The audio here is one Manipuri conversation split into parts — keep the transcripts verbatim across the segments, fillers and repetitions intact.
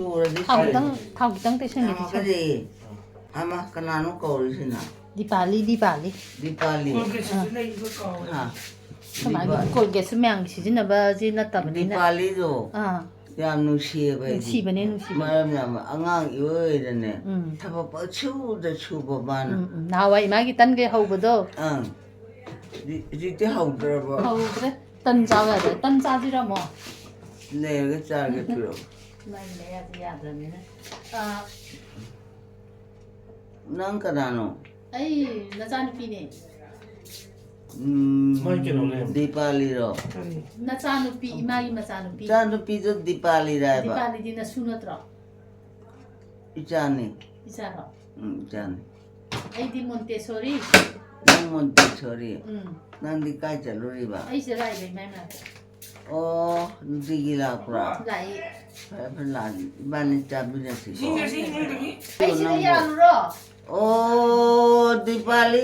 ꯆꯨꯔꯗꯤ ꯊꯥꯎ ꯁꯤ ꯈꯤꯇꯪ, ꯊꯥꯎ ꯈꯤꯇꯪ ꯇꯩꯁꯟꯒꯦ, ꯌꯥꯝ ꯇꯩꯁꯟꯒꯦ꯫ ꯍꯥꯀꯠꯆꯩꯌꯦ꯫ ꯑꯃ ꯀꯅꯥꯅꯣ ꯀꯧꯔꯤꯁꯤꯅ? ꯗꯤꯄꯥꯂꯤ, ꯗꯤꯄꯥꯂꯤ꯫ ꯗꯤꯄꯥꯂꯤ꯫ ꯀꯣꯜꯒꯦꯠꯁꯤꯁꯨ ꯑꯥ꯫ ꯂꯩꯕ ꯀꯥꯎꯔꯦ꯫ ꯍꯥ꯫ ꯑꯩꯈꯣꯏ ꯃꯥꯒꯤ ꯗꯤꯄꯥ- ꯀꯣꯜꯒꯦꯠꯁꯨ ꯃꯌꯥꯝꯒꯤ ꯁꯤꯖꯤꯟꯅꯕꯁꯤ ꯅꯠꯇꯕꯅꯤꯅ꯫ ꯗꯤꯄꯥꯂꯤꯗꯣ ꯑꯥ꯫ ꯌꯥꯝ ꯅꯨꯡꯁꯤꯌꯦꯕ ꯑꯩꯗꯤ꯫ ꯅꯨꯡꯁꯤꯕꯅꯦ, ꯅꯨꯡꯁꯤꯕꯅꯦ꯫ ꯃꯔꯝ ꯌꯥꯝ, ꯑꯉꯥꯡ ꯏꯑꯣꯏ ꯑꯣꯏꯔꯅꯦ, ꯎꯝ꯫ ꯊꯕꯛ ꯄꯪꯁꯨꯗ ꯁꯨꯕ ꯃꯥꯅ꯫ ꯎꯝ, ꯎꯝ꯫ ꯅꯍꯥꯟꯋꯥꯏ ꯏꯃꯥꯒꯤ ꯇꯟꯒ ꯍꯧꯕꯗꯣ꯫ ꯑꯪ꯫ ꯍꯧꯖꯤꯛ-, ꯍꯧꯖꯤꯛꯇꯤ ꯍꯧꯗ꯭ꯔꯕꯣ? ꯍꯧꯗ꯭ꯔꯦ꯫ ꯇꯟ ꯆꯥꯎ ꯌꯥꯗ꯭ꯔꯦ꯫ ꯇꯟ ꯆꯥꯁꯤꯔ ꯑꯃꯨꯛ? ꯂꯩꯔꯒ ꯆꯥꯒꯦ, ꯄꯤꯔꯛꯑꯣ꯫ ꯃꯥꯒꯤ ꯃꯌꯥꯁꯦ ꯌꯥꯗ꯭ꯔꯕꯅꯤꯅ꯫ ꯑꯥ꯫ ꯅꯪ ꯀꯅꯥꯅꯣ? ꯑꯩ ꯅꯆꯥꯅꯨꯄꯤꯅꯦ꯫ ꯎꯝ, ꯃꯥꯏ ꯀꯩꯅꯣꯅꯦ꯫ ꯗꯤꯄꯥꯂꯤꯔꯣ? ꯀꯔꯤ? ꯅꯆꯥꯅꯨꯄꯤ, ꯏꯃꯥꯒꯤ ꯃꯆꯥꯅꯨꯄꯤ꯫ ꯏꯆꯥꯅꯨꯄꯤꯗꯣ ꯗꯤꯄꯥꯂꯤꯔ ꯍꯥꯏꯕ? ꯗꯤꯄꯥꯂꯤꯗꯤ ꯅꯁꯨ ꯅꯠꯇ꯭ꯔꯣ? ꯏꯆꯥꯅꯤ꯫ ꯏꯆꯥꯔꯣ? ꯎꯝ, ꯏꯆꯥꯅꯤ꯫ ꯑꯩꯗꯤ ꯃꯣꯟꯇꯦꯁꯣꯔꯤ꯫ ꯅꯪ ꯃꯣꯟꯇꯦꯁꯣꯔꯤ? ꯎꯝ꯫ ꯅꯪꯗꯤ ꯀꯥꯏ ꯆꯠꯂꯨꯔꯤꯕ? ꯑꯩꯁꯦ ꯂꯥꯛꯏꯕ ꯏꯃꯥ ꯏꯃꯥ꯫ ꯑꯣ, ꯅꯨꯡꯇꯤꯒꯤ ꯂꯥꯛꯄ꯭ꯔꯥ? ꯂꯥꯛꯏ꯫ ꯐꯔꯦ, ꯐꯔꯦ, ꯂꯥꯛꯑꯗꯤ ꯏꯕꯥꯅꯤ ꯆꯥꯃꯤꯟꯅꯁꯤꯀꯣ꯫ ꯏꯁꯤꯡ, ꯏꯁꯤꯡ, ꯏꯁꯤꯡ, ꯏꯁꯤꯡ꯫ ꯑꯩ ꯁꯤꯗ ꯅꯪꯕꯨ꯫ ꯌꯥꯜꯂꯨꯔꯣ? ꯑꯣ, ꯗꯤꯄꯥꯂꯤ꯫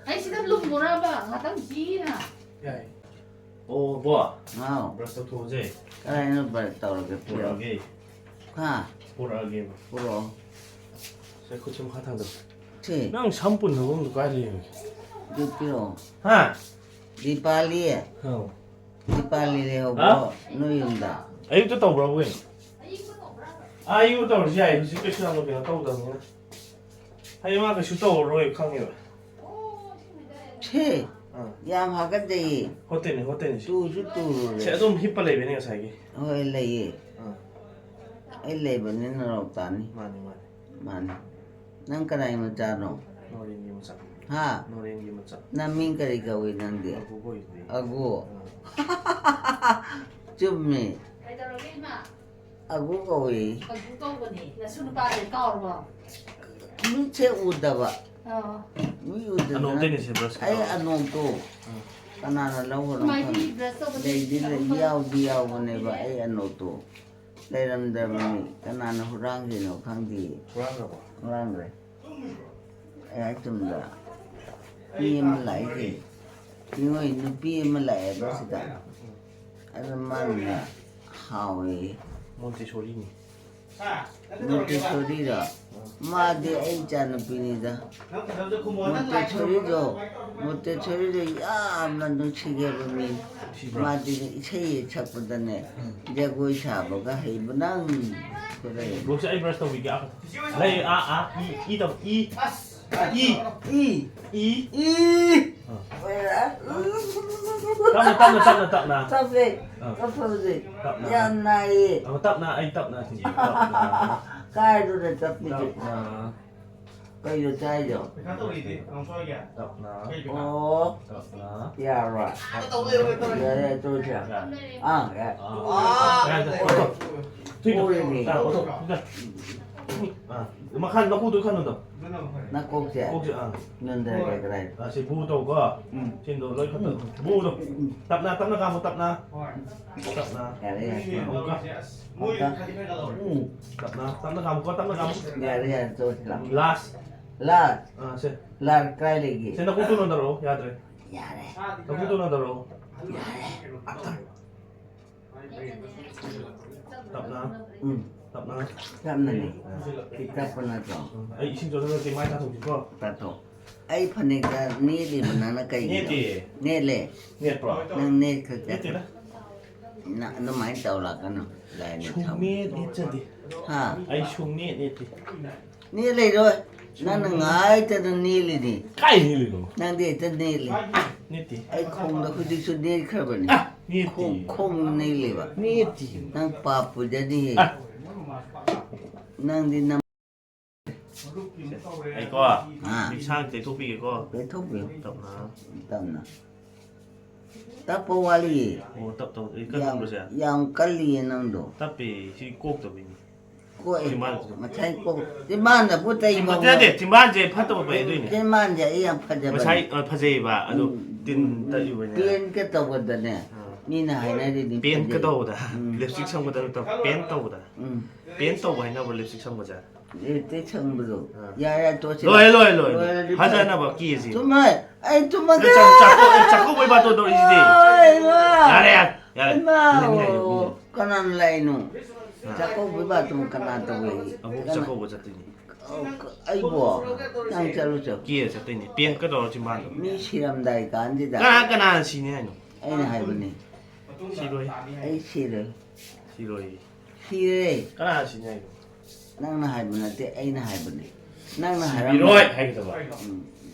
ꯑꯩ ꯁꯤꯗ ꯂꯨꯝꯃꯨꯔꯕ? ꯉꯥꯛꯇꯪ ꯆꯤꯅ꯫ ꯌꯥꯏ꯫ ꯑꯣ, ꯕꯣ꯫ ꯍꯥꯎ꯫ ꯕ꯭ꯔꯁ ꯇꯧꯊꯣꯛꯑꯁꯦ꯫ ꯀꯗꯥꯏꯅꯣ ꯕ꯭ꯔꯁ ꯇꯧꯔꯒꯦ? ꯄꯨꯔꯛꯑꯣ꯫ ꯄꯨꯔꯛꯑꯒꯦ꯫ ꯍꯥ? ꯄꯨꯔꯛꯑꯒꯦꯕ꯫ ꯄꯨꯔꯛꯑꯣ꯫ ꯁꯦ, ꯈꯨꯠꯁꯦ ꯃꯈꯥ ꯊꯥꯡꯗꯧ꯫ ꯁꯤ꯫ ꯅꯪ ꯁꯝ ꯄꯨꯟꯅꯕ ꯑꯃꯗꯣ ꯀꯥꯏ ꯂꯩꯔꯤꯒꯦ? ꯑꯗꯨ ꯄꯤꯔꯛꯑꯣ꯫ ꯍꯥ? ꯗꯤꯄꯥꯂꯤ꯫ ꯍꯥꯎ꯫ ꯗꯤꯄꯥꯂꯤ ꯂꯩꯍꯧꯕ꯭ꯔꯣ ꯍꯥ? ꯅꯣꯏ ꯌꯨꯝꯗ? ꯑꯌꯨꯛꯇ ꯇꯧꯕ꯭ꯔꯕꯨ ꯀꯩꯅꯣ? ꯑꯥ, ꯑꯌꯨꯛ ꯇꯧꯔꯁꯨ ꯌꯥꯏ, ꯍꯧꯖꯤꯛ ꯀꯩꯁꯨ ꯌꯥꯝꯅ ꯀꯩꯅꯣ ꯇꯧꯗꯕꯅꯤꯅ꯫ ꯍꯌꯦꯡ ꯃꯥ ꯀꯩꯁꯨ ꯇꯧꯔꯔꯣꯏ ꯈꯪꯉꯦꯕ꯫ ꯁꯦ, ꯑꯥ꯫ ꯌꯥꯝ ꯍꯥꯀꯠꯆꯩꯌꯦ꯫ ꯍꯣꯠꯇꯦꯅꯦ, ꯍꯣꯠꯇꯦꯅꯦ ꯁꯤ꯫ ꯇꯨꯁꯨ ꯇꯨꯔꯨꯔꯦ꯫ ꯁꯦ, ꯑꯗꯨꯝ ꯍꯤꯞꯄ ꯂꯩꯕꯅꯦ ꯉꯁꯥꯏꯒꯤ꯫ ꯍꯣꯏ, ꯂꯩꯌꯦ꯫ ꯑꯥ꯫ ꯑꯩ ꯂꯩꯕꯅꯤꯅ ꯅꯥꯎ ꯇꯥꯅꯤ꯫ ꯃꯥꯅꯤ, ꯃꯥꯅꯤ꯫ ꯃꯥꯅꯤ꯫ ꯅꯪ ꯀꯅꯥꯏ ꯃꯆꯥꯅꯣ? ꯅꯣꯔꯦꯟꯒꯤ ꯃꯆꯥ꯫ ꯍꯥ? ꯅꯣꯔꯦꯟꯒꯤ ꯃꯆꯥ꯫ ꯅꯃꯤꯡ ꯀꯔꯤ ꯀꯧꯏ ꯅꯪꯗꯤ? ꯑꯒꯨ ꯀꯧꯏꯗꯨꯗꯤ꯫ ꯑꯒꯨ? ꯑꯥ꯫ ꯆꯨꯝꯃꯤ꯫ ꯀꯩꯗꯧꯔꯒꯦ, ꯏꯃꯥ? ꯑꯒꯨ ꯀꯧꯏ꯫ ꯑꯒꯨ ꯀꯧꯕꯅꯦ꯫ ꯅꯁꯨ ꯅꯨꯄꯥꯗꯨ ꯀꯥꯎꯔꯕꯣ? ꯃꯤꯠꯁꯦ ꯎꯗꯕ꯫ ꯑꯣ꯫ ꯃꯤ ꯎꯗꯗꯅ ꯑꯅꯣꯛꯇꯩꯅꯦ ꯁꯤ ꯕ꯭ꯔꯁ ꯑꯩ ꯀꯧꯏ꯫ ꯑꯅꯣꯛꯇꯣ ꯎꯝ꯫ ꯀꯅꯥꯅ ꯂꯧꯈ꯭ꯔꯅꯣ ꯃꯥꯏꯗꯤ ꯈꯪꯗꯦ꯫ ꯕ꯭ꯔꯁ ꯇꯧꯕꯗꯤ ꯂꯩꯗꯤ ꯂꯩ, ꯑꯗꯨꯝ ꯌꯥꯎꯗꯤ ꯌꯥꯎꯕꯅꯦꯕ ꯄꯤꯔꯦ꯫ ꯑꯩ ꯑꯅꯣꯛꯇꯣ꯫ ꯂꯩꯔꯝꯗ꯭ꯔꯕꯅꯤ꯫ ꯀꯅꯥꯅ ꯍꯨꯔꯥꯟꯈ꯭ꯔꯤꯅꯣ ꯈꯪꯗꯦ꯫ ꯍꯨꯔꯥꯟꯈ꯭ꯔꯕꯣ? ꯍꯨꯔꯥꯟꯈ꯭ꯔꯦ꯫ ꯑꯩ ꯆꯨꯝꯗ꯭ꯔꯥ? ꯃꯤ ꯑꯃ ꯂꯥꯛꯏꯁꯦ꯫ ꯃꯤꯑꯣꯏ ꯅꯨꯄꯤ ꯑꯃ ꯂꯥꯛꯑꯦꯕ ꯁꯤꯗ꯫ ꯑꯗꯨ ꯃꯥꯅ ꯍꯥꯎꯋꯦ꯫ ꯃꯣꯟꯇꯦꯁꯣꯔꯤꯅꯤ꯫ ꯃꯣꯟꯇꯦꯁꯣꯔꯤꯔꯣ? ꯃꯥꯗꯤ ꯑꯩ ꯏꯆꯥꯅꯨꯄꯤꯅꯤꯗ꯫ ꯃꯣꯟꯇꯦꯁꯣꯔꯤꯗꯣ, ꯃꯣꯟꯇꯦꯁꯣꯔꯤꯗꯣ ꯌꯥꯝꯅ ꯅꯨꯡꯁꯤꯈ꯭ꯔꯕ ꯃꯤꯅꯤ꯫ ꯅꯨꯡꯁꯤꯕ꯭ꯔꯣ? ꯃꯥꯗꯤ ꯏꯁꯩ ꯁꯛꯄꯗꯅꯦ, ꯎꯝ꯫ ꯖꯒꯣꯏ ꯁꯥꯕꯒ ꯍꯩꯕ ꯅꯪ ꯈꯔ꯫ ꯕꯣꯛꯁꯦ ꯑꯩ ꯕ꯭ꯔꯁ ꯇꯧꯕꯤꯒꯦ꯫ ꯑꯥ, ꯂꯩ, ꯑꯥ, ꯑꯥ, ꯏ, ꯏ ꯇꯧ, E. E. E. E. E. ꯑꯥ꯫ ꯇꯞꯅ, ꯇꯞꯅ, ꯇꯞꯅ, ꯇꯞꯅ꯫ ꯇꯞꯂꯦ꯫ ꯑꯥ꯫ ꯇꯞꯄ ꯍꯧꯖꯤꯛ꯫ ꯇꯞꯅ꯫ ꯌꯥꯝ ꯅꯥꯏꯌꯦ꯫ ꯑꯥ, ꯇꯞꯅ, ꯑꯩ ꯇꯞꯅ ꯁꯤ꯫ ꯇꯞꯅ꯫ ꯀꯥꯏꯗꯨꯗ ꯇꯞꯄꯤꯁꯦ? ꯇꯞꯅ꯫ ꯀꯩꯅꯣ ꯆꯥꯏꯗꯣ? ꯄꯩꯈꯥ ꯇꯧꯔꯤꯗꯤ, ꯅꯪ ꯁ꯭ꯋꯥꯏꯒꯤ? ꯇꯞꯅ꯫ ꯀꯩ ꯄꯩꯈꯥ? ꯑꯣ꯫ ꯇꯞꯅ꯫ ꯌꯥꯔꯣꯏ꯫ ꯇꯞꯅ꯫ ꯌꯥꯔꯦ, ꯇꯣꯛꯑꯁꯦ꯫ ꯌꯥꯔꯦ꯫ ꯑꯥ, ꯌꯥꯔꯦ꯫ ꯑꯥ꯫ ꯑꯥ꯫ ꯌꯥꯔꯦ, ꯌꯥꯔꯦ꯫ ꯑꯣ꯫ ꯊꯨꯏꯗꯣ꯫ ꯄꯨꯔꯤꯅꯤ꯫ ꯑꯥ, ꯑꯣ, ꯑꯣ꯫ ꯑꯥ, ꯃꯈꯥ ꯃꯀꯨꯗꯨ ꯈꯟꯕꯗꯣ꯫ ꯅꯀꯣꯛꯁꯦ꯫ ꯀꯣꯛꯁꯦ, ꯑꯥ꯫ ꯅꯟꯗ ꯀꯩ ꯀꯗꯥꯏ? ꯑꯥ, ꯁꯤ ꯕꯨ ꯇꯧꯀꯣ꯫ ꯎꯝ꯫ ꯁꯤꯟꯗꯣ ꯂꯣꯏ ꯈꯠꯇ-, ꯎꯝ꯫ ꯕꯨꯗꯣ꯫ ꯎꯝ꯫ ꯇꯞꯅ, ꯇꯞꯅ ꯀꯥꯝꯃꯣ, ꯇꯞꯅ꯫ ꯍꯣꯏ꯫ ꯇꯞꯅ꯫ ꯌꯥꯔꯦ, ꯌꯥꯔꯦ꯫ ꯑꯃꯨꯛꯀ꯫ ꯑꯃꯨꯛꯀ꯫ ꯎꯝ꯫ ꯇꯞꯅ, ꯇꯞꯅ ꯀꯥꯝꯃꯨꯀꯣ, ꯇꯞꯅ ꯀꯥꯝꯃꯨ꯫ ꯌꯥꯔꯦ, ꯌꯥꯔꯦ, ꯇꯣꯛꯑꯁꯤ ꯂꯥꯎ꯫ ꯂꯥꯁ꯫ ꯂꯥꯁ꯫ ꯑꯥ, ꯁꯦ꯫ ꯂꯥꯁ ꯀꯥꯏ ꯂꯩꯒꯦ? ꯁꯦ, ꯅꯀꯣꯛꯇꯨ ꯅꯣꯟꯊꯔꯛꯑꯣ, ꯌꯥꯗ꯭ꯔꯦ꯫ ꯌꯥꯔꯦ꯫ ꯅꯀꯣꯛꯇꯨ ꯅꯣꯟꯊꯔꯛꯑꯣ꯫ ꯌꯥꯔꯦ꯫ ꯑꯥ, ꯇꯞꯅ꯫ ꯎꯝ꯫ ꯇꯞꯅ꯫ ꯇꯞꯅꯅꯦ꯫ ꯑꯥ꯫ ꯁꯤ ꯇꯞꯄ ꯅꯠꯇ꯭ꯔꯣ? ꯎꯝ꯫ ꯑꯩ ꯏꯁꯤꯡ ꯆꯣꯠꯍꯜꯂꯛꯀꯦ, ꯃꯥꯏ ꯇꯥꯊꯣꯛꯀꯦꯀꯣ꯫ ꯇꯥꯊꯣꯛ꯫ ꯑꯩ ꯐꯅꯦꯛꯇ ꯅꯦꯠꯂꯤꯕ ꯅꯪꯅ ꯀꯩꯒꯤꯅꯣ? ꯅꯦꯠꯇꯦ꯫ ꯅꯦꯠꯂꯦ? ꯅꯦꯠꯄ꯭ꯔꯣ? ꯅꯪ ꯅꯦꯠꯈ꯭ꯔꯒꯦ꯫ ꯅꯦꯠꯇꯦꯗ꯫ ꯅꯪ ꯑꯗꯨꯃꯥꯏꯅ ꯇꯧꯔꯛꯀꯅꯨ꯫ ꯂꯥꯏꯅ ꯁꯨꯡꯅꯦꯠ ꯊꯝꯃꯣ꯫ ꯅꯦꯠꯆꯗꯦ꯫ ꯍꯥ? ꯑꯩ ꯁꯨꯡꯅꯦꯠ ꯅꯦꯠꯇꯦ꯫ ꯅꯦꯠ ꯂꯩꯔꯣꯏ꯫ ꯅꯪꯅ ꯉꯥꯏꯇꯅ ꯅꯦꯠꯂꯤꯅꯤ꯫ ꯀꯥꯏ ꯅꯦꯠꯂꯤꯅꯣ? ꯅꯪꯗꯤ ꯍꯦꯛꯇ ꯅꯦꯠꯂꯤ꯫ ꯅꯦꯠꯇꯦ꯫ ꯑꯩ ꯈꯣꯡꯗ ꯍꯧꯖꯤꯛꯁꯨ ꯅꯦꯠꯈ꯭ꯔꯕꯅꯤ꯫ ꯑ, ꯅꯦꯠꯇꯦ꯫ ꯈꯣꯡ-, ꯈꯣꯡꯗ ꯅꯦꯠꯂꯤꯕ꯫ ꯅꯦꯠꯇꯦ꯫ ꯅꯪ ꯄꯥꯞ ꯄꯨꯖꯅꯤꯌꯦ꯫ ꯑ꯫ ꯅꯪꯗꯤ ꯅꯝ- ꯑꯩꯀꯣ, ꯑꯥ꯫ ꯂꯤꯛꯁꯥꯡ ꯇꯩꯊꯣꯛꯄꯤꯒꯦꯀꯣ꯫ ꯇꯩꯊꯣꯛꯄꯤꯌꯨ꯫ ꯇꯞꯅ꯫ ꯇꯞꯅ꯫ ꯇꯞꯄ ꯋꯥꯠꯂꯤꯌꯦ꯫ ꯑꯣ, ꯇꯞ ꯇꯞ꯫ ꯑꯩ ꯌꯥꯝ, ꯀꯟꯃꯟꯕ꯭ꯔꯣ ꯁꯦ? ꯌꯥꯝ ꯀꯜꯂꯤꯌꯦ ꯅꯪꯗꯣ꯫ ꯇꯞꯄꯦ, ꯁꯤ ꯀꯣꯛꯇꯕꯩꯅꯤ꯫ ꯀꯣꯛꯑꯦ꯫ ꯆꯤꯝꯕꯥꯟꯁꯦ꯫ ꯉꯁꯥꯏ ꯀꯣꯛ-, ꯆꯤꯝꯕꯥꯟꯗꯕꯨ ꯇꯩꯕ ꯆꯤꯝꯕꯥꯟ-, ꯅꯠꯇꯦ, ꯆꯤꯝꯕꯥꯟꯁꯦ ꯐꯠꯇꯕ ꯐꯩ ꯑꯗꯨꯏꯅꯦ꯫ ꯆꯤꯝꯕꯥꯟꯁꯦ ꯑꯩ ꯌꯥꯝ ꯐꯖꯕꯅꯦ꯫ ꯉꯁꯥꯏ, ꯑ, ꯐꯖꯩꯌꯦꯕ, ꯑꯗꯨ ꯎꯝ, ꯇꯤꯟ ꯇꯛꯏꯕꯅꯤꯅ꯫ ꯄꯦꯟꯀ ꯇꯧꯕꯗꯅꯦ, ꯑꯥ꯫ ꯃꯤꯅ ꯍꯥꯏꯅꯔꯤꯅꯤ ꯄꯦꯟꯀ ꯐꯖꯩ꯫ ꯇꯧꯕꯗ꯫ ꯎꯝ꯫ ꯂꯤꯞꯁꯇꯤꯛ ꯁꯪꯕꯗ ꯅꯠꯇꯕ, ꯄꯦꯟ ꯇꯧꯕꯗ꯫ ꯎꯝ꯫ ꯄꯦꯟ ꯇꯧꯕ ꯍꯥꯏꯅꯕ꯭ꯔꯣ ꯂꯤꯞꯁꯇꯤꯛ ꯁꯪꯕꯁꯦ? ꯂꯤꯞꯁꯇꯤꯛ ꯁꯪꯕꯗꯣ꯫ ꯑꯥ꯫ ꯌꯥꯔꯦ, ꯌꯥꯔꯦ, ꯇꯣꯛꯑꯁꯤ꯫ ꯂꯣꯏꯔꯦ, ꯂꯣꯏꯔꯦ, ꯂꯣꯏꯔꯦ꯫ ꯂꯣꯏꯔꯗꯤ ꯐꯖꯅꯕ ꯀꯦꯁꯤ꯫ ꯇꯨꯝꯃꯣ꯫ ꯑꯩ ꯇꯨꯝꯃꯒꯦ꯫ ꯆꯥꯛ-, ꯆꯥꯛꯀꯧ-, ꯑꯦ, ꯆꯥꯛꯀꯧꯕꯩ ꯕꯥꯇꯣꯟ ꯇꯧꯔꯤꯁꯤꯗꯤ꯫ ꯑꯣ, ꯏꯃꯥ꯫ ꯌꯥꯔꯦ, ꯌꯥꯔꯦ, ꯌꯥꯔꯦ꯫ ꯏꯃꯥ꯫ ꯃꯤꯅ ꯃꯤ ꯍꯥꯏꯌꯣ, ꯃꯤꯅ꯫ ꯀꯅꯥꯅ ꯂꯥꯛꯏꯅꯣ? ꯆꯥꯛꯀꯧꯕꯒꯤ ꯕꯥꯇꯣꯟ ꯀꯅꯥ ꯇꯧꯏ? ꯑꯕꯣꯛ ꯀꯅꯥ? ꯆꯥꯛꯀꯧꯕ ꯆꯠꯇꯣꯏꯅꯦ꯫ ꯑꯣ, ꯑꯩꯕꯣ? ꯅꯪ ꯆꯠꯂꯨ ꯆꯣ꯫ ꯀꯦꯔ ꯆꯠꯇꯣꯏꯅꯦ꯫ ꯄꯦꯟ ꯀꯩꯗꯧꯔ ꯆꯤꯝꯕꯥꯟꯗꯣ? ꯃꯤ ꯁꯤꯔꯝꯗꯥꯏ ꯀꯥꯟꯁꯤꯗ꯫ ꯀꯅꯥ, ꯀꯅꯥꯅ ꯁꯤꯅꯤ ꯍꯥꯏꯅꯣ? ꯑꯩꯅ ꯍꯥꯏꯕꯅꯤ꯫ ꯁꯤꯔꯣꯏ꯫ ꯑꯩ ꯁꯤꯔꯣꯏ꯫ ꯁꯤꯔꯣꯏ꯫ ꯁꯤꯔꯦ꯫ ꯀꯅꯥꯅ ꯁꯤꯅꯤ ꯍꯥꯏꯅꯣ? ꯅꯪꯅ ꯍꯥꯏꯕ ꯅꯠꯇꯦ, ꯑꯩꯅ ꯍꯥꯏꯕꯅꯤ꯫ ꯅꯪꯅ ꯍꯥꯏꯔꯝꯕ꯫ ꯁꯤꯕꯤꯔꯣꯏ ꯍꯥꯏꯒꯗꯕ꯫ ꯎꯝ꯫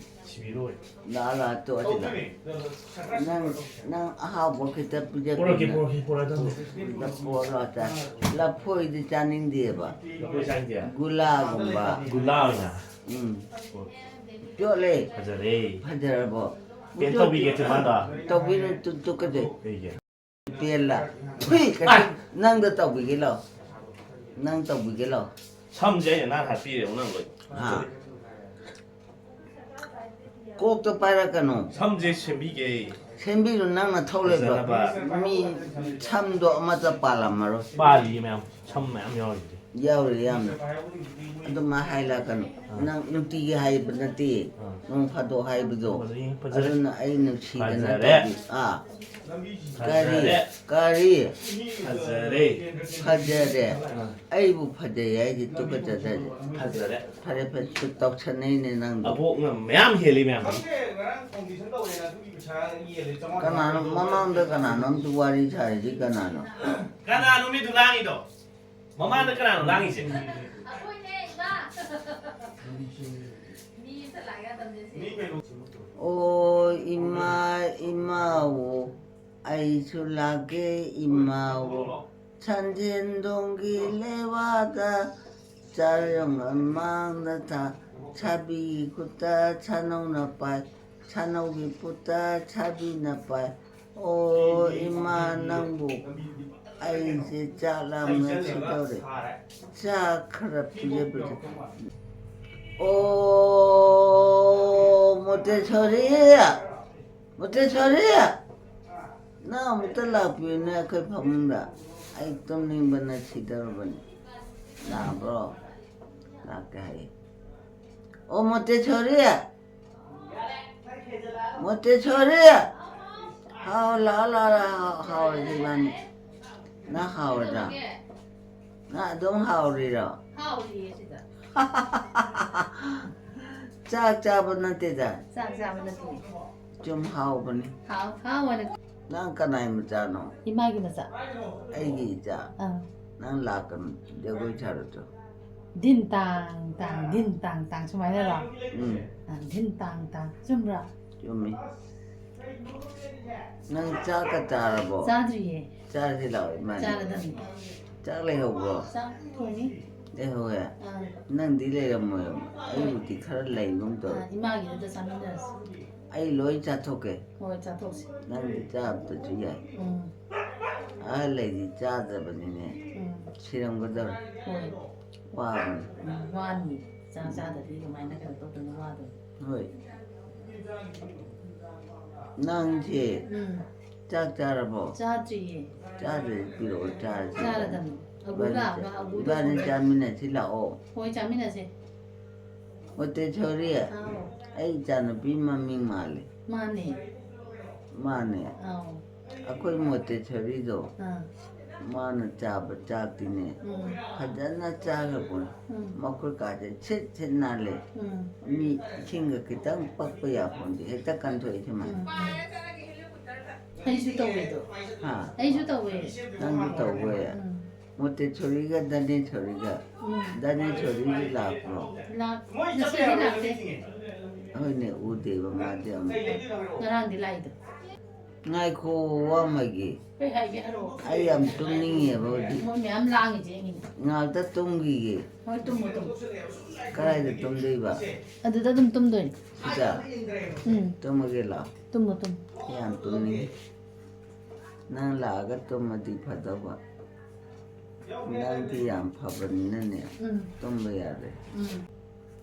ꯁꯤꯕꯤꯔꯣꯏ꯫ ꯂꯥꯛꯑꯣ, ꯂꯥꯛꯑꯣ, ꯇꯣꯛꯑꯁꯤꯗ꯫ ꯅꯪ, ꯅꯪ ꯑꯍꯥꯎꯕ ꯈꯤꯇ ꯄꯤꯖꯕꯤꯌꯨ꯫ ꯄꯣꯔꯛꯀꯦ, ꯄꯣꯔꯛꯀꯦ, ꯄꯣꯔꯛꯀꯦ꯫ ꯄꯣꯔꯛꯑꯣ, ꯂꯥꯛꯑꯣ, ꯆꯥ꯫ ꯂꯐꯣꯏꯗꯤ ꯆꯥꯅꯤꯡꯗꯦꯕ꯫ ꯂꯐꯣꯏ ꯆꯥꯅꯤꯡꯗꯦ? ꯒꯨꯂꯥꯒꯨꯝꯕ꯫ ꯒꯨꯂꯥ ꯑꯣꯏꯅ? ꯎꯝ꯫ ꯑꯣ꯫ ꯆꯣꯠꯂꯦ꯫ ꯐꯖꯔꯦ꯫ ꯐꯖꯔꯕꯣ? ꯄꯦꯟ ꯇꯧꯕꯤꯒꯦ, ꯆꯤꯝꯕꯥꯟꯗꯣ꯫ ꯇꯧꯕꯤꯅꯨ, ꯇꯨ-, ꯇꯨꯀꯠꯆꯩ꯫ ꯀꯩꯒꯤ? ꯄꯦꯜꯂ꯫ ꯍꯨꯏ, ꯀꯩꯁꯨ ꯑꯥꯏ! ꯅꯪꯗ ꯇꯧꯕꯤꯒꯦ ꯂꯥꯎ꯫ ꯅꯪ ꯇꯧꯕꯤꯒꯦ ꯂꯥꯎ꯫ ꯁꯝꯁꯦ ꯑꯩꯅ ꯅꯍꯥꯟ ꯍꯥꯠꯄꯤꯔꯦ, ꯑꯃꯨꯛ ꯅꯪ ꯂꯣꯏ꯫ ꯑꯥ꯫ ꯀꯣꯛꯇ ꯄꯥꯏꯔꯛꯀꯅꯨ꯫ ꯁꯝꯁꯦ ꯁꯦꯝꯕꯤꯒꯦ꯫ ꯁꯦꯝꯕꯤꯔꯨ, ꯅꯪ ꯅꯊꯧ ꯂꯩꯕ꯭ꯔꯣ? ꯐꯖꯅꯕ꯫ ꯃꯤ ꯁꯝꯗꯣ ꯑꯃꯠꯇ ꯄꯥꯜꯂꯝꯃꯔꯣꯏ꯫ ꯄꯥꯜꯂꯤꯌꯦ ꯃꯌꯥꯝ, ꯁꯝ ꯃꯌꯥꯝ ꯌꯥꯎꯔꯤꯁꯤꯗꯤ꯫ ꯌꯥꯎꯔꯤ ꯌꯥꯝꯅ꯫ ꯑꯗꯨꯃꯥꯏ ꯍꯥꯏꯂꯛꯀꯅꯨ꯫ ꯑꯥ꯫ ꯅꯪ ꯅꯨꯡꯇꯤꯒꯤ ꯍꯥꯏꯕ ꯅꯠꯇꯦ꯫ ꯑꯥ꯫ ꯅꯣꯡ ꯐꯥꯗꯣꯛ ꯍꯥꯏꯕꯗꯣ꯫ ꯐꯖꯩ, ꯐꯖꯔꯦ꯫ ꯑꯗꯨꯅ ꯑꯩ ꯅꯨꯡꯁꯤꯗꯅ ꯐꯖꯔꯦ꯫ ꯇꯧꯕꯤ-, ꯑꯥ꯫ ꯀꯔꯤ? ꯐꯖꯔꯦ꯫ ꯀꯔꯤ? ꯐꯖꯔꯦ꯫ ꯐꯖꯔꯦ꯫ ꯑꯥ꯫ ꯑꯩꯕꯨ ꯐꯖꯩ ꯍꯥꯏꯁꯦ ꯇꯨꯀꯠꯆꯗ꯭ꯔꯦ꯫ ꯐꯖꯔꯦ꯫ ꯐꯔꯦ, ꯐꯔꯦ, ꯁꯨ ꯇꯧꯁꯟꯅꯩꯅꯦ ꯅꯪꯗꯣ꯫ ꯑꯕꯣꯛꯅ ꯃꯌꯥꯝ ꯍꯦꯜꯂꯤ ꯃꯌꯥꯝꯗꯣ꯫ ꯀꯅꯥꯅꯣ ꯃꯃꯥꯡꯗ ꯀꯅꯥꯅꯣ ꯑꯝꯇ ꯋꯥꯔꯤ ꯁꯥꯔꯤꯁꯤ ꯀꯅꯥꯅꯣ? ꯀꯅꯥꯅꯣ ꯃꯤꯗꯨ ꯂꯥꯡꯉꯤꯗꯣ? ꯃꯃꯥꯡꯗ ꯀꯅꯥꯅꯣ ꯂꯥꯡꯉꯤꯁꯦ? ꯑꯩꯈꯣꯏꯅꯦ, ꯏꯃꯥ꯫ ꯃꯤ ꯑꯝꯇ ꯂꯥꯛ ꯌꯥꯗꯕꯅꯦ ꯁꯤ꯫ ꯑꯣ, ꯏꯃꯥ, ꯏꯃꯥꯑꯣ, ꯑꯩꯁꯨ ꯂꯥꯛꯀꯦ, ꯏꯃꯥꯑꯣ꯫ ꯁꯟꯖꯦꯟꯗꯣꯡꯒꯤ ꯂꯩꯕꯥꯛꯇ ꯆꯥꯔꯣꯡ ꯃꯥꯡꯗ ꯊꯥ-, ꯁꯥꯕꯤꯒꯤ ꯈꯨꯠꯇ ꯁꯥꯅꯧꯅ ꯄꯥꯏ, ꯁꯥꯅꯧꯒꯤ ꯄꯨꯠꯇ ꯁꯥꯕꯤꯅ ꯄꯥꯏ꯫ ꯑꯣ, ꯏꯃꯥ, ꯅꯪꯕꯨ ꯑꯩꯁꯦ ꯆꯥꯛ ꯂꯥꯝꯅ ꯁꯤꯗꯧꯔꯦ꯫ ꯆꯥꯛ ꯈꯔ ꯄꯤꯖꯕꯤꯔꯣ꯫ ꯑꯣ, ꯃꯣꯇꯦꯁꯣꯔꯤ! ꯃꯣꯇꯦꯁꯣꯔꯤ! ꯅꯪ ꯑꯃꯨꯛꯇ ꯂꯥꯛꯄꯤꯌꯨꯅꯦ ꯑꯩꯈꯣꯏ ꯐꯃꯨꯡꯗ꯫ ꯑꯩ ꯇꯨꯝꯅꯤꯡꯕꯅ ꯁꯤꯗꯧꯔꯕꯅꯤ꯫ ꯂꯥꯛꯑꯕ꯭ꯔꯣ? ꯂꯥꯛꯀꯦ ꯍꯥꯏꯌꯦ꯫ ꯑꯣ, ꯃꯣꯇꯦꯁꯣꯔꯤ! ꯃꯣꯇꯦꯁꯣꯔꯤ! ꯍꯥꯎ, ꯂꯥꯛꯑꯣ, ꯂꯥꯛꯑꯣ, ꯂꯥꯛꯑꯣ, ꯍꯥꯎ-, ꯍꯥꯎꯔꯁꯤ ꯏꯕꯥꯅꯤ꯫ ꯅꯪ ꯍꯥꯎꯔꯗ꯭ꯔꯥ? ꯅꯪ ꯑꯗꯨꯝ ꯍꯥꯎꯔꯤꯔꯣ? ꯍꯥꯎꯔꯤꯌꯦ ꯁꯤꯗ꯫ ꯆꯥꯛ ꯆꯥꯕ ꯅꯠꯇꯦꯗ꯫ ꯆꯥꯛ ꯆꯥꯕ ꯅꯠꯇꯦ꯫ ꯆꯨꯝ ꯍꯥꯎꯕꯅꯤ꯫ ꯍꯥꯎ ꯍꯥꯎ ꯑꯅ꯫ ꯅꯪ ꯀꯅꯥꯏ ꯃꯆꯥꯅꯣ? ꯏꯃꯥꯒꯤ ꯃꯆꯥ꯫ ꯑꯩꯒꯤ ꯏꯆꯥ꯫ ꯑꯥ꯫ ꯅꯪ ꯂꯥꯛꯀꯅꯨ꯫ ꯖꯒꯣꯏ ꯁꯥꯔꯨꯆꯣ꯫ ꯗꯤꯟ ꯇꯥꯡ ꯇꯥꯡ ꯗꯤꯟ ꯇꯥꯡ ꯇꯥꯡ ꯁꯨꯃꯥꯏꯅꯔꯣ? ꯎꯝ꯫ ꯑꯥ, ꯗꯤꯟ ꯇꯥꯡ ꯇꯥꯡ꯫ ꯆꯨꯝꯕ꯭ꯔꯥ? ꯆꯨꯝꯃꯤ꯫ ꯅꯪ ꯆꯥꯛꯀ ꯆꯥꯔꯕꯣ? ꯆꯥꯗ꯭ꯔꯤꯌꯦ꯫ ꯆꯥꯔꯁꯤ ꯂꯥꯛꯑꯣ ꯏꯃꯥꯅꯤ꯫ ꯆꯥꯔꯗꯝꯅꯤ꯫ ꯆꯥꯛ ꯂꯩꯍꯧꯕ꯭ꯔꯣ? ꯆꯥꯛ ꯊꯣꯡꯉꯤ꯫ ꯂꯩꯍꯧꯋꯦ꯫ ꯑꯥ꯫ ꯅꯪꯗꯤ ꯂꯩꯔꯝꯃꯣꯏ꯫ ꯑꯩꯕꯨꯗꯤ ꯈꯔ ꯂꯩꯒꯨꯝ ꯇꯧꯋꯦ꯫ ꯑꯥ, ꯏꯃꯥꯒꯤꯗꯨꯗ ꯆꯥꯃꯤꯟꯅꯔꯁꯤ꯫ ꯑꯩ ꯂꯣꯏ ꯆꯥꯊꯣꯛꯀꯦ꯫ ꯍꯣꯏ, ꯆꯥꯊꯣꯛꯁꯤ꯫ ꯅꯪꯗꯤ ꯆꯥꯕꯗꯁꯨ ꯌꯥꯏ꯫ ꯎꯝ꯫ ꯑꯍꯜ ꯂꯩꯗꯤ ꯆꯥꯗꯕꯅꯤꯅꯦ꯫ ꯎꯝ꯫ ꯁꯤꯔꯝꯒꯗꯧꯔꯦ꯫ ꯍꯣꯏ꯫ ꯋꯥꯕꯅꯤ꯫ ꯎꯝ, ꯋꯥꯅꯤ꯫ ꯆꯥꯛ ꯆꯥꯗꯕꯤ ꯀꯃꯥꯏꯅ ꯀꯩꯅꯣ ꯇꯧꯗꯅ ꯋꯥꯗꯣꯏꯅꯣ? ꯍꯣꯏ꯫ ꯅꯪꯁꯦ ꯎꯝ꯫ ꯆꯥꯛ ꯆꯥꯔꯕꯣ? ꯆꯥꯗ꯭ꯔꯤꯌꯦ꯫ ꯆꯥꯗ꯭ꯔꯗꯤ ꯄꯤꯔꯛꯑꯣ, ꯆꯥꯔꯁꯤ꯫ ꯆꯥꯔꯗꯝꯅꯤ꯫ ꯑꯒꯨ ꯏꯕꯥꯅꯤ ꯂꯥꯛꯑꯒ ꯆꯥ-, ꯑꯒꯨꯗꯣ ꯏꯕꯥꯅꯤ ꯊꯣꯡꯉꯦ꯫ ꯆꯥꯃꯤꯟꯅꯁꯤ ꯂꯥꯛꯑꯣ꯫ ꯍꯣꯏ, ꯆꯥꯃꯤꯟꯅꯁꯦ꯫ ꯃꯣꯇꯦꯁꯣꯔꯤ, ꯍꯥꯎ꯫ ꯑꯩ ꯏꯆꯥꯅꯨꯄꯤ ꯃꯃꯤꯡ ꯃꯥꯜꯂꯦ꯫ ꯃꯥꯅꯦ꯫ ꯃꯥꯅꯦ꯫ ꯑꯥꯎ꯫ ꯑꯩꯈꯣꯏ ꯃꯣꯇꯦꯁꯣꯔꯤꯗꯣ ꯑꯥ꯫ ꯃꯥꯅ ꯆꯥꯕ ꯆꯥꯛꯇꯤꯅꯦ ꯎꯝ꯫ ꯐꯖꯅ ꯆꯥꯈ꯭ꯔꯄꯣꯠꯅꯤ꯫ ꯎꯝ꯫ ꯃꯈꯨꯠ ꯀꯥꯁꯦ ꯁꯤꯠ ꯁꯤꯠ ꯅꯥꯜꯂꯦ꯫ ꯎꯝ꯫ ꯃꯤ ꯏꯁꯤꯡꯒ ꯈꯤꯇꯪ ꯄꯛꯄ ꯌꯥꯄꯣꯟꯇꯦ꯫ ꯍꯦꯛꯇ ꯀꯟꯊꯣꯛꯑꯦ ꯁꯨꯃꯥꯏꯅ꯫ ꯎꯝ꯫ ꯑꯩꯁꯨ ꯇꯧꯋꯦꯗꯣ꯫ ꯍꯥ? ꯑꯩꯁꯨ ꯇꯧꯋꯦ꯫ ꯅꯪꯁꯨ ꯇꯧꯕ ꯌꯥꯏ꯫ ꯎꯝ꯫ ꯃꯣꯇꯦꯁꯣꯔꯤꯒ ꯗꯅꯦꯁꯣꯔꯤꯒ꯫ ꯎꯝ꯫ ꯗꯅꯦꯁꯣꯔꯤꯗꯤ ꯂꯥꯛꯄ꯭ꯔꯣ? ꯂꯥꯛ-, ꯉꯁꯤꯗꯤ ꯂꯥꯛꯇꯦ꯫ ꯍꯣꯏꯅꯦ, ꯎꯗꯦꯕ ꯃꯥꯗꯤ ꯑꯃꯨꯛ꯫ ꯉꯔꯥꯡꯗꯤ ꯂꯥꯛꯏꯗꯣ꯫ ꯉꯥꯏꯈꯣ, ꯋꯥꯃꯒꯤ꯫ ꯀꯩ ꯍꯥꯏꯒꯦ ꯍꯥꯏꯔꯛꯑꯣ꯫ ꯑꯩ ꯌꯥꯝ ꯇꯨꯝꯅꯤꯡꯉꯦꯕ ꯍꯧꯖꯤꯛ꯫ ꯃꯣꯏ ꯃꯌꯥꯝ ꯂꯥꯡꯉꯤꯁꯦ ꯌꯦꯡꯉꯤꯅꯦ꯫ ꯉꯥꯏꯍꯥꯛꯇ ꯇꯨꯝꯈꯤꯒꯦ꯫ ꯍꯣꯏ, ꯇꯨꯝꯃꯣ, ꯇꯨꯝꯃꯣ꯫ ꯀꯗꯥꯏꯗ ꯇꯨꯝꯗꯣꯏꯕ? ꯑꯗꯨꯗ ꯑꯗꯨꯝ ꯇꯨꯝꯗꯣꯏꯅꯦ꯫ ꯁꯤꯗ? ꯎꯝ꯫ ꯇꯨꯝꯃꯒꯦ ꯂꯥꯛꯑꯣ꯫ ꯇꯨꯝꯃꯣ, ꯇꯨꯝꯃꯣ꯫ ꯑꯩ ꯌꯥꯝ ꯇꯨꯝꯅꯤꯡꯉꯤ꯫ ꯅꯪ ꯂꯥꯛꯑꯒ ꯇꯨꯝꯃꯗꯤ ꯐꯗꯧꯕ꯫ ꯅꯪꯗꯤ ꯌꯥꯝ ꯐꯕꯅꯤꯅꯅꯦ꯫ ꯎꯝ꯫ ꯇꯨꯝꯕ ꯌꯥꯔꯦ꯫ ꯎꯝ꯫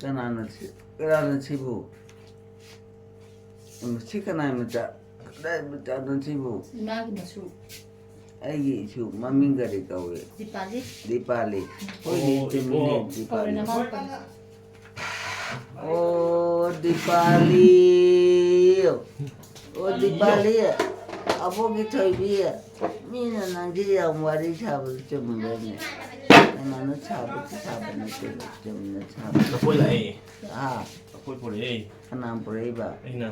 ꯀꯅꯥꯅꯣ ꯁꯤ? ꯀꯅꯥꯅꯣ ꯁꯤꯕꯨ? ꯎꯝ, ꯁꯤ ꯀꯅꯥꯏ ꯃꯆꯥ? ꯀꯗꯥꯏ ꯃꯆꯥꯅꯣ ꯁꯤꯕꯨ? ꯏꯃꯥꯒꯤ ꯃꯁꯨ꯫ ꯑꯩꯒꯤ ꯏꯁꯨ ꯃꯃꯤꯡ ꯀꯔꯤ ꯀꯧꯏ? ꯗꯤꯄꯥꯂꯤ꯫ ꯗꯤꯄꯥꯂꯤ꯫ ꯑꯣ, ꯍꯣꯏꯅꯦ, ꯆꯨꯝꯃꯤꯅꯦ, ꯏꯕꯣꯛ꯫ ꯀꯧꯔꯦ ꯗꯤꯄꯥꯂꯤ꯫ ꯅꯃꯥ ꯃꯄꯥ꯫ ꯑꯣ, ꯗꯤꯄꯥꯂꯤ꯫ ꯑꯣ, ꯗꯤꯄꯥꯂꯤ꯫ ꯑꯕꯣꯛꯀꯤ ꯊꯣꯏꯕꯤ꯫ ꯃꯤꯅ ꯅꯪꯁꯦ ꯌꯥꯝ ꯋꯥꯔꯤ ꯁꯥꯕꯗ ꯆꯨꯝꯕ꯭ꯔꯅꯦ? ꯀꯅꯥꯅ ꯁꯥꯕꯗꯤ ꯁꯥꯕ ꯅꯠꯇꯦꯕ, ꯆꯨꯝꯅ ꯁꯥꯕ꯫ ꯂꯐꯣꯏ ꯂꯥꯛꯑꯦ꯫ ꯑꯥ, ꯂꯐꯣꯏ ꯄꯨꯔꯛꯑꯦ꯫ ꯀꯅꯥꯅ ꯄꯨꯔꯛꯏꯕ? ꯑꯩꯅ꯫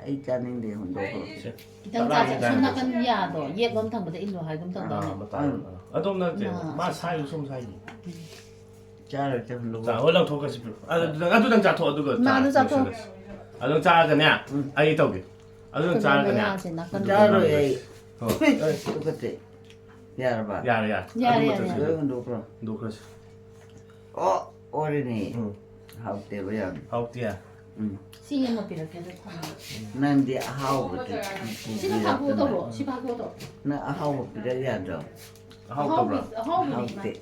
ꯑꯩ ꯆꯥꯅꯤꯡꯗꯦ, ꯍꯨꯟꯗꯣꯛꯈ꯭ꯔꯣ꯫ ꯁꯦ꯫ ꯈꯤꯇꯪ ꯇꯔꯥ ꯆꯥꯁꯦ꯫ ꯍꯦꯟꯅ ꯁꯣꯝ ꯅꯥꯀꯟ ꯌꯥꯗꯣ ꯌꯦꯛꯂꯣꯝ ꯊꯪꯕꯗ ꯏꯜꯂꯣ ꯍꯥꯏꯒꯨꯝ ꯇꯧꯗꯥꯏꯅꯦ? ꯑꯥ, ꯃꯇꯥꯏ꯫ ꯎꯝ꯫ ꯑꯗꯣꯝ ꯅꯠꯇꯦ, ꯃꯥ ꯁꯥꯏꯗꯣ ꯁꯣꯝ ꯁꯥꯏꯗꯣ꯫ ꯆꯥꯔꯣꯏ, ꯆꯥꯔꯣꯏ, ꯍꯨꯟꯗꯣꯛꯈ꯭ꯔꯣ꯫ ꯆꯥ-, ꯍꯣꯏ, ꯂꯪꯊꯣꯛꯈ꯭ꯔꯁꯤ꯫ ꯑꯗꯨ-, ꯑꯗꯨꯗꯪ ꯆꯥꯊꯣꯛ, ꯑꯗꯨꯒ ꯅꯥ, ꯑꯗꯨ ꯆꯥꯊꯣꯛ꯫ ꯑꯗꯨꯝ ꯆꯥꯔꯒꯅꯦ, ꯎꯝ꯫ ꯑꯩ ꯇꯧꯒꯦ꯫ ꯑꯗꯨꯗꯪ ꯆꯥꯔꯒꯅꯦ, ꯃꯌꯥꯁꯦ ꯅꯥꯀꯟ ꯑꯩ ꯇꯧꯒꯦ꯫ ꯆꯥꯔꯣꯏ ꯑꯩ꯫ ꯍꯣꯏ꯫ ꯍꯨꯏ, ꯇꯨꯀꯠꯆꯩ꯫ ꯌꯥꯔꯕ? ꯌꯥꯔꯦ, ꯌꯥꯔꯦ꯫ ꯌꯥꯔꯦ, ꯑꯗꯨꯃ ꯌꯥꯔꯦ꯫ ꯆꯠꯁꯤ꯫ ꯂꯣꯏ ꯍꯨꯟꯗꯣꯛꯈ꯭ꯔꯣ꯫ ꯍꯨꯟꯗꯣꯛꯈ꯭ꯔꯁꯤ꯫ ꯑꯣ, ꯑꯣꯔꯦꯅꯦ꯫ ꯎꯝ꯫ ꯍꯥꯎꯇꯦꯕ ꯌꯥꯝ꯫ ꯍꯥꯎꯇꯦ? ꯎꯝ꯫ ꯁꯤ ꯑꯃ ꯄꯤꯔꯛꯀꯦ, ꯑꯗꯨ ꯊꯝꯃꯣ꯫ ꯅꯪꯗꯤ ꯑꯍꯥꯎꯕꯗꯤ ꯁꯤꯅ ꯐꯥꯛꯇꯣꯛꯑꯣ ꯇꯧꯔꯣ, ꯁꯤ ꯐꯥꯛꯇꯣꯛꯑꯣ ꯇꯧꯔꯣ꯫ ꯅꯪ ꯑꯍꯥꯎꯕ ꯄꯤꯔꯛ ꯌꯥꯗ꯭ꯔꯣ? ꯑꯍꯥꯎꯇꯕ꯭ꯔꯥ? ꯑꯍꯥꯎꯕꯤ-, ꯑꯍꯥꯎꯕꯤꯅꯦ ꯏꯃꯥ꯫ ꯍꯥꯎꯇꯦ꯫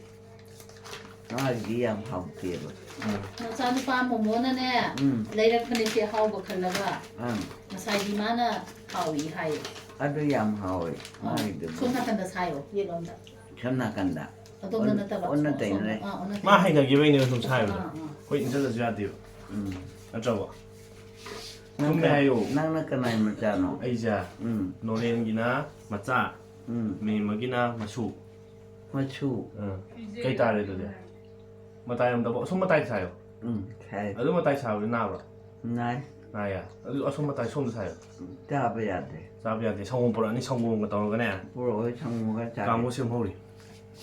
ꯃꯥꯒꯤꯗꯤ ꯌꯥꯝ ꯍꯥꯎꯇꯦꯕ꯫ ꯎꯝ꯫ ꯅꯆꯥꯅꯨꯄꯥ ꯃꯣꯃꯣꯅꯅꯦ, ꯎꯝ꯫ ꯂꯩꯔꯛꯄꯅꯦ ꯁꯤ ꯑꯍꯥꯎꯕ ꯈꯜꯂꯒ꯫ ꯑꯪ꯫ ꯉꯁꯥꯏꯗꯤ ꯃꯥꯅ ꯍꯥꯎꯏ ꯍꯥꯏꯌꯦ꯫ ꯑꯗꯨ ꯌꯥꯝ ꯍꯥꯎꯋꯦ, ꯑꯥ, ꯃꯥꯒꯤꯗꯨꯕꯨ꯫ ꯁꯣꯝ ꯅꯥꯀꯟꯗ ꯁꯥꯏꯌꯣ, ꯌꯦꯠꯂꯣꯝꯗ꯫ ꯁꯣꯝ ꯅꯥꯀꯟꯗ꯫ ꯑꯗꯣꯝꯗ ꯑꯣꯟ-, ꯅꯠꯇꯕ, ꯑꯣꯟꯅ ꯁꯣꯝ-, ꯇꯩꯅꯔꯦ꯫ ꯑꯥ, ꯑꯣꯟꯅ ꯃꯥ ꯇꯩꯅꯔꯦ꯫ ꯍꯩꯅꯈꯤꯕꯩꯅꯦꯕ ꯁꯨꯝ ꯁꯥꯏꯕꯗꯣ꯫ ꯑꯥ, ꯑꯥ꯫ ꯑꯩꯈꯣꯏ ꯏꯟꯁꯤꯜꯂꯁꯨ ꯌꯥꯗꯦꯕ꯫ ꯎꯝ꯫ ꯅꯠꯇ꯭ꯔꯕ? ꯅꯪ ꯆꯨꯝꯃꯦ ꯀ-, ꯍꯥꯏꯌꯣ꯫ ꯅꯪꯅ ꯀꯅꯥꯏ ꯃꯆꯥꯅꯣ? ꯑꯩꯁꯦ ꯎꯝ꯫ ꯅꯣꯔꯦꯟꯒꯤꯅ ꯃꯆꯥ, ꯎꯝ꯫ ꯃꯦꯝꯃꯒꯤꯅ ꯃꯁꯨ꯫ ꯃꯁꯨ꯫ ꯑꯥ꯫ ꯀꯩ ꯇꯥꯔꯦ ꯑꯗꯨꯗꯤ? ꯃꯇꯥꯏꯔꯣꯝꯗ ꯑꯁꯨꯝ ꯃꯇꯥꯏ ꯁꯥꯏꯌꯣ꯫ ꯎꯝ, ꯁꯥꯏ꯫ ꯑꯗꯨ ꯃꯇꯥꯏ ꯁꯥꯕꯗꯤ ꯅꯥꯕ꯭ꯔꯣ? ꯅꯥꯏ꯫ ꯅꯥꯏꯌꯦ? ꯑꯗꯨ ꯑꯁꯨꯝ ꯃꯇꯥꯏ ꯁꯣꯝꯗ ꯁꯥꯏꯌꯣ꯫ ꯆꯥꯕ ꯌꯥꯗꯦ꯫ ꯆꯥꯕ ꯌꯥꯗꯦ꯫ ꯁꯪꯒꯣꯝ ꯄꯨꯔꯛꯑꯅꯤ, ꯁꯪꯒꯣꯝꯒ ꯇꯧꯔꯒꯅꯦ꯫ ꯄꯨꯔꯛꯑꯣ, ꯁꯪꯒꯣꯝꯒ ꯆꯥꯒꯦ꯫ ꯀꯥꯡꯕꯨ ꯁꯦꯝꯍꯧꯔꯤ꯫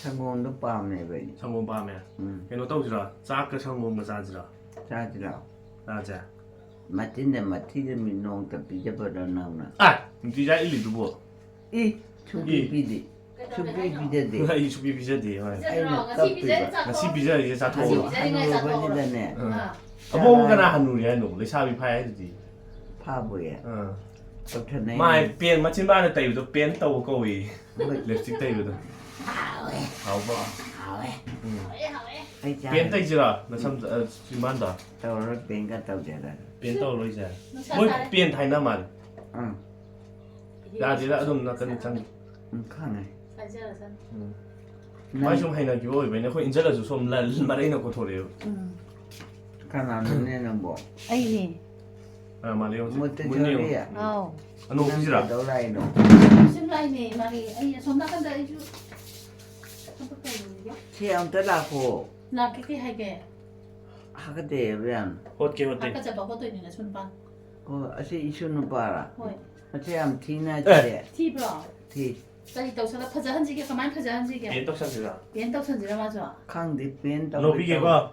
ꯁꯪꯒꯣꯝꯗꯣ ꯄꯥꯝꯃꯦꯕ ꯑꯩ꯫ ꯁꯪꯒꯣꯝ ꯄꯥꯝꯃꯦ? ꯎꯝ꯫ ꯀꯩꯅꯣ ꯇꯧꯁꯤꯔꯣ? ꯆꯥꯛꯀ ꯁꯪꯒꯣꯝꯒ ꯆꯥꯁꯤꯔꯣ? ꯆꯥꯁꯤꯔꯣ? ꯆꯥꯁꯦ꯫ ꯃꯆꯤꯟꯗ ꯃꯊꯤꯗ ꯃꯤ ꯅꯣꯡꯇ ꯄꯤꯖꯕꯗꯣ ꯅꯪꯅ꯫ ꯑꯦ! ꯅꯨꯡꯇꯤ ꯆꯥ ꯏꯜꯂꯤꯗꯨꯕꯣ? E, ꯁꯨꯡꯄꯤ E. ꯄꯤꯗꯦ꯫ ꯁꯨꯡꯄꯤ ꯄꯤꯖꯗꯦ꯫ ꯑꯩ ꯁꯨꯡꯄꯤ ꯄꯤꯖꯗꯦ, ꯍꯣꯏ꯫ ꯑꯩꯅ ꯉꯁꯤ ꯄꯤꯖꯔꯤ, ꯀꯞꯄꯤꯕ꯫ ꯆꯥꯊꯣꯛꯑꯣ꯫ ꯉꯁꯤ ꯄꯤꯖꯔꯤꯁꯦ ꯆꯥꯊꯣꯛꯑꯣ꯫ ꯉꯁꯤ ꯄꯤꯖꯔꯤꯉꯩ ꯆꯥꯊꯣꯛꯑꯣ꯫ ꯍꯅꯨꯔꯕꯅꯤꯅꯅꯦ꯫ ꯑꯥ꯫ ꯑꯕꯣꯛ ꯑꯃ ꯀꯅꯥ ꯍꯅꯨꯔꯤ ꯍꯥꯏꯅꯣ? ꯂꯩꯁꯥꯕꯤ ꯐꯥꯏ ꯍꯥꯏꯗꯨꯗꯤ꯫ ꯐꯥꯕꯣꯏꯌꯦ꯫ ꯑꯥ꯫ ꯇꯧꯊꯅꯩ꯫ ꯃꯥꯏ ꯄꯦꯟ ꯃꯆꯤꯟ ꯃꯥꯅ ꯇꯩꯕꯗꯣ ꯄꯦꯟ ꯇꯧꯕ ꯀꯧꯏ꯫ ꯍꯣꯏ꯫ ꯂꯤꯞꯁꯇꯤꯛ ꯇꯩꯕꯗꯣ꯫ ꯍꯥꯎꯋꯦ꯫ ꯍꯥꯎꯕ꯭ꯔꯣ? ꯍꯥꯎꯋꯦ꯫ ꯎꯝ꯫ ꯍꯥꯎꯋꯦ, ꯍꯥꯎꯋꯦ꯫ ꯑꯩ ꯆꯥꯔꯦ꯫ ꯄꯦꯟ ꯇꯩꯁꯤꯔꯣ? ꯅꯁꯝ, ꯑ, ꯆꯤꯝꯕꯥꯟꯗꯣ? ꯇꯧꯔꯔꯣꯏ, ꯄꯦꯟꯒ ꯇꯧꯖꯔꯔꯣꯏ꯫ ꯄꯦꯟ ꯇꯧꯔꯔꯣꯏꯁꯦ? ꯅꯨꯡꯁꯥ ꯃꯣꯏ ꯁꯥꯔꯦ꯫ ꯄꯦꯟ ꯊꯥꯏꯅ ꯃꯥꯜꯂꯦ꯫ ꯑꯪ꯫ ꯌꯥꯗꯦꯗ, ꯑꯗꯨꯝ ꯅꯥꯀꯟꯗ ꯆꯪꯉꯤ꯫ ꯎꯝ, ꯈꯪꯉꯦ꯫ ꯍꯥꯏꯖꯔꯁꯅꯨ꯫ ꯎꯝ꯫ ꯅꯪ ꯃꯥꯏ ꯁꯨꯝ ꯍꯩꯅꯈꯤꯕ ꯑꯣꯏꯕꯩꯅꯦ, ꯑꯩꯈꯣꯏ ꯏꯟꯖꯜꯂꯁꯨ ꯁꯣꯝ ꯂ-, ꯃꯔꯩꯅ ꯀꯣꯊꯣꯔꯛꯑꯦꯕ꯫ ꯎꯝ꯫ ꯀꯅꯥꯅꯣꯅꯦ ꯅꯪꯕꯣ? ꯑꯩꯅꯦ꯫ ꯑ, ꯃꯥꯂꯦ ꯌꯦꯡꯉꯨꯁꯦ꯫ ꯃꯨꯠꯇ ꯃꯨꯟꯅ ꯌꯦꯡꯉꯨ꯫ ꯖꯣꯔꯤꯌꯥ? ꯎꯝ꯫ ꯑꯥꯎ꯫ ꯑꯅꯣꯛ ꯅꯪ ꯄꯤꯁꯤꯔꯥ? ꯀꯩꯗꯧ ꯂꯥꯛꯏꯅꯣ? ꯁꯨꯝ ꯂꯥꯛꯏꯅꯦ, ꯃꯥꯒꯤ, ꯑꯩ ꯑꯁꯣꯝ ꯅꯥꯀꯟꯗ ꯑꯩꯁꯨ ꯊꯕꯛ ꯇꯧꯔꯨꯒꯦ꯫ ꯁꯤ ꯑꯝꯇ ꯂꯥꯛꯈꯣ꯫ ꯂꯥꯛꯀꯦ, ꯀꯩ ꯍꯥꯏꯒꯦ? ꯍꯥꯀꯠꯆꯩꯌꯦꯕ ꯌꯥꯝ꯫ ꯍꯣꯠꯀꯦ, ꯍꯣꯠꯀꯦ꯫ ꯍꯥꯀꯠꯆꯕ ꯍꯣꯠꯇꯣꯏꯅꯤ ꯅꯁꯨ ꯅꯨꯄꯥ꯫ ꯑꯣ, ꯑꯁꯤ ꯏꯁꯨ ꯅꯨꯄꯥꯔꯥ? ꯍꯣꯏ꯫ ꯃꯁꯤ ꯌꯥꯝ ꯊꯤꯅ ꯑꯦ! ꯁꯤꯗꯤ꯫ ꯊꯤꯕ꯭ꯔꯣ? ꯊꯤ꯫ ꯀꯔꯤ ꯇꯧꯁꯜꯂ ꯐꯖꯍꯟꯁꯤꯒꯦ? ꯀꯃꯥꯏꯅ ꯐꯖꯍꯟꯁꯤꯒꯦ? ꯄꯦꯟ ꯇꯧꯁꯟꯁꯤꯔꯥ? ꯄꯦꯟ ꯇꯧꯁꯟꯁꯤꯔꯥ ꯃꯥꯁꯨ? ꯈꯪꯗꯦ, ꯄꯦꯟ ꯇꯧꯒꯦ ꯂꯧꯕꯤꯒꯦꯀꯣ? ꯇꯧ꯫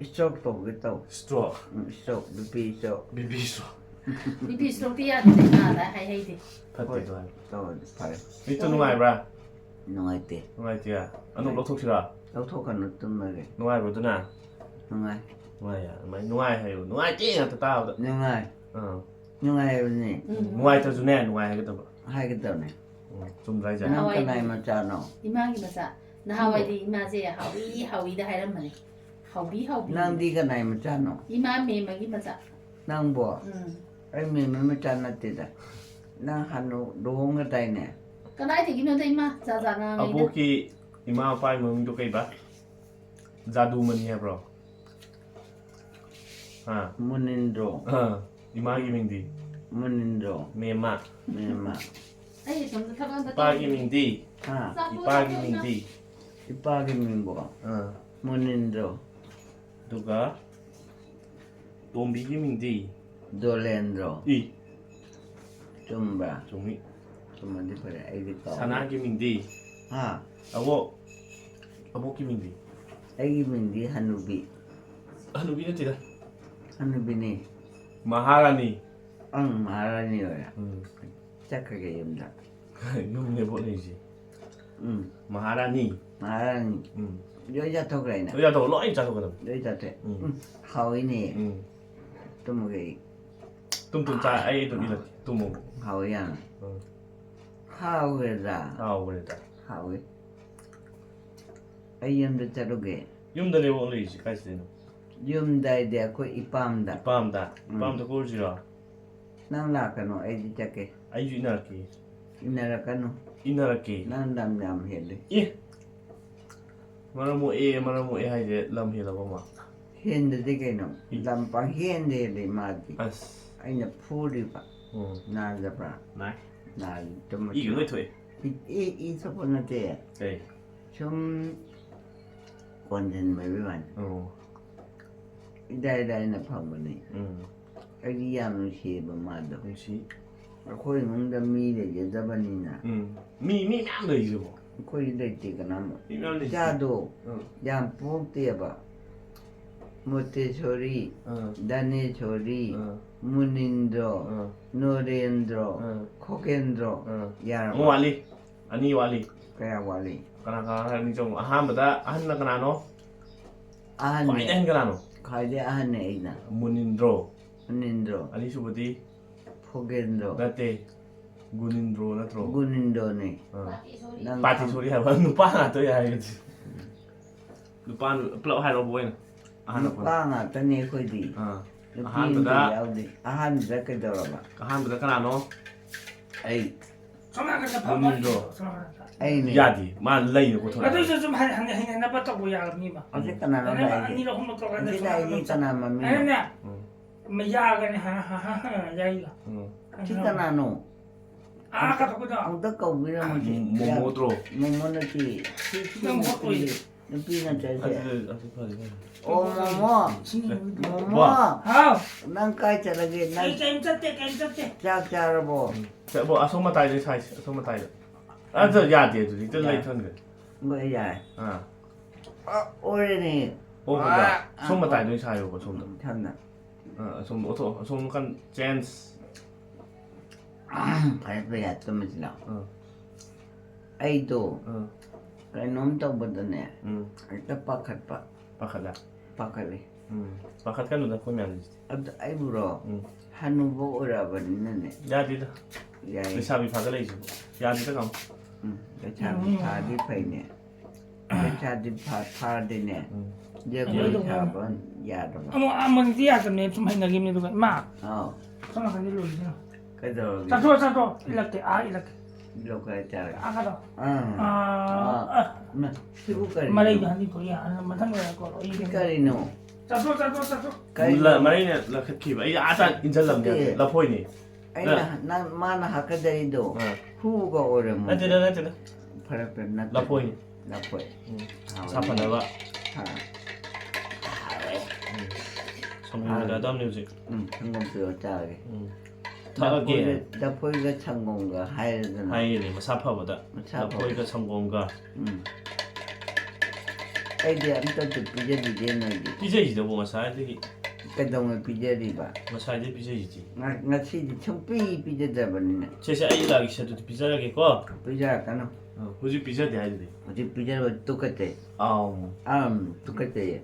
ꯏꯁꯇ꯭ꯔꯣꯛ ꯇꯧꯒꯦ ꯇꯧ꯫ ꯏꯁꯇ꯭ꯔꯣꯛ? ꯎꯝ, stroke, B P stroke. B P stroke. B P ꯏꯁꯇ꯭ꯔꯣꯛꯇꯤ ꯌꯥꯗꯦ, ꯅꯥꯗ ꯍꯥꯏ ꯍꯩꯗꯦ꯫ ꯐꯠꯇꯦ ꯍꯣꯏ, ꯑꯗꯨ ꯍꯥꯏ꯫ ꯇꯧꯔꯗꯤ ꯐꯔꯦ꯫ ꯃꯤꯠꯇꯨ ꯅꯨꯡꯉꯥꯏꯕ꯭ꯔꯥ? ꯅꯨꯡꯉꯥꯏꯇꯦ꯫ ꯅꯨꯡꯉꯥꯏꯇꯦ? ꯑꯅꯧꯕ ꯂꯧꯊꯣꯛꯁꯤꯔꯥ? ꯂꯧꯊꯣꯛꯀꯅꯨ, ꯇꯨꯝꯃꯒꯦ꯫ ꯅꯨꯡꯉꯥꯏꯕ꯭ꯔꯣ ꯑꯗꯨꯅ? ꯅꯨꯡꯉꯥꯏ꯫ ꯅꯨꯡꯉꯥꯏ, ꯑꯗꯨꯃꯥꯏꯅ ꯅꯨꯡꯉꯥꯏ ꯍꯥꯏꯌꯨ꯫ ꯅꯨꯡꯉꯥꯏꯇꯦ ꯉꯥꯛꯇ ꯇꯥꯕꯗ꯫ ꯅꯨꯡꯉꯥꯏ꯫ ꯑꯥ꯫ ꯅꯨꯡꯉꯥꯏ ꯍꯥꯏꯕꯅꯤ꯫ ꯎꯝ꯫ ꯅꯨꯡꯉꯥꯏꯇ꯭ꯔꯁꯨꯅꯦ, ꯅꯨꯡꯉꯥꯏ ꯍꯥꯏꯒꯗꯕ꯫ ꯍꯥꯏꯒꯗꯕꯅꯦ꯫ ꯎꯝ, ꯆꯨꯝꯗ꯭ꯔꯥ ꯍꯥꯏꯁꯦ? ꯅꯪ ꯅꯍꯥꯟꯋꯥꯏꯗꯤ ꯀꯅꯥꯏ ꯃꯆꯥꯅꯣ? ꯏꯃꯥꯒꯤ ꯃꯆꯥ꯫ ꯅꯍꯥꯟꯋꯥꯏꯗꯤ ꯏꯃꯥꯁꯦ ꯍꯥꯎꯏ, ꯍꯥꯎꯏꯗ ꯍꯥꯏꯔꯝꯕꯅꯦ꯫ ꯍꯥꯎꯕꯤ, ꯍꯥꯎꯕꯤ꯫ ꯅꯪꯗꯤ ꯀꯅꯥꯏ ꯃꯆꯥꯅꯣ? ꯏꯃꯥ ꯃꯦꯝꯃꯒꯤ ꯃꯆꯥ꯫ ꯅꯪꯕꯣ? ꯎꯝ꯫ ꯑꯩ ꯃꯦꯝꯃ ꯃꯆꯥ ꯅꯠꯇꯦꯗ꯫ ꯅꯪ ꯍꯥꯟꯅ ꯂꯨꯍꯣꯡꯒꯗꯥꯏꯅꯦ? ꯀꯗꯥꯏꯗꯒꯤꯅꯣꯗ ꯏꯃꯥ, ꯖꯥꯠ ꯖꯥꯠ ꯉꯥꯡꯉꯤꯗ꯫ ꯑꯕꯣꯛꯀꯤ ꯏꯃꯥ ꯃꯄꯥꯒꯤ ꯃꯃꯤꯡꯗꯣ ꯀꯩꯕ? ꯖꯥꯗꯨꯃꯅꯤ ꯍꯥꯏꯕ꯭ꯔꯣ? ꯑꯥ꯫ ꯃꯨꯅꯤꯟꯗ꯭ꯔꯣ꯫ ꯑꯥ, ꯏꯃꯥꯒꯤ ꯃꯤꯡꯗꯤ? ꯃꯨꯅꯤꯟꯗ꯭ꯔꯣ꯫ ꯃꯦꯝꯃ꯫ ꯃꯦꯝꯃ꯫ ꯑꯩ ꯏꯇꯣꯝꯇ ꯊꯕꯛ ꯑꯝꯇ ꯏꯄꯥꯒꯤ ꯇꯧꯈꯤꯒꯦ꯫ ꯃꯤꯡꯗꯤ? ꯍꯥ? ꯆꯥꯛ ꯏꯄꯥꯒꯤ ꯄꯨꯔꯛꯑꯣ, ꯏꯃꯥ꯫ ꯃꯤꯡꯗꯤ? ꯏꯄꯥꯒꯤ ꯃꯤꯡꯕꯣ? ꯑꯥ꯫ ꯃꯨꯅꯤꯟꯗ꯭ꯔꯣ꯫ ꯑꯗꯨꯒ ꯇꯣꯝꯕꯤꯒꯤ ꯃꯤꯡꯗꯤ? ꯗꯣꯂꯦꯟꯗ꯭ꯔꯣ꯫ ꯏ꯫ ꯆꯨꯝꯕ꯭ꯔꯥ? ꯆꯨꯝꯃꯤ꯫ ꯆꯨꯝꯃꯗꯤ ꯐꯔꯦ, ꯑꯩꯗꯤ ꯀꯥꯎꯔꯦ꯫ ꯁꯅꯥꯒꯤ ꯃꯤꯡꯗꯤ? ꯍꯥ? ꯑꯕꯣꯛ, ꯑꯕꯣꯛꯀꯤ ꯃꯤꯡꯗꯤ? ꯑꯩꯒꯤ ꯃꯤꯡꯗꯤ ꯍꯅꯨꯕꯤ꯫ ꯍꯅꯨꯕꯤ ꯅꯠꯇꯦꯗ꯫ ꯍꯅꯨꯕꯤꯅꯤ꯫ ꯃꯍꯥꯔꯥꯅꯤ꯫ ꯑꯪ, ꯃꯍꯥꯔꯥꯅꯤ ꯑꯣꯏꯔꯦ꯫ ꯎꯝ꯫ ꯆꯠꯈ꯭ꯔꯒꯦ ꯌꯨꯝꯗ꯫ ꯌꯨꯝꯅꯦ ꯑꯕꯣꯛ ꯂꯩꯔꯤꯁꯦ꯫ ꯎꯝ꯫ ꯃꯍꯥꯔꯥꯅꯤ꯫ ꯃꯍꯥꯔꯥꯅꯤ꯫ ꯎꯝ꯫ ꯂꯣꯏ ꯆꯥꯊꯣꯛꯈ꯭ꯔꯦꯅ? ꯂꯣꯏ ꯆꯥꯊꯣꯛ, ꯂꯣꯏ ꯆꯥꯊꯣꯛꯀꯗꯕꯅꯤ꯫ ꯂꯣꯏ ꯆꯥꯊꯣꯛꯑꯦ꯫ ꯎꯝ꯫ ꯎꯝ, ꯍꯥꯎꯏꯅꯦ꯫ ꯎꯝ꯫ ꯇꯨꯝꯃꯒꯦ ꯑꯩ꯫ ꯇꯨꯝ, ꯇꯨꯝ, ꯆꯥ-, ꯑꯩ ꯑꯗꯨꯝ ꯏꯜꯂꯛꯀꯦ꯫ ꯇꯨꯝꯃꯣ꯫ ꯍꯥꯎꯏ ꯌꯥꯝꯅ꯫ ꯎꯝ꯫ ꯍꯥꯎꯈ꯭ꯔꯦꯗ꯫ ꯍꯥꯎꯈ꯭ꯔꯦꯗ꯫ ꯍꯥꯎꯏ꯫ ꯑꯩ ꯌꯨꯝꯗ ꯆꯠꯂꯨꯒꯦ꯫ ꯌꯨꯝꯗꯅꯦ ꯑꯕꯣꯛ ꯂꯩꯔꯤꯁꯦ, ꯀꯥꯏ ꯆꯠꯇꯣꯏꯅꯣ? ꯌꯨꯝꯗ ꯍꯥꯏꯗꯤ ꯑꯩꯈꯣꯏ ꯏꯄꯥꯝꯗ꯫ ꯏꯄꯥꯝꯗ? ꯎꯝ꯫ ꯏꯄꯥꯝꯗ ꯀꯣꯏꯔꯨꯁꯤꯔꯣ? ꯅꯪ ꯂꯥꯛꯀꯅꯨ, ꯑꯩꯗꯤ ꯆꯠꯀꯦ꯫ ꯑꯩꯁꯨ ꯏꯟꯅꯔꯛꯀꯦ꯫ ꯏꯟꯅꯔꯛꯀꯅꯨ꯫ ꯏꯟꯅꯔꯛꯀꯦ꯫ ꯅꯪ ꯂꯝ ꯌꯥꯝ ꯍꯦꯜꯂꯤ꯫ ꯑꯦ! ꯃꯔꯝ ꯃꯣꯛꯑꯦ, ꯃꯔꯝ ꯃꯣꯛꯑꯦ ꯍꯥꯏꯁꯦ ꯂꯝ ꯍꯦꯜꯂꯕ ꯑꯃ? ꯍꯦꯟꯗꯗꯤ ꯀꯩꯅꯣ? ꯏ- ꯂꯝ ꯄꯪꯍꯦꯟꯗ ꯍꯦꯜꯂꯤ ꯃꯥꯗꯤ꯫ ꯑꯁ꯫ ꯑꯩꯅ ꯐꯨꯔꯤꯕ꯫ ꯎꯝ꯫ ꯅꯥꯗꯕ꯭ꯔꯥ? ꯅꯥꯏ꯫ ꯅꯥꯏ, ꯇꯨꯝꯃ ꯏꯒ ꯂꯣꯏ ꯊꯣꯛꯑꯦ꯫ ꯏ, ꯏ, ꯏ ꯊꯣꯛꯄ ꯅꯠꯇꯦ꯫ ꯀꯩ? ꯁꯨꯝ ꯀꯣꯟꯁꯤꯟꯕꯒꯤ ꯋꯥꯅꯤ꯫ ꯑꯣ꯫ ꯏꯗꯥꯏ ꯏꯗꯥꯏꯅ ꯐꯪꯕꯅꯤ꯫ ꯎꯝ꯫ ꯑꯩꯗꯤ ꯌꯥꯝ ꯅꯨꯡꯁꯤꯌꯦꯕ ꯃꯥꯗꯣ꯫ ꯅꯨꯡꯁꯤ꯫ ꯑꯩꯈꯣꯏ ꯏꯃꯨꯡꯗ ꯃꯤ ꯂꯩꯖꯗꯕꯅꯤꯅ꯫ ꯎꯝ꯫ ꯃꯤ ꯃꯤ ꯃꯌꯥꯝ ꯂꯩꯁꯤꯕꯣ꯫ ꯑꯩꯈꯣꯏꯗꯤ ꯂꯩꯇꯦ ꯀꯅꯥꯝ꯫ ꯃꯤ ꯃꯌꯥꯝ ꯂꯩꯁꯤ꯫ ꯏꯆꯥꯗꯣ ꯎꯝ꯫ ꯌꯥꯝ ꯄꯣꯛꯇꯦꯕ꯫ ꯃꯣꯇꯦꯁꯣꯔꯤ, ꯎꯝ꯫ ꯗꯥꯅꯦꯁꯣꯔꯤ, ꯎꯝ꯫ ꯃꯨꯅꯤꯟꯗ꯭ꯔꯣ, ꯎꯝ꯫ ꯅꯣꯔꯦꯟꯗ꯭ꯔꯣ, ꯎꯝ꯫ ꯈꯣꯀꯦꯟꯗ꯭ꯔꯣ꯫ ꯎꯝ꯫ ꯌꯥꯔꯕ? ꯑꯃ ꯋꯥꯠꯂꯤ꯫ ꯑꯅꯤ ꯋꯥꯠꯂꯤ꯫ ꯀꯌꯥ ꯋꯥꯠꯂꯤ? ꯀꯅꯥ ꯀꯅꯥ ꯍꯥꯏꯔꯅꯤ ꯆꯪꯉꯣ꯫ ꯑꯍꯥꯟꯕꯗ ꯑꯍꯟꯅ ꯀꯅꯥꯅꯣ? ꯈ꯭ꯋꯥꯏꯗꯒꯤ ꯑꯍꯟꯅꯦ꯫ ꯑꯍꯟ ꯀꯅꯥꯅꯣ? ꯈ꯭ꯋꯥꯏꯗꯒꯤ ꯑꯍꯟꯅꯦ ꯑꯩꯅ꯫ ꯃꯨꯅꯤꯟꯗ꯭ꯔꯣ꯫ ꯃꯨꯅꯤꯟꯗ꯭ꯔꯣ, ꯑꯅꯤꯁꯨꯕꯗꯤ? ꯈꯣꯒꯦꯟꯗ꯭ꯔꯣ꯫ ꯅꯠꯇꯦ꯫ ꯒꯨꯅꯤꯟꯗ꯭ꯔꯣ ꯅꯠꯇ꯭ꯔꯣ? ꯒꯨꯅꯤꯟꯗ꯭ꯔꯣꯅꯦ꯫ ꯑꯥ꯫ ꯅꯪ ꯄꯥꯇꯤ ꯈꯪ- ꯁꯣꯔꯤ ꯍꯥꯏꯕ ꯅꯨꯄꯥ ꯉꯥꯛꯇ ꯌꯥꯏ ꯍꯥꯏꯕꯗꯤ꯫ ꯅꯨꯄꯥ ꯄꯨꯂꯞ ꯍꯥꯏꯔꯛꯑꯣ ꯑꯣꯏꯅ꯫ ꯑꯍꯥꯟꯕ ꯅꯨꯄꯥ ꯉꯥꯛꯇꯅꯦ ꯑꯩꯈꯣꯏꯗꯤ꯫ ꯑꯥ꯫ ꯅꯨꯄꯤ ꯑꯍꯥꯟꯕꯗ ꯑꯃꯇ ꯌꯥꯎꯗꯦ꯫ ꯑꯍꯥꯟꯕꯗ ꯀꯩꯗꯧꯔꯕ? ꯑꯍꯥꯟꯕꯗ ꯀꯅꯥꯅꯣ? ꯑꯩ꯫ ꯁꯣꯝ ꯅꯥꯀꯟꯗ ꯃꯨꯅꯤꯟꯗ꯭ꯔꯣ꯫ ꯁꯣꯝ ꯅꯥꯀꯟꯗ꯫ ꯑꯩꯅꯦ꯫ ꯌꯥꯗꯦ꯫ ꯃꯥ ꯂꯩꯅ ꯀꯣꯊꯣꯔꯛꯑꯦ꯫ ꯑꯗꯨꯏꯁꯨ ꯁꯨꯝ ꯍꯟ- ꯍꯟ- ꯍꯟꯅꯕ ꯇꯧꯕ ꯌꯥꯕꯅꯤꯕ꯫ ꯍꯧꯖꯤꯛ ꯀꯅꯥꯅꯣ ꯍꯟꯅꯕ ꯂꯥꯛꯏꯗꯤ? ꯑꯅꯤꯔꯛ ꯑꯍꯨꯝꯂꯛ ꯇꯧꯔꯀꯥꯟꯗ ꯍꯧꯖꯤꯛ ꯁꯣꯝ ꯂꯥꯛꯏꯗꯤ ꯅꯥꯀꯟꯗ ꯀꯅꯥ ꯃꯃꯤꯡꯅꯣ? ꯑꯩꯅꯅꯦ ꯎꯝ꯫ ꯃꯌꯥꯒꯅꯦ ꯍ- ꯍ- ꯍ- ꯍ- ꯌꯥꯏꯒ꯫ ꯎꯝ꯫ ꯁꯤ ꯀꯅꯥꯅꯣ? ꯑꯥ ꯀꯥꯊꯣꯛꯄꯗꯣ꯫ ꯑꯝꯇ ꯀꯧꯕꯤꯔꯝꯃꯣꯁꯤ꯫ ꯃꯣꯃꯣꯗ꯭ꯔꯣ? ꯃꯣꯃꯣ ꯅꯠꯇꯦ꯫ ꯁꯤ ꯁꯤ ꯅꯪ ꯃꯣꯠ ꯑꯣꯏ꯫ ꯅꯨꯄꯤ ꯅꯠꯇ꯭ꯔꯁꯦ꯫ ꯑꯗꯨ ꯑꯗꯨ ꯐꯔꯦ ꯐꯔꯦ꯫ ꯑꯣ ꯃꯣꯃꯣ꯫ ꯁꯤ ꯃꯣꯃꯣ꯫ ꯋꯥ꯫ ꯍꯥꯎ꯫ ꯅꯪ ꯀꯥꯏ ꯆꯠꯂꯒꯦ? ꯅꯪ ꯑꯩ ꯀꯩꯝ ꯆꯠꯇꯦ ꯀꯩꯝ ꯆꯠꯇꯦ꯫ ꯆꯥꯛ ꯆꯥꯔꯕꯣ? ꯎꯝ꯫ ꯁꯦ, ꯕꯣ, ꯑꯁꯣꯝ ꯃꯇꯥꯏꯗ ꯁꯥꯏꯁꯦ, ꯑꯁꯣꯝ ꯃꯇꯥꯏꯗ꯫ ꯑꯗꯨ ꯌꯥꯗꯦ, ꯑꯗꯨꯗꯤ ꯍꯦꯛꯇ ꯂꯩ ꯊꯝꯈ꯭ꯔꯦ꯫ ꯍꯣꯏ ꯌꯥꯔꯦ꯫ ꯑꯥ꯫ ꯑ, ꯑꯣꯏꯔꯦꯅꯦ꯫ ꯑꯣ, ꯕꯕꯥ, ꯑ, ꯁꯣꯝ ꯑ, ꯃꯇꯥꯏꯗ ꯑꯣꯏꯅ ꯁꯥꯏꯌꯣꯕ, ꯁꯣꯝꯗ꯫ ꯎꯝ, ꯊꯝꯅ꯫ ꯑꯥ, ꯑꯁꯣꯝꯗ ꯑꯣꯊꯣꯛ, ꯑꯁꯣꯝ ꯀꯟ ꯆꯦꯟꯖ꯫ ꯐꯔꯦ ꯐꯔꯦ ꯌꯥꯔꯦ ꯇꯨꯝꯃꯁꯤ ꯂꯥꯛꯑꯣ꯫ ꯑꯥ꯫ ꯑꯩꯗꯣ ꯑꯥ꯫ ꯀꯩꯅꯣꯝ ꯇꯧꯕꯗꯅꯦ ꯎꯝ꯫ ꯍꯦꯛꯇ ꯄꯥꯈꯠꯄ꯫ ꯄꯥꯈꯠꯂꯦ꯫ ꯄꯥꯈꯠꯂꯤ꯫ ꯎꯝ꯫ ꯄꯥꯈꯠꯀꯅꯨꯗ ꯑꯩꯈꯣꯏ ꯃꯌꯥꯝꯁꯤꯗꯤ꯫ ꯑꯗꯨ ꯑꯩꯕꯨꯔꯣ ꯎꯝ꯫ ꯍꯅꯨꯕ ꯑꯣꯏꯔꯛꯑꯕꯅꯤꯅꯅꯦ꯫ ꯌꯥꯗꯦꯗ꯫ ꯌꯥꯏ꯫ ꯂꯩꯁꯥꯕꯤ ꯐꯥꯒꯠꯂꯛꯏꯁꯤꯕꯨ꯫ ꯌꯥꯗꯦꯗ ꯀꯥꯡ꯫ ꯎꯝ, ꯂꯩꯁꯥꯕꯤ ꯐꯥꯔꯗꯤ ꯐꯩꯅꯦ꯫ ꯂꯩꯁꯥꯕꯤ ꯐꯥ- ꯐꯥꯔꯗꯤꯅꯦ꯫ ꯎꯝ꯫ ꯖꯒꯣꯏ ꯁꯥꯕ ꯌꯥꯗꯕ꯫ ꯑꯃꯨꯛ ꯑꯃꯨꯛꯇꯤ ꯌꯥꯗꯕꯅꯦ ꯁꯨꯝ ꯍꯩꯅꯈꯤꯕꯅꯦ ꯑꯗꯨꯒ ꯏꯃꯥ꯫ ꯑꯥꯎ꯫ ꯁꯣꯝ ꯅꯥꯀꯟꯗꯤ ꯂꯣꯏꯁꯤꯅ꯫ ꯀꯩꯗꯧꯔꯒꯦ? ꯆꯠꯊꯣꯛ ꯆꯠꯊꯣꯛ ꯏꯜꯂꯛꯀꯦ ꯑꯥ ꯏꯜꯂꯛꯀꯦ꯫ ꯂꯣꯀꯥꯏ ꯇꯥꯔꯦ꯫ ꯑꯥ ꯀꯗꯣ꯫ ꯑꯥ꯫ ꯑꯥ꯫ ꯃ- ꯁꯤꯕꯨ ꯀꯔꯤꯅꯣ? ꯃꯔꯩꯗꯣ ꯍꯟꯗꯤ ꯊꯣꯛꯏ ꯌꯥ ꯃꯊꯪ ꯂꯩꯔ ꯀꯣꯜꯂꯣ꯫ ꯁꯤ ꯀꯔꯤꯅꯣ? ꯆꯠꯊꯣꯛ ꯆꯠꯊꯣꯛ ꯆꯠꯊꯣꯛ꯫ ꯀꯔꯤꯅꯣ? ꯂ- ꯃꯔꯩꯅ ꯂꯪꯈꯠꯈꯤꯕ꯫ ꯑꯩ ꯑꯥ ꯇꯥꯟ ꯏꯟꯁꯤꯜꯂꯝꯒꯦ꯫ ꯅꯠꯇꯦ꯫ ꯂꯐꯣꯏꯅꯦ꯫ ꯑꯩꯅ ꯅꯪ ꯃꯥꯅ ꯍꯥꯀꯗꯔꯤꯗꯣ ꯑꯥ꯫ ꯍꯨꯒ ꯑꯣꯏꯔꯝꯃꯣ꯫ ꯅꯠꯇꯦꯗ, ꯅꯠꯇꯦꯗ꯫ ꯐꯔꯛꯇ ꯅꯠꯇꯦ꯫ ꯂꯐꯣꯏꯅꯦ꯫ ꯂꯐꯣꯏ꯫ ꯎꯝ꯫ ꯍꯥꯎꯅꯤ꯫ ꯁꯥꯐꯅꯕ꯫ ꯍꯥꯎꯋꯦ꯫ ꯁꯪꯒꯣꯝ ꯀꯩꯀꯥ ꯇꯝꯅꯤ ꯍꯧꯖꯤꯛ꯫ ꯎꯝ, ꯁꯪꯒꯣꯝ ꯄꯤꯔꯛꯑꯣ ꯆꯥꯒꯦ꯫ ꯎꯝ꯫ ꯊꯛꯑꯒꯦ꯫ ꯂꯐꯣꯏꯒ, ꯂꯐꯣꯏꯒ ꯁꯪꯒꯣꯝꯒ ꯍꯥꯏꯔꯗꯅ꯫ ꯍꯥꯏꯔꯤꯅꯦ ꯃꯁꯥ ꯐꯕꯗ꯫ ꯃꯁꯥ ꯐꯕ꯫ ꯂꯐꯣꯏꯒ ꯁꯪꯒꯣꯝꯒ꯫ ꯎꯝ꯫ ꯑꯩꯗꯤ ꯑꯝꯇꯁꯨ ꯄꯤꯖꯕꯤꯗꯦ ꯅꯣꯏꯗꯤ꯫ ꯄꯤꯖꯩꯁꯤꯗꯕꯨ ꯉꯁꯥꯏꯗꯒꯤ꯫ ꯀꯩꯗꯧꯉꯩ ꯄꯤꯖꯔꯤꯕ? ꯉꯁꯥꯏꯗꯩ ꯄꯤꯖꯩꯁꯤꯗꯤ꯫ ꯉ-, ꯉꯁꯤꯗꯤ ꯁꯨꯡꯄꯤ ꯄꯤꯖꯗꯕꯅꯤꯅ꯫ ꯁꯦ ꯁꯦ ꯑꯩ ꯂꯥꯛꯑꯒꯦ ꯁꯦ ꯑꯗꯨꯗꯤ ꯄꯤꯖꯔꯒꯦꯀꯣ꯫ ꯄꯤꯖꯔꯛꯀꯅꯨ꯫ ꯑ, ꯍꯧꯖꯤꯛ ꯄꯤꯖꯗꯦ ꯍꯥꯏꯗꯨꯗꯤ꯫ ꯍꯧꯖꯤꯛ ꯄꯤꯖꯕ ꯇꯨꯀꯠꯆꯩ꯫ ꯑꯥꯎ꯫ ꯑꯝ, ꯇꯨꯀꯠꯆꯩꯌꯦ꯫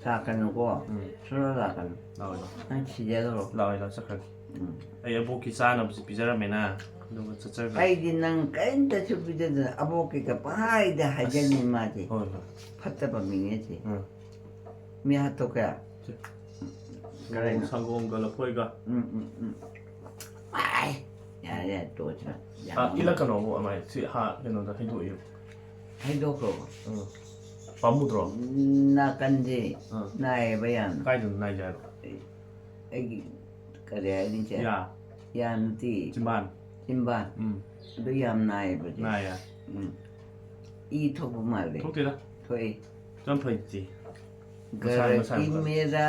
ꯂꯥꯛꯀꯅꯨꯀꯣ꯫ ꯎꯝ꯫ ꯁꯨꯡꯂꯥꯛ ꯂꯥꯛꯀꯅꯨ꯫ ꯂꯥꯛꯑꯣꯏ ꯂꯥꯛꯑꯣꯏ꯫ ꯅꯪ ꯁꯤꯖꯈ꯭ꯔꯣ꯫ ꯂꯥꯛꯑꯣꯏ ꯂꯥꯛꯑꯣꯏ ꯆꯠꯈ꯭ꯔꯒꯦ꯫ ꯎꯝ꯫ ꯑꯩ ꯑꯕꯣꯛꯀꯤ ꯆꯥꯅꯕꯁꯦ ꯄꯤꯖꯔꯝꯃꯦꯅ꯫ ꯑꯗꯨꯒ ꯆꯠꯆꯈ꯭ꯔꯒꯦ꯫ ꯑꯩꯗꯤ ꯅꯪ ꯀꯔꯤꯝꯇꯁꯨ ꯄꯤꯖꯗꯅ ꯑꯕꯣꯛꯀꯤꯒ ꯄꯪꯍꯥꯏꯗ ꯍꯥꯏꯖꯅꯤ ꯃꯥꯗꯤ꯫ ꯍꯣꯏ ꯍꯣꯏ꯫ ꯐꯠꯇꯕ ꯃꯤꯅꯦ ꯁꯤ꯫ ꯎꯝ꯫ ꯃꯤ ꯍꯥꯠꯇꯣꯛꯀꯦ꯫ ꯁꯦ꯫ ꯀꯔꯤꯅꯣ? ꯁꯪꯒꯣꯝꯒ ꯂꯐꯣꯏꯒ꯫ ꯎꯝ, ꯎꯝ, ꯎꯝ꯫ ꯑꯥꯏ! ꯌꯥꯔꯦ, ꯌꯥꯔꯦ, ꯇꯣꯛꯑꯁꯤꯔ꯫ ꯌꯥꯝ ꯑ, ꯏꯜꯂꯛꯀꯅꯣꯕꯨ ꯑꯃꯥꯏ ꯁꯤ ꯍꯥ ꯀꯩꯅꯣꯗ ꯍꯩꯗꯣꯛꯏ꯫ ꯍꯩꯗꯣꯛꯈ꯭ꯔꯣ꯫ ꯎꯝ꯫ ꯄꯥꯝꯃꯨꯗ꯭ꯔꯣ? ꯅꯥꯀꯟꯁꯦ ꯑꯥ꯫ ꯅꯥꯏꯌꯦꯕ ꯌꯥꯝꯅ꯫ ꯀꯥꯏꯗꯅꯣ ꯅꯥꯏꯁꯦ ꯍꯥꯏꯔꯣ? ꯑꯩꯒꯤ ꯀꯔꯤ ꯍꯥꯏꯅꯤ ꯁꯦ? ꯌꯥ꯫ ꯌꯥ ꯅꯠꯇꯦ꯫ ꯆꯤꯝꯕꯥꯟ꯫ ꯆꯤꯝꯕꯥꯟ꯫ ꯎꯝ꯫ ꯑꯗꯨ ꯌꯥꯝ ꯅꯥꯏꯌꯦꯕ ꯁꯦ꯫ ꯅꯥꯏꯌꯦ꯫ ꯎꯝ꯫ ꯏ ꯊꯣꯛꯄ ꯃꯥꯜꯂꯦ꯫ ꯊꯣꯛꯇꯦꯗ꯫ ꯊꯣꯛꯑꯦ꯫ ꯌꯥꯝ ꯐꯩ ꯆꯦ꯫ घर ꯃꯁꯥ, ꯃꯁꯥ, की ꯃꯁꯥ꯫ मेरा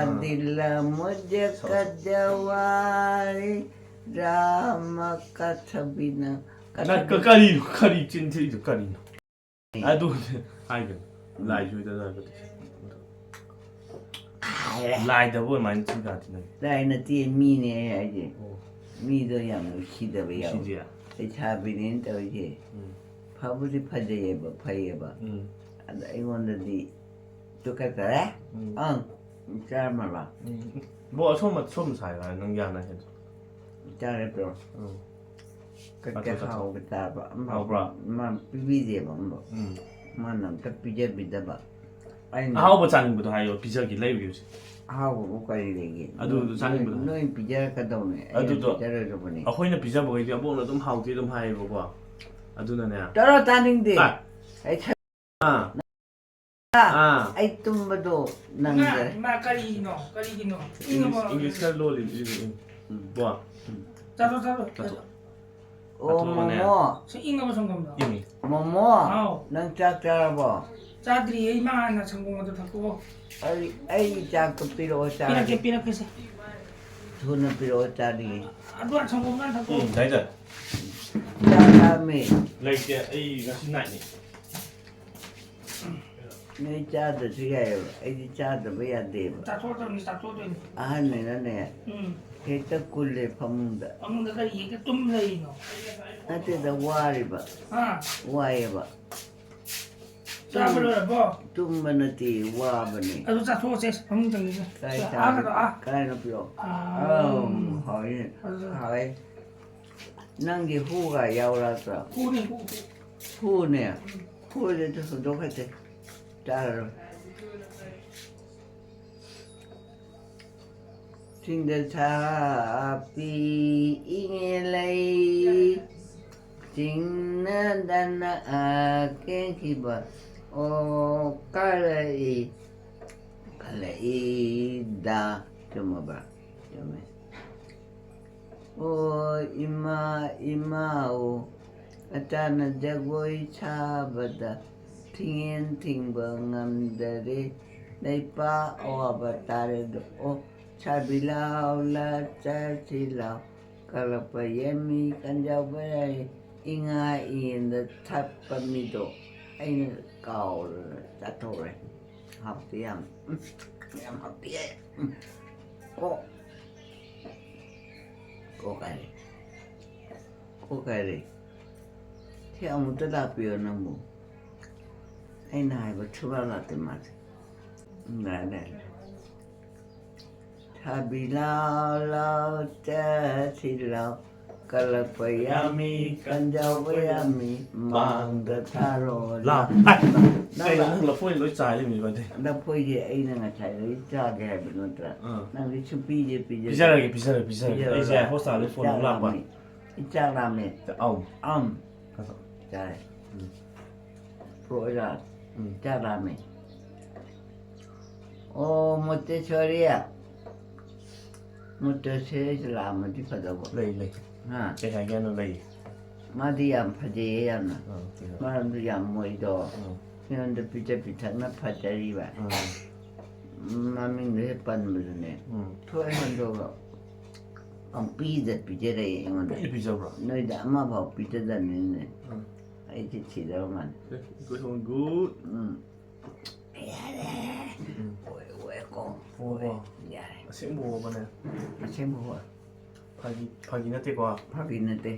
ꯑꯥ꯫ दिल मुझे ꯁꯥꯎ, ꯁꯥꯎ꯫ कजवारी राम कथबिना ꯅꯪ ꯀ-, ꯀꯔꯤꯅꯣ? ꯀꯔꯤ ꯆꯤꯟ ꯊꯤꯔꯤꯗꯣ ꯀꯔꯤꯅꯣ? ꯑꯗꯨ ꯍꯥꯏꯒꯅꯨ꯫ ꯂꯥꯏꯁꯨ ꯍꯦꯛꯇ ꯍꯥꯏꯕꯗꯤ꯫ ꯂꯥꯏꯗꯕꯨ ꯑꯗꯨꯃꯥꯏꯅ ꯊꯤ ꯀꯥꯟ ꯊꯤꯅꯒꯦ꯫ ꯂꯥꯏ ꯅꯠꯇꯦ, ꯃꯤꯅꯦ ꯑꯩ ꯍꯥꯏꯁꯦ꯫ ꯑꯣ꯫ ꯃꯤꯗꯣ ꯌꯥꯝ ꯅꯨꯡꯁꯤꯗꯕ ꯌꯥꯎꯋꯦ꯫ ꯅꯨꯡꯁꯤꯗꯤꯌꯦ? ꯂꯩꯁꯥꯕꯤꯅꯦꯅ ꯇꯧꯔꯤꯁꯦ꯫ ꯎꯝ꯫ ꯐꯕꯨꯗꯤ ꯐꯖꯩꯌꯦꯕ, ꯐꯩꯌꯦꯕ꯫ ꯎꯝ꯫ ꯑꯗ ꯑꯩꯉꯣꯟꯗꯗꯤ ꯇꯨꯀꯠꯆꯔꯦ꯫ ꯎꯝ꯫ ꯑꯪ, ꯆꯥꯔꯝꯃꯕ? ꯎꯝ꯫ ꯕꯣ, ꯑꯁꯣꯝ, ꯑꯁꯣꯝ ꯁꯥꯏ ꯍꯥꯏ, ꯅꯪ ꯌꯥꯅ ꯍꯦꯟ꯫ ꯆꯥꯔꯕ꯭ꯔꯣ? ꯎꯝ꯫ ꯀꯛꯀꯦ ꯑꯆꯥ, ꯑꯆꯥ꯫ ꯍꯥꯎꯕ ꯆꯥꯕ ꯑꯃ ꯍꯥꯎꯕ꯭ꯔꯥ? ꯃꯥ ꯄꯤꯕꯤꯗꯦꯕ ꯑꯃꯐꯥꯎ꯫ ꯎꯝ꯫ ꯃꯥꯅ ꯑꯝꯇ ꯄꯤꯖꯕꯤꯗꯕ꯫ ꯑꯩꯅ ꯑꯍꯥꯎꯕ ꯆꯥꯅꯤꯡꯕꯗꯣ ꯍꯥꯏꯌꯣ, ꯄꯤꯖꯒꯦ, ꯂꯩꯔꯨꯒꯦ ꯍꯧꯖꯤꯛ꯫ ꯑꯍꯥꯎꯕꯕꯨ ꯀꯔꯤ ꯂꯩꯒꯦ? ꯑꯗꯨꯗꯣ ꯆꯥꯅꯤꯡꯕꯗꯣ ꯅꯣꯏ, ꯅꯣꯏ ꯄꯤꯖꯔꯛꯀꯗꯧꯅꯦ꯫ ꯑꯩꯅ ꯑꯗꯨꯗꯣ ꯄꯤꯖꯔꯣꯏꯗꯧꯕꯅꯦ꯫ ꯑꯩꯈꯣꯏꯅ ꯄꯤꯖꯕꯈꯩꯗꯤ ꯑꯕꯣꯛꯅ ꯑꯗꯨꯝ ꯍꯥꯎꯇꯦ ꯑꯗꯨꯝ ꯍꯥꯏꯌꯦꯕꯀꯣ꯫ ꯑꯗꯨꯅꯅꯦ꯫ ꯇꯧꯔꯣ, ꯇꯥꯅꯤꯡꯗꯦ꯫ ꯑꯥ꯫ ꯑꯩ ꯁ-, ꯑꯥ꯫ ꯑꯥ꯫ ꯑꯩ ꯇꯨꯝꯕꯗꯣ ꯏꯃꯥ, ꯅꯪꯗꯔꯦ꯫ ꯏꯃꯥ, ꯀꯔꯤꯅꯣ? ꯀꯔꯤꯒꯤꯅꯣ? ꯏꯪꯂꯤꯁ, ꯏꯪꯂꯤꯁ ꯈꯔ ꯂꯣꯜꯂꯤ꯫ ꯎꯝ꯫ ꯕꯣ꯫ ꯆꯠꯂꯣ, ꯆꯠꯂꯣ, ꯆꯠꯊꯣꯛ꯫ ꯆꯠꯂꯣ꯫ ꯑꯣ, ꯆꯠꯊꯣꯛꯑꯣꯅꯦ꯫ ꯃꯣꯃꯣ꯫ ꯁꯤ ꯏꯪꯉꯕ ꯁꯪꯒꯣꯝꯗꯣ? ꯏꯪꯉꯤ꯫ ꯃꯣꯃꯣ꯫ ꯍꯥꯎ꯫ ꯅꯪ ꯆꯥꯛ ꯆꯥꯔꯕꯣ? ꯆꯥꯗ꯭ꯔꯤꯌꯦ, ꯏꯃꯥ ꯍꯥꯟꯅ ꯁꯪꯒꯣꯝ ꯑꯗꯨ ꯊꯛꯇꯣꯛꯑꯣ꯫ ꯑꯩ ꯑꯩ ꯆꯥꯛꯇꯣ ꯄꯤꯔꯛꯑꯣ ꯄꯤꯔꯛꯀꯦ, ꯆꯥꯒꯦ꯫ ꯄꯤꯔꯛꯀꯦꯁꯦ꯫ ꯊꯨꯅ ꯄꯤꯔꯛꯑꯣ ꯆꯥꯅꯤꯡꯉꯤ꯫ ꯑꯗꯨ ꯁꯪꯒꯣꯝ ꯍꯥꯟꯅ ꯊꯛꯇꯣꯛꯑꯣ꯫ ꯎꯝ, ꯗꯥꯏꯗ꯫ ꯆꯥꯛ ꯂꯥꯝꯃꯦ꯫ ꯂꯩꯇꯦ, ꯑꯩ ꯉꯁꯤ ꯅꯥꯏꯠꯅꯤ꯫ ꯅꯣꯏ ꯆꯥꯗ꯭ꯔꯁꯨ ꯌꯥꯏꯑꯕ, ꯑꯩꯗꯤ ꯆꯥꯗꯕ ꯌꯥꯗꯦꯕ꯫ ꯆꯥꯊꯣꯛꯑꯗꯕꯅꯤ, ꯆꯥꯊꯣꯛꯑꯗꯣꯏꯅꯤ꯫ ꯑꯍꯟꯅꯤꯅꯅꯦ, ꯎꯝ꯫ ꯍꯦꯛꯇ ꯀꯨꯜꯂꯦ ꯐꯃꯨꯡꯗ꯫ ꯐꯃꯨꯡꯗ ꯀꯔꯤ ꯍꯦꯛꯇ ꯇꯨꯝ ꯂꯩꯔꯤꯅꯣ? ꯅꯠꯇꯦꯗ, ꯋꯥꯔꯤꯕ꯫ ꯍꯥ? ꯋꯥꯏꯑꯦꯕ꯫ ꯆꯥꯕ ꯂꯣꯏꯔꯕꯣ? ꯇꯨꯝꯕ ꯅꯠꯇꯦ, ꯋꯥꯕꯅꯦ꯫ ꯑꯗꯨ ꯆꯥꯊꯣꯛꯑꯁꯦ, ꯐꯃꯨꯡ ꯆꯪꯉꯁꯦ꯫ ꯀꯥꯏ ꯆꯥ-, ꯆꯥꯕ? ꯑꯥꯒꯗꯣ, ꯑꯥ꯫ ꯀꯥꯏꯅꯣ ꯄꯤꯔꯛꯑꯣ? ꯑꯥ꯫ ꯑꯧ, ꯍꯥꯎꯋꯦ꯫ ꯑꯗꯨ ꯍꯥꯎꯋꯦ꯫ ꯅꯪꯒꯤ ꯍꯨꯒ ꯌꯥꯎꯔꯛꯇ꯭ꯔꯣ? ꯍꯨꯅꯦ, ꯍꯨ, ꯍꯨ꯫ ꯍꯨꯅꯦ? ꯎꯝ꯫ ꯍꯨꯗꯤ ꯑꯗꯨ ꯍꯨꯟꯗꯣꯛꯈ꯭ꯔꯁꯦ꯫ ꯆꯥꯔꯔꯣꯏ꯫ ꯆꯤꯡꯗ ꯁꯥꯄꯤ ꯏꯉꯦ ꯂꯩ, ꯆꯤꯡꯅꯗꯅ ꯀꯦꯟꯈꯤꯕ꯫ ꯑꯣ, ꯀꯥꯔꯛꯏ, ꯀꯥꯔꯛꯏꯗ꯫ ꯆꯨꯝꯃꯕ꯭ꯔꯥ? ꯆꯨꯝꯃꯦ꯫ ꯑꯣ ꯏꯃꯥ, ꯏꯃꯥ ꯑꯣ, ꯑꯇꯥꯅ ꯖꯒꯣꯏ ꯁꯥꯕꯗ ꯊꯤꯡꯉꯦꯟ ꯊꯤꯡꯕ ꯉꯝꯗꯔꯦ, ꯂꯩꯄꯥꯛ ꯑꯋꯥꯕ ꯇꯥꯔꯦꯗꯣ꯫ ꯑꯣ ꯁꯥꯕꯤ ꯂꯥꯎ, ꯂꯥ ꯆꯠꯁꯤ ꯂꯥꯎ, ꯀꯜꯂꯛꯄ ꯌꯦꯡꯃꯤ ꯀꯟꯖꯧꯕ ꯌꯥꯏ, ꯏꯉꯥ ꯏꯉꯦꯟꯗ ꯊꯛꯄ ꯃꯤꯗꯣ ꯑꯩꯅ ꯀꯥꯎꯔ ꯆꯥꯊꯣꯛꯔꯦ꯫ ꯍꯥꯎꯇꯦ ꯌꯥꯝ꯫ ꯎꯝ, ꯌꯥꯝ ꯍꯥꯎꯇꯦ꯫ ꯎꯝ꯫ ꯀꯣꯛ꯫ ꯀꯣꯛ ꯍꯥꯏꯔꯦ꯫ ꯀꯣꯛ ꯍꯥꯏꯔꯦ꯫ ꯁꯤ ꯑꯃꯨꯛꯇ ꯂꯥꯛꯄꯤꯌꯣ ꯅꯪꯕꯨ꯫ ꯑꯩꯅ ꯍꯥꯏꯕ ꯁꯨꯡꯂꯥꯛ ꯂꯥꯛꯇꯦ ꯃꯥꯁꯦ꯫ ꯎꯝ, ꯂꯥꯛꯑꯦ, ꯂꯥꯛꯑꯦ꯫ ꯁꯥꯕꯤ ꯂꯥꯎ ꯂꯥꯎ ꯆꯠꯁꯤ ꯂꯥꯎ, ꯀꯜꯂꯛꯄ ꯌꯥꯝꯃꯤ, ꯀꯟꯖꯧꯕ ꯌꯥꯝꯃꯤ, ꯃꯥꯡꯗ ꯊꯥꯔꯣ ꯂꯥꯎ꯫ ꯂꯥꯎ꯫ ꯍꯥꯏ! ꯅꯪ ꯀꯩꯅꯣ, ꯂꯥꯛ-, ꯅꯪ ꯂꯐꯣꯏ ꯂꯣꯏ ꯆꯥꯏꯔꯦ ꯃꯤꯕꯗꯤ꯫ ꯂꯐꯣꯏꯁꯦ ꯑꯩꯅ ꯉꯁꯥꯏꯗꯒꯤ ꯆꯥꯒꯦ ꯍꯥꯏꯕ ꯅꯠꯇ꯭ꯔꯥ? ꯑꯥ꯫ ꯅꯪꯗꯤ ꯁꯨꯄꯤꯁꯦ ꯄꯤꯖꯒꯦ꯫ ꯄꯤꯖꯔꯒꯦ, ꯄꯤꯖꯔꯒꯦ, ꯄꯤꯖꯔꯒꯦ꯫ ꯄꯤꯖꯔꯒ ꯑꯩꯁꯦ ꯍꯣꯁꯇꯥꯜꯗ ꯐꯣꯟ ꯆꯥꯛ ꯑꯃꯨꯛ ꯂꯥꯛꯄ꯫ ꯂꯥꯝꯃꯦ꯫ ꯑꯩ ꯆꯥꯛ ꯂꯥꯝꯃꯦ꯫ ꯑꯧ꯫ ꯑꯝ꯫ ꯆꯥꯔꯦ꯫ ꯎꯝ꯫ ꯄ꯭ꯔꯣ ꯑꯣꯖꯥ, ꯎꯝ꯫ ꯆꯥꯛ ꯂꯥꯝꯃꯦ꯫ ꯑꯣ, ꯃꯣꯇꯦꯁꯣꯔꯤ꯫ ꯃꯣꯇꯦꯁꯣꯔꯤꯁꯦ ꯂꯥꯛꯑꯝꯃꯗꯤ ꯐꯗꯧꯕ꯫ ꯂꯩ, ꯂꯩ꯫ ꯍꯥ? ꯀꯩ ꯍꯥꯏꯒꯦ ꯍꯥꯏꯅꯣ? ꯂꯩ꯫ ꯃꯥꯗꯤ ꯌꯥꯝ ꯐꯖꯩꯌꯦ ꯌꯥꯝꯅ꯫ ꯑꯥ, ꯀꯩꯅꯣ꯫ ꯃꯔꯝꯗꯨ ꯌꯥꯝ ꯃꯣꯏꯗꯣ꯫ ꯑꯥ꯫ ꯑꯩꯉꯣꯟꯗ ꯄꯤꯖ ꯄꯤꯊꯛꯅ ꯐꯖꯔꯤꯕ꯫ ꯎꯝ. ꯃꯃꯤꯡꯗꯣ ꯍꯦꯛ ꯄꯟꯕꯗꯨꯅꯦ꯫ ꯎꯝ. ꯊꯣꯏ ꯍꯟꯗꯣꯛꯑꯒ ꯄꯪꯄꯤꯗ ꯄꯤꯖꯔꯛꯑꯦ ꯑꯩꯉꯣꯟꯗ꯫ ꯄꯤꯗ ꯄꯤꯖꯕ꯭ꯔꯣ? ꯅꯣꯏꯗ ꯑꯃꯐꯥꯎ ꯄꯤꯖꯗꯕꯅꯤꯅꯦ꯫ ꯎꯝ. ꯑꯩꯁꯦ ꯊꯤꯗꯧ ꯃꯥꯜꯂꯦ꯫ ꯑꯦ, good one, good. ꯎꯝ꯫ ꯌꯥꯔꯦ꯫ ꯎꯝ. ꯑꯣꯏ, ꯑꯣꯏ, ꯀꯣ꯫ ꯑꯣ, ꯑꯣ. ꯌꯥꯔꯦ꯫ ꯑꯁꯦꯡꯕ ꯑꯣꯏꯕꯅꯦ. ꯑꯁꯦꯡꯕ ꯍꯣꯏ꯫ ꯐꯥꯒꯤ, ꯐꯥꯒꯤ ꯅꯠꯇꯦꯀꯣ꯫ ꯐꯥꯒꯤ ꯅꯠꯇꯦ꯫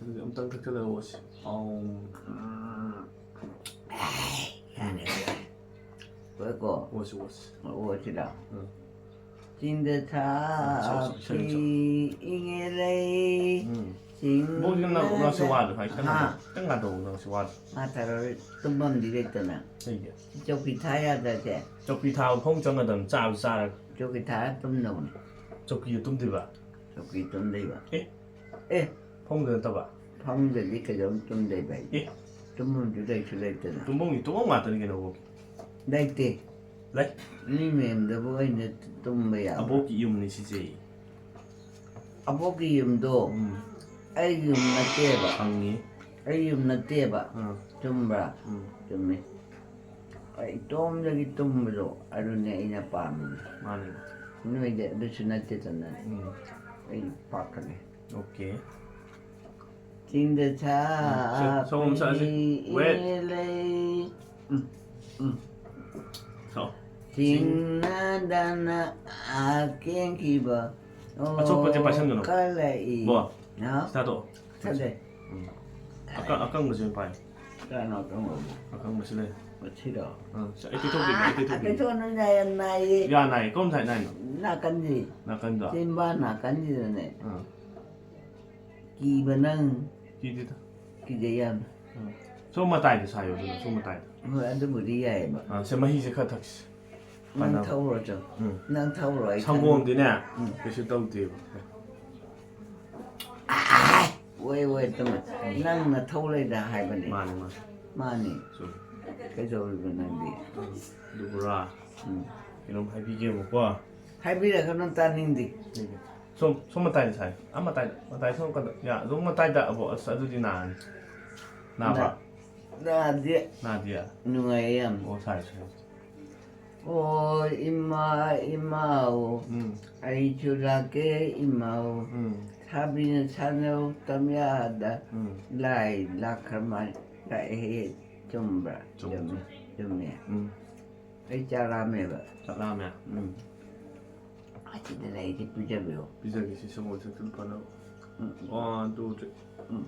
ꯑꯗꯨꯗꯤ ꯑꯝꯇꯪ ꯊꯛꯆꯜꯂꯒ ꯑꯣꯠꯁꯤ꯫ ꯑꯧ. ꯎꯝ꯫ ꯑꯦ, ꯌꯥꯔꯦ, ꯌꯥꯔꯦ꯫ ꯑꯣꯏ, ꯀꯣ꯫ ꯑꯣꯠꯁꯤ, ꯑꯣꯠꯁꯤ. ꯑꯣ, ꯁꯤꯗ꯫ ꯎꯝ. ꯆꯤꯡꯗ ꯁꯣ, ꯁꯣ, ꯁꯣ, ꯁꯣ. ꯁꯥꯠꯄꯤ ꯏꯉꯦ ꯂꯩ꯫ ꯎꯝ. ꯆꯤꯡ ꯕꯣꯛꯁꯤ ꯅꯪ, ꯅꯪꯁꯤ ꯋꯥꯗ꯭ꯔꯣ? ꯍꯥꯏ, ꯈꯤꯇꯪ ꯍꯥ? ꯉꯥꯛꯇꯪ ꯉꯥꯗꯧ, ꯅꯪꯁꯤ ꯋꯥꯗ꯭ꯔꯣ? ꯃꯥ ꯇꯥꯔꯣꯏ, ꯇꯨꯝꯐꯝꯗꯤ ꯂꯩꯇꯅ꯫ ꯀꯩꯒꯤ? ꯆꯧꯀꯤ ꯊꯥ ꯌꯥꯗ꯭ꯔꯁꯦ꯫ ꯆꯧꯀꯤ ꯊꯥꯕ ꯐꯃꯨꯡ ꯆꯪꯒꯗꯕꯅꯤ, ꯆꯥꯕ ꯆꯥꯔꯒ꯫ ꯆꯧꯀꯤ ꯊꯥꯔ ꯇꯨꯝꯗꯧꯅꯤ꯫ ꯆꯧꯀꯤꯗ ꯇꯨꯝꯗꯣꯏꯕ? ꯆꯧꯀꯤ ꯇꯨꯝꯗꯣꯏꯕ꯫ ꯑꯦ? ꯑꯦ, ꯐꯃꯨꯡꯗ ꯅꯠꯇꯕ? ꯐꯃꯨꯡꯗꯗꯤ ꯀꯩꯗꯧ ꯇꯨꯝꯗꯣꯏꯕ ꯑꯩꯗꯤ? ꯑꯦ? ꯇꯨꯝꯐꯝꯁꯨ ꯂꯩꯁꯨ ꯂꯩꯇꯅ꯫ ꯇꯨꯝꯐꯝꯒꯤ ꯇꯨꯝꯐꯝ ꯉꯥꯛꯇꯅꯤ ꯀꯩꯅꯣ, ꯑꯕꯣꯛꯀꯤ꯫ ꯂꯩꯇꯦ꯫ ꯂꯩ꯫ ꯃꯤ ꯃꯌꯨꯝꯗꯕꯨ ꯑꯩꯅ ꯇꯨꯝꯕ ꯌꯥꯕ꯫ ꯑꯕꯣꯛꯀꯤ ꯌꯨꯝꯅꯤ ꯁꯤꯁꯦ꯫ ꯑꯕꯣꯛꯀꯤ ꯌꯨꯝꯗꯣ ꯎꯝ. ꯑꯩꯒꯤ ꯌꯨꯝ ꯅꯠꯇꯦꯕ꯫ ꯈꯪꯉꯤ. ꯑꯩꯒꯤ ꯌꯨꯝ ꯅꯠꯇꯦꯕ꯫ ꯎꯝ. ꯆꯨꯝꯕ꯭ꯔꯥ? ꯎꯝ. ꯆꯨꯝꯃꯤ꯫ ꯑꯩ ꯏꯇꯣꯝꯗꯒꯤ ꯇꯨꯝꯕꯗꯣ ꯑꯗꯨꯅꯦ ꯑꯩꯅ ꯄꯥꯝꯃꯤꯁꯦ꯫ ꯃꯥꯅꯤ. ꯅꯣꯏꯗꯤ ꯑꯗꯨꯁꯨ ꯅꯠꯇꯦꯗꯅ꯫ ꯎꯝ. ꯑꯩ ꯄꯥꯈꯠꯂꯦ꯫ ꯑꯣꯀꯦ. ꯆꯤꯡꯗ ꯁꯦ, ꯁꯣꯝ ꯁꯥꯁꯦ. ꯁꯥꯠꯄꯤ Wait. ꯏꯉꯦ ꯂꯩ꯫ ꯎꯝ, ꯎꯝ꯫ ꯁꯣ. ꯆꯤꯡꯅꯗꯅ ꯀꯦꯟꯈꯤꯕ ꯑꯆꯣꯞꯄꯁꯦ ꯄꯥꯏꯁꯟꯒꯅꯨ. ꯀꯜꯂꯛꯏ꯫ ꯕꯣ. ꯍꯥ? ꯁꯤ ꯊꯥꯗꯣꯛꯑꯣ. ꯊꯥꯗꯦ꯫ ꯎꯝ. ꯑꯀꯪ-, ꯑꯀꯪꯕꯁꯦ ꯑꯣꯏꯅ ꯄꯥꯏꯌꯨ. ꯀꯅꯥ ꯑꯀꯪꯕꯕꯨ? ꯑꯀꯪꯕꯁꯦ ꯂꯩ. ꯃꯁꯤꯔꯣ? ꯑꯥ, ꯁꯤ ꯑꯩ ꯇꯩꯊꯣꯛꯄꯤꯒꯦ, ꯑꯩ ꯇꯩꯊꯣꯛꯄꯤꯒꯦ. ꯇꯩꯊꯣꯛꯅꯨ, ꯌꯥ ꯌꯥꯝ ꯅꯥꯏꯌꯦ꯫ ꯌꯥ ꯅꯥꯏ, ꯀꯔꯝ ꯊꯥꯏ ꯅꯥꯏꯅꯣ? ꯅꯥꯀꯟꯁꯤ꯫ ꯅꯥꯀꯟꯗ? ꯆꯤꯟꯕꯥꯟ ꯅꯥꯀꯟꯁꯤꯗꯅꯦ꯫ ꯑꯥ. ꯀꯤꯕ ꯅꯪ꯫ ꯀꯤꯗꯦꯗ. ꯀꯤꯖꯩ ꯌꯥꯝ꯫ ꯑꯥ. ꯁꯣꯝ ꯃꯇꯥꯏꯗ ꯁꯥꯏꯌꯣ, ꯑꯗꯨꯅ ꯁꯣꯝ ꯃꯇꯥꯏꯗ. ꯍꯣꯏ, ꯑꯗꯨꯕꯨꯗꯤ ꯌꯥꯏꯌꯦꯕ꯫ ꯑꯥ, ꯁꯦ, ꯃꯍꯤꯁꯦ ꯈꯔ ꯊꯛꯁꯤ. ꯅꯪ ꯐꯅꯕ. ꯊꯧꯔꯣ ꯆꯪ꯫ ꯎꯝ. ꯅꯪ ꯊꯧꯔꯣ, ꯑꯩ ꯁꯪꯒꯣꯝꯗꯤꯅꯦ, ꯎꯝ. ꯀꯩꯁꯨ ꯇꯧꯗꯦꯕ. ꯑꯣꯏ, ꯑꯣꯏ, ꯇꯨꯝꯃꯦ꯫ ꯅꯪꯅ ꯊꯧꯔꯣꯏꯗ ꯍꯥꯏꯕꯅꯦ꯫ ꯃꯥꯅꯤ, ꯃꯥꯅꯤ. ꯃꯥꯅꯤ꯫ ꯆꯨꯝꯃꯤ. ꯀꯩꯗꯧꯔꯤꯕ ꯅꯪꯗꯤ? ꯑꯗꯨꯕꯨꯔꯥ, ꯎꯝ. ꯀꯩꯅꯣꯝ ꯍꯥꯏꯕꯤꯒꯦꯕꯀꯣ. ꯍꯥꯏꯕꯤꯔꯒꯅꯨ, ꯇꯥꯅꯤꯡꯗꯦ꯫ ꯁꯣꯝ, ꯁꯣꯝ ꯃꯇꯥꯏꯗ ꯁꯥꯏ. ꯑꯥ ꯃꯇꯥꯏꯗ, ꯃꯇꯥꯏ ꯁꯣꯝ ꯀꯗ-, ꯌꯥ, ꯑꯗꯨꯝ ꯃꯇꯥꯏꯗ, ꯑꯕꯣ, ꯑꯁ, ꯑꯗꯨꯗꯤ ꯅꯥꯔꯅꯤ. ꯅꯥꯕ꯭ꯔꯥ? ꯅꯥ-, ꯅꯥꯗꯦ꯫ ꯅꯥꯗꯤꯌꯦ? ꯅꯨꯡꯉꯥꯏꯌꯦ ꯌꯥꯝ꯫ ꯑꯣ, ꯁꯥꯔꯦ, ꯁꯥꯔꯦ꯫ ꯑꯣ, ꯏꯃꯥ, ꯏꯃꯥꯎ꯫ ꯎꯝ꯫ ꯑꯩꯁꯨ ꯂꯥꯛꯀꯦ, ꯏꯃꯥꯎ꯫ ꯎꯝ꯫ ꯁꯥꯕꯤꯅ ꯁꯥꯟꯅꯧ ꯇꯝꯌꯥꯗ ꯎꯝ꯫ ꯂꯥꯏ ꯂꯥꯛꯈ꯭ꯔ ꯃꯥꯜꯂꯦ꯫ ꯂꯥꯛꯑꯦ, ꯆꯨꯝꯕ꯭ꯔꯥ? ꯆꯨꯝꯃꯦ, ꯆꯨꯝꯃꯦ꯫ ꯆꯨꯝꯃꯦ꯫ ꯎꯝ꯫ ꯑꯩ ꯆꯥꯛ ꯂꯥꯝꯃꯦꯕ꯫ ꯆꯥꯛ ꯂꯥꯝꯃꯦ? ꯎꯝ꯫ ꯑꯁꯤꯗ ꯂꯩꯔꯤꯁꯤ ꯄꯤꯖꯕꯤꯌꯣ꯫ ꯄꯤꯖꯒꯦ, ꯁꯤ ꯁꯪꯒꯣꯝ ꯁꯦꯛꯁꯟ ꯐꯅꯕ꯫ ꯎꯝ꯫ One, two, three꯫ ꯎꯝ꯫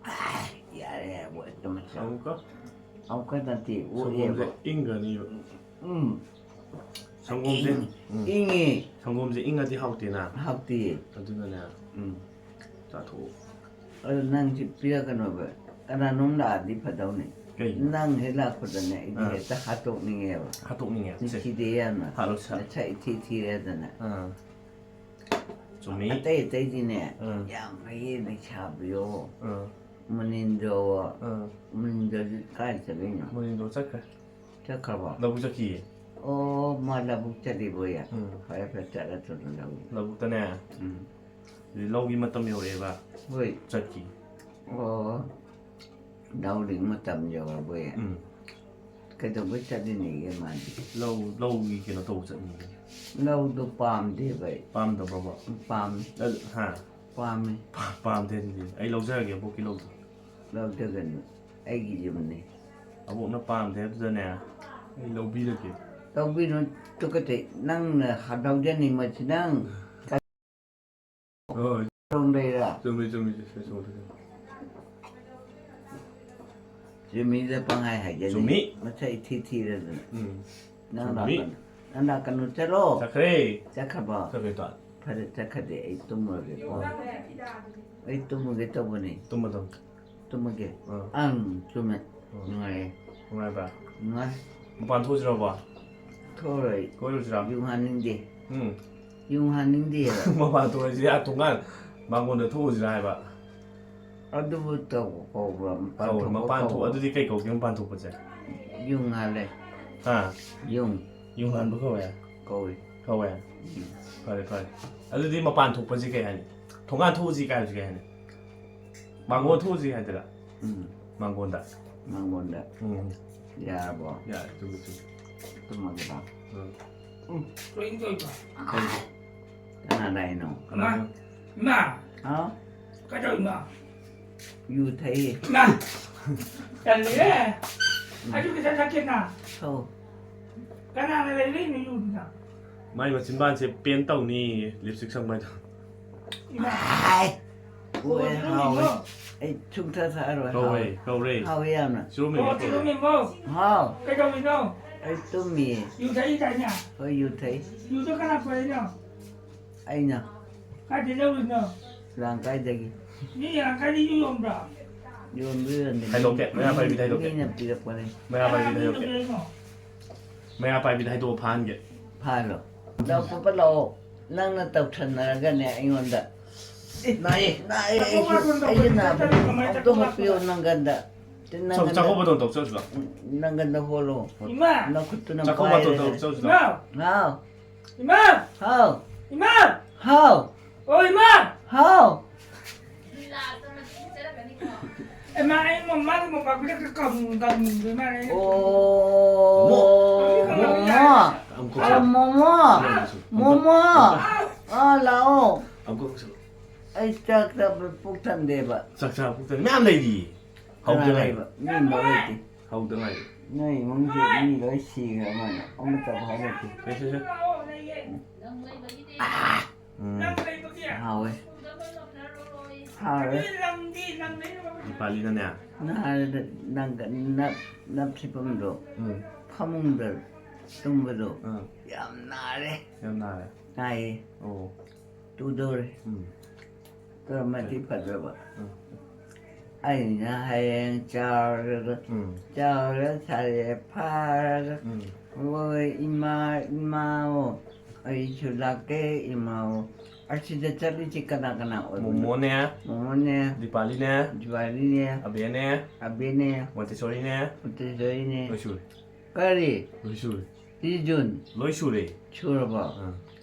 ꯑꯥꯏ, ꯌꯥꯔꯦ, ꯌꯥꯔꯦ, ꯕꯣꯏ, ꯑꯗꯨꯃꯛ ꯆꯥꯎ꯫ ꯑꯃꯨꯛꯀ? ꯑꯃꯨꯛꯀ ꯅꯠꯇꯦ, ꯁꯪꯒꯣꯝꯁꯦ ꯑꯣꯛꯑꯦꯕ꯫ ꯏꯪꯒꯅꯤꯕ꯫ ꯎꯝ꯫ ꯁꯪꯒꯣꯝꯁꯦ, ꯏꯪ-, ꯎꯝ꯫ ꯏꯪꯉꯦ꯫ ꯁꯪꯒꯣꯝꯁꯦ ꯏꯪꯉꯗꯤ ꯍꯥꯎꯇꯦꯅ꯫ ꯍꯥꯎꯇꯦ꯫ ꯑꯗꯨꯅꯅꯦ꯫ ꯎꯝ꯫ ꯆꯥꯊꯣꯛꯑꯣ꯫ ꯑꯗꯨ ꯅꯪꯁꯤ ꯄꯤꯔꯛꯀꯅꯣꯕ꯫ ꯀꯅꯥꯅꯣꯝ ꯂꯥꯛꯑꯗꯤ ꯐꯗꯧꯅꯤ꯫ ꯀꯩꯒꯤꯅꯣ? ꯅꯪ ꯍꯦꯛ ꯂꯥꯛꯄꯗꯅꯦ, ꯑꯩꯗꯤ ꯑꯥ꯫ ꯍꯦꯛꯇ ꯍꯥꯠꯇꯣꯛꯅꯤꯡꯉꯦꯕ꯫ ꯍꯥꯠꯇꯣꯛꯅꯤꯡꯉꯦ, ꯁꯦ꯫ ꯅꯨꯡꯁꯤꯗꯦ ꯌꯥꯝꯅ꯫ ꯍꯥꯠꯂꯣ, ꯁꯥ-, ꯅꯁꯛ ꯏꯊꯤ ꯊꯤꯔꯗꯅ꯫ ꯑꯥ꯫ ꯆꯨꯝꯃꯤ꯫ ꯑꯇꯩ ꯑꯇꯩꯗꯤꯅꯦ, ꯑꯥ꯫ ꯌꯥꯝ ꯐꯩꯌꯦ, ꯂꯩꯁꯥꯕꯤꯌꯣ꯫ ꯑꯥ꯫ ꯃꯅꯤꯟꯗꯣ, ꯑꯥ꯫ ꯃꯅꯤꯟꯗꯣꯗꯤ ꯀꯥꯏ ꯆꯠꯂꯤꯅꯣ? ꯃꯅꯤꯟꯗꯣ ꯆꯠꯈ꯭ꯔꯦ꯫ ꯆꯠꯈ꯭ꯔꯕꯣ? ꯂꯧꯕꯨꯛ ꯆꯠꯈꯤꯌꯦ꯫ ꯑꯣ, ꯃꯥ ꯂꯧꯕꯨꯛ ꯆꯠꯂꯤꯕꯣꯌꯦ? ꯎꯝ꯫ ꯐꯔꯦ, ꯐꯔꯦ, ꯆꯠꯂꯁꯅꯨ ꯂꯧꯕꯨꯛ꯫ ꯂꯧꯕꯨꯛꯇꯅꯦ? ꯎꯝ꯫ ꯍꯧꯖꯤꯛ ꯂꯧꯒꯤ ꯃꯇꯝ ꯌꯧꯔꯛꯑꯦꯕ꯫ ꯍꯣꯏ꯫ ꯆꯠꯈꯤ꯫ ꯑꯣ, ꯂꯧꯒꯤ ꯃꯇꯝ ꯌꯧꯔꯕꯣꯌꯦ? ꯎꯝ꯫ ꯀꯩꯗꯧꯕꯩ ꯆꯠꯂꯤꯅꯦꯌꯦ ꯃꯥꯗꯤ? ꯂꯧ, ꯂꯧꯒꯤ ꯀꯩꯅꯣ ꯇꯧꯕ ꯆꯠꯂꯤꯅꯦ꯫ ꯂꯧꯗꯣ ꯄꯥꯝꯗꯦꯕ ꯑꯩ꯫ ꯄꯥꯝꯗꯕ꯭ꯔꯣꯕ? ꯄꯥꯝꯃꯤ꯫ ꯑꯗꯨ, ꯍꯥ? ꯄꯥꯝꯃꯤ꯫ ꯄꯥ-, ꯄꯥꯝꯗꯦ ꯑꯗꯨꯗꯤ꯫ ꯑꯩ ꯂꯧꯖꯔꯒꯦ ꯑꯕꯣꯛꯀꯤ ꯂꯧꯗꯣ꯫ ꯂꯧꯖꯒꯅꯨ꯫ ꯑꯩꯒꯤ ꯌꯨꯝꯅꯤ꯫ ꯑꯕꯣꯛꯅ ꯄꯥꯝꯗꯦ ꯍꯥꯏꯕꯗꯨꯗꯅꯦ, ꯑꯩ ꯂꯧꯕꯤꯔꯒꯦ꯫ ꯂꯧꯕꯤꯔꯨ, ꯇꯨꯀꯠꯆꯩ꯫ ꯅꯪꯅ ꯂꯧꯖꯅꯤꯡꯕꯁꯤ ꯅꯪ ꯍꯣꯏ꯫ ꯔꯣꯝꯗꯩꯔꯥ? ꯆꯨꯝꯃꯤ, ꯆꯨꯝꯃꯤ, ꯆꯨꯝꯃꯤ, ꯆꯨꯝꯃꯤ, ꯆꯨꯝꯃꯤ꯫ ꯆꯨꯝꯃꯤꯗ ꯄꯪꯍꯥꯏ ꯍꯥꯏꯖꯜꯂꯤ꯫ ꯆꯨꯝꯃꯤ꯫ ꯃꯁꯛ ꯏꯊꯤ ꯊꯤꯔꯗꯅ꯫ ꯎꯝ꯫ ꯅꯪ ꯆꯨꯝꯃꯤ꯫ ꯂꯥꯛꯀꯅꯨ꯫ ꯅꯪ ꯂꯥꯛꯀꯅꯨ, ꯆꯠꯂꯣ꯫ ꯆꯠꯈ꯭ꯔꯦ꯫ ꯆꯠꯈ꯭ꯔꯕꯣ? ꯆꯠꯈ꯭ꯔꯦ, ꯇꯣ꯫ ꯐꯔꯦ, ꯆꯠꯈ꯭ꯔꯗꯤ ꯑꯩ ꯇꯨꯝꯃꯨꯔꯒꯦꯀꯣ꯫ ꯑꯩ ꯇꯨꯝꯃꯨꯒꯦ ꯇꯧꯕꯅꯤ꯫ ꯇꯨꯝꯃꯗꯝ꯫ ꯇꯨꯝꯃꯒꯦ꯫ ꯑꯥ꯫ ꯑꯪ, ꯆꯨꯝꯃꯦ꯫ ꯑꯥ꯫ ꯅꯨꯡꯉꯥꯏꯌꯦ꯫ ꯅꯨꯡꯉꯥꯏꯕ꯭ꯔꯥ? ꯅꯨꯡꯉꯥꯏ꯫ ꯃꯄꯥꯟ ꯊꯣꯛꯎꯁꯤꯔꯕ? ꯊꯣꯛꯑꯔꯣꯏ꯫ ꯀꯣꯏꯔꯨꯁꯤꯔꯥ? ꯌꯨꯡ ꯍꯥꯟꯅꯤꯡꯗꯦ꯫ ꯎꯝ꯫ ꯌꯨꯡ ꯍꯥꯟꯅꯤꯡꯗꯦꯕ꯫ ꯃꯄꯥꯟ ꯊꯣꯛꯑꯁꯤ, ꯑꯥ, ꯊꯣꯡꯒꯥꯟ ꯃꯥꯡꯒꯣꯟꯗ ꯊꯣꯛꯎꯁꯤꯔꯥ ꯍꯥꯏꯕ? ꯑꯗꯨꯕꯨ ꯇꯧꯕ ꯀꯧꯕ꯭ꯔꯥ? ꯃꯄꯥꯟ ꯀꯧ-, ꯊꯣꯛꯄ ꯃꯄꯥꯟ ꯊꯣꯛ-, ꯀꯧꯕ꯭ꯔꯥ? ꯑꯗꯨꯗꯤ ꯀꯩ ꯀꯧꯒꯦ ꯃꯄꯥꯟ ꯊꯣꯛꯄꯁꯦ? ꯌꯨꯡ ꯍꯥꯜꯂꯦ꯫ ꯍꯥ? ꯌꯨꯡ꯫ ꯌꯨꯡ ꯍꯥꯟꯕ ꯀꯧꯋꯦ? ꯀꯧꯏ꯫ ꯀꯧꯋꯦ? ꯎꯝ꯫ ꯐꯔꯦ, ꯐꯔꯦ꯫ ꯑꯗꯨꯗꯤ ꯃꯄꯥꯟ ꯊꯣꯛꯄꯁꯤ ꯀꯩ ꯍꯥꯏꯅꯤ? ꯊꯣꯡꯒꯥꯟ ꯊꯣꯛꯎꯁꯤ ꯀꯥꯏꯕꯁꯤ ꯀꯩ ꯍꯥꯏꯅꯤ? ꯃꯥꯡꯒꯣꯟ ꯊꯣꯛꯎꯁꯤ ꯍꯥꯏꯗꯣꯏꯔꯥ? ꯎꯝ꯫ ꯃꯥꯡꯒꯣꯟꯗ꯫ ꯃꯥꯡꯒꯣꯟꯗ꯫ ꯎꯝ꯫ ꯌꯥꯔꯕꯣ? ꯌꯥꯔꯦ, ꯆꯨꯝꯃꯤ, ꯆꯨꯝꯃꯤ꯫ ꯇꯨꯝꯃꯒꯦꯔꯣ? ꯎꯝ꯫ ꯎꯝ꯫ ꯀꯩꯅꯣ ꯇꯧꯔꯤꯕ? ꯀꯩꯅꯣ? ꯀꯅꯥꯗ ꯍꯥꯏꯅꯣ? ꯏꯃꯥ! ꯀꯅꯥꯅꯣ? ꯏꯃꯥ! ꯍꯥꯎ? ꯀꯩꯗꯧꯔꯤꯅꯣ? ꯌꯨ ꯊꯛꯏ꯫ ꯏꯃꯥ! ꯇꯜꯂꯤꯍꯦ! ꯎꯝ꯫ ꯑꯩꯁꯨ ꯈꯤꯇꯪ ꯊꯛꯀꯦꯅ꯫ ꯊꯛꯎ꯫ ꯀꯅꯥꯅ ꯂꯩꯔꯛꯏꯅꯣ ꯌꯨꯗꯨꯅ? ꯃꯥꯏ ꯃꯆꯤꯟꯕꯥꯟꯁꯦ paint ꯇꯧꯅꯤꯌꯦ, lipstick ꯁꯪꯕ ꯍꯥꯏꯗꯣ꯫ ꯏꯃꯥ! ꯑꯥꯏ! ꯀꯣꯜ ꯍꯥꯎꯋꯦ꯫ ꯇꯧꯔꯤꯅꯣ? ꯑꯩ ꯁꯨꯡꯊꯛ ꯊꯛꯑꯔꯣꯏ, ꯀꯧꯔꯦ, ꯍꯥꯎꯋꯦ꯫ ꯀꯧꯔꯦ꯫ ꯍꯥꯎꯋꯦ ꯌꯥꯝꯅ꯫ ꯆꯤꯔꯨ ꯃꯦꯝꯕ ꯑꯣ, ꯀꯧꯔꯦ꯫ ꯆꯤꯔꯨ ꯃꯦꯝꯕꯧ꯫ ꯍꯥꯎ꯫ ꯀꯩꯗꯧꯔꯤꯅꯣ? ꯑꯩ ꯇꯨꯝꯃꯤꯌꯦ꯫ ꯌꯨ ꯊꯛꯏꯗꯥꯏꯅꯦ? ꯍꯣꯏ, ꯌꯨ ꯊꯛꯏ꯫ ꯌꯨꯗꯣ ꯀꯅꯥ ꯄꯨꯔꯛꯏꯅꯣ? ꯑꯩꯅ꯫ ꯀꯥꯏꯗꯩ ꯂꯧꯔꯤꯅꯣ? ꯂꯥꯡꯀꯥꯏꯗꯒꯤ꯫ ꯃꯤ ꯂꯥꯡꯀꯥꯏꯗ ꯌꯨ ꯌꯣꯟꯕ꯭ꯔꯣ? ꯌꯣꯟꯕ ꯌꯣꯟꯗꯦ꯫ ꯍꯥꯏꯗꯣꯛꯀꯦ, ꯃꯌꯥ ꯄꯥꯏꯕꯤꯗ ꯍꯥꯏꯗꯣꯛꯀꯦ꯫ ꯃꯤꯅ ꯄꯤꯔꯛꯄꯅꯦ꯫ ꯃꯌꯥ ꯄꯥꯏꯕꯤꯗ ꯀꯅꯥꯅ ꯍꯥꯏꯗꯣꯛꯀꯦ꯫ ꯄꯤꯔꯛꯏꯅꯣ? ꯃꯌꯥ ꯄꯥꯏꯕꯤꯗ ꯍꯥꯏꯗꯣꯛꯑ ꯐꯥꯍꯟꯒꯦ꯫ ꯐꯥꯍꯜꯂꯣ꯫ ꯂꯥꯛꯄ ꯂꯥꯛꯑꯣ꯫ ꯅꯪꯅ ꯇꯧꯁꯟꯅꯔꯒꯅꯦ ꯑꯩꯉꯣꯟꯗ꯫ ꯅꯥꯏꯌꯦ꯫ ꯅꯥꯏꯌꯦ ꯑꯩꯁꯦ꯫ ꯑꯩꯁꯦ ꯅꯥꯕꯅꯦ꯫ ꯑꯃꯨꯛꯇ ꯍꯥꯞꯄꯤꯌꯣ ꯅꯪꯒꯟꯗ꯫ ꯆꯥꯛ-, ꯅꯪꯒꯟꯗ-, ꯆꯥꯛꯀꯧꯕꯗꯣ ꯇꯧ ꯆꯠꯂꯨꯁꯤ ꯂꯥꯛꯑꯣ꯫ ꯅꯪꯒꯟꯗ ꯍꯣꯜꯂꯣ꯫ ꯏꯃꯥ! ꯅꯈꯨꯠꯇꯨꯅ ꯆꯥꯛꯀꯧꯕ ꯄꯥꯏꯔꯒ꯫ ꯇꯧ ꯆꯠꯂꯨꯁꯤ ꯂꯥꯛꯑꯣ꯫ ꯏꯃꯥ! ꯍꯥꯎ꯫ ꯏꯃꯥ! ꯍꯥꯎ꯫ ꯑꯣ, ꯏꯃꯥ! ꯍꯥꯎ꯫ ꯏꯃꯥ, ꯑꯩ ꯃꯃꯥꯒꯤ ꯃꯣꯝꯄꯥꯛ ꯐꯤꯗꯛꯇ ꯀꯪ-, ꯀꯪꯗꯣꯏ ꯃꯥꯜꯂꯦ ꯑꯩꯅ꯫ ꯑꯣ, ꯃꯣꯃꯣ꯫ ꯃꯣꯃꯣ꯫ ꯑꯃꯨꯛ ꯈꯨꯝꯁꯜꯂꯣ꯫ ꯑꯣ, ꯃꯣꯃꯣ꯫ ꯑꯃꯨꯛ ꯈꯨꯝꯁꯜꯂꯣ꯫ ꯃꯣꯃꯣ꯫ ꯑꯃꯨꯛ ꯈꯨꯝꯁꯜꯂꯣ꯫ ꯑꯥ, ꯂꯥꯛꯑꯣ꯫ ꯑꯃꯨꯛ ꯈꯨꯝꯁꯜꯂꯣ꯫ ꯑꯩ ꯆꯥꯛ ꯆꯥꯕ ꯄꯨꯛ ꯊꯟꯗꯦꯕ꯫ ꯆꯥꯛ ꯆꯥꯕ ꯄꯨꯛ ꯊꯟ-, ꯃꯌꯥꯝ ꯂꯩꯔꯤꯌꯦ꯫ ꯍꯧꯗ ꯀꯅꯥ ꯉꯥꯏꯔꯤ꯫ ꯂꯩꯕ? ꯃꯤ ꯑꯃꯐꯥꯎ ꯂꯩꯇꯦ꯫ ꯍꯧꯗ ꯉꯥꯏꯔꯤ꯫ ꯅꯣꯏ ꯏꯃꯨꯡꯁꯦ ꯃꯤ ꯂꯣꯏ ꯁꯤꯈ꯭ꯔ ꯃꯥꯜꯂꯦ꯫ ꯑꯃꯠꯇ ꯐꯥꯎ ꯂꯩꯇꯦ꯫ ꯁꯦ, ꯁꯦ, ꯁꯦ꯫ ꯎꯝ꯫ ꯍꯥꯎꯋꯦ꯫ ꯍꯥꯎꯋꯦ꯫ ꯗꯤꯄꯥꯂꯤꯅꯅꯦ꯫ ꯅꯍꯥꯟ ꯅꯪꯒ ꯅꯞ-, ꯅꯞ ꯁꯤꯐꯝꯗꯣ, ꯎꯝ꯫ ꯐꯃꯨꯡꯗ ꯇꯨꯝꯕꯗꯣ, ꯑꯥ꯫ ꯌꯥꯝ ꯅꯥꯔꯦ꯫ ꯌꯥꯝ ꯅꯥꯔꯦ? ꯅꯥꯏꯌꯦ꯫ ꯑꯣ꯫ ꯇꯨꯗꯧꯔꯦ꯫ ꯎꯝ꯫ ꯀꯔꯝꯃꯗꯤ ꯐꯗ꯭ꯔꯕ? ꯎꯝ꯫ ꯑꯩꯅ ꯍꯌꯦꯡ ꯆꯥꯎꯔꯒ, ꯎꯝ꯫ ꯆꯥꯎꯔ ꯁꯥꯔꯦ ꯐꯥꯔꯒ, ꯎꯝ꯫ ꯍꯣꯏ, ꯏꯃꯥ, ꯏꯃꯥꯑꯣ, ꯑꯩꯁꯨ ꯂꯥꯛꯀꯦ, ꯏꯃꯥꯑꯣ꯫ ꯑꯁꯤꯗ ꯆꯠꯂꯤꯁꯤ ꯀꯅꯥ ꯀꯅꯥ ꯑꯣꯏꯕꯅꯣ? ꯃꯣꯃꯣꯅꯦ꯫ ꯃꯣꯃꯣꯅꯦ꯫ ꯗꯤꯄꯥꯂꯤꯅꯦ꯫ ꯗꯤꯄꯥꯂꯤꯅꯦ꯫ ꯑꯕꯦꯅꯦ꯫ ꯑꯕꯦꯅꯦ꯫ ꯃꯣꯟꯇꯦꯁꯣꯔꯤꯅꯦ꯫ ꯃꯣꯟꯇꯦꯁꯣꯔꯤꯅꯦ꯫ ꯂꯣꯏ ꯁꯨꯔꯦ꯫ ꯀꯔꯤ? ꯂꯣꯏ ꯁꯨꯔꯦ꯫ ꯔꯤꯖꯨꯟ꯫ ꯂꯣꯏ ꯁꯨꯔꯦ꯫ ꯁꯨꯔꯕꯣ? ꯑꯥ꯫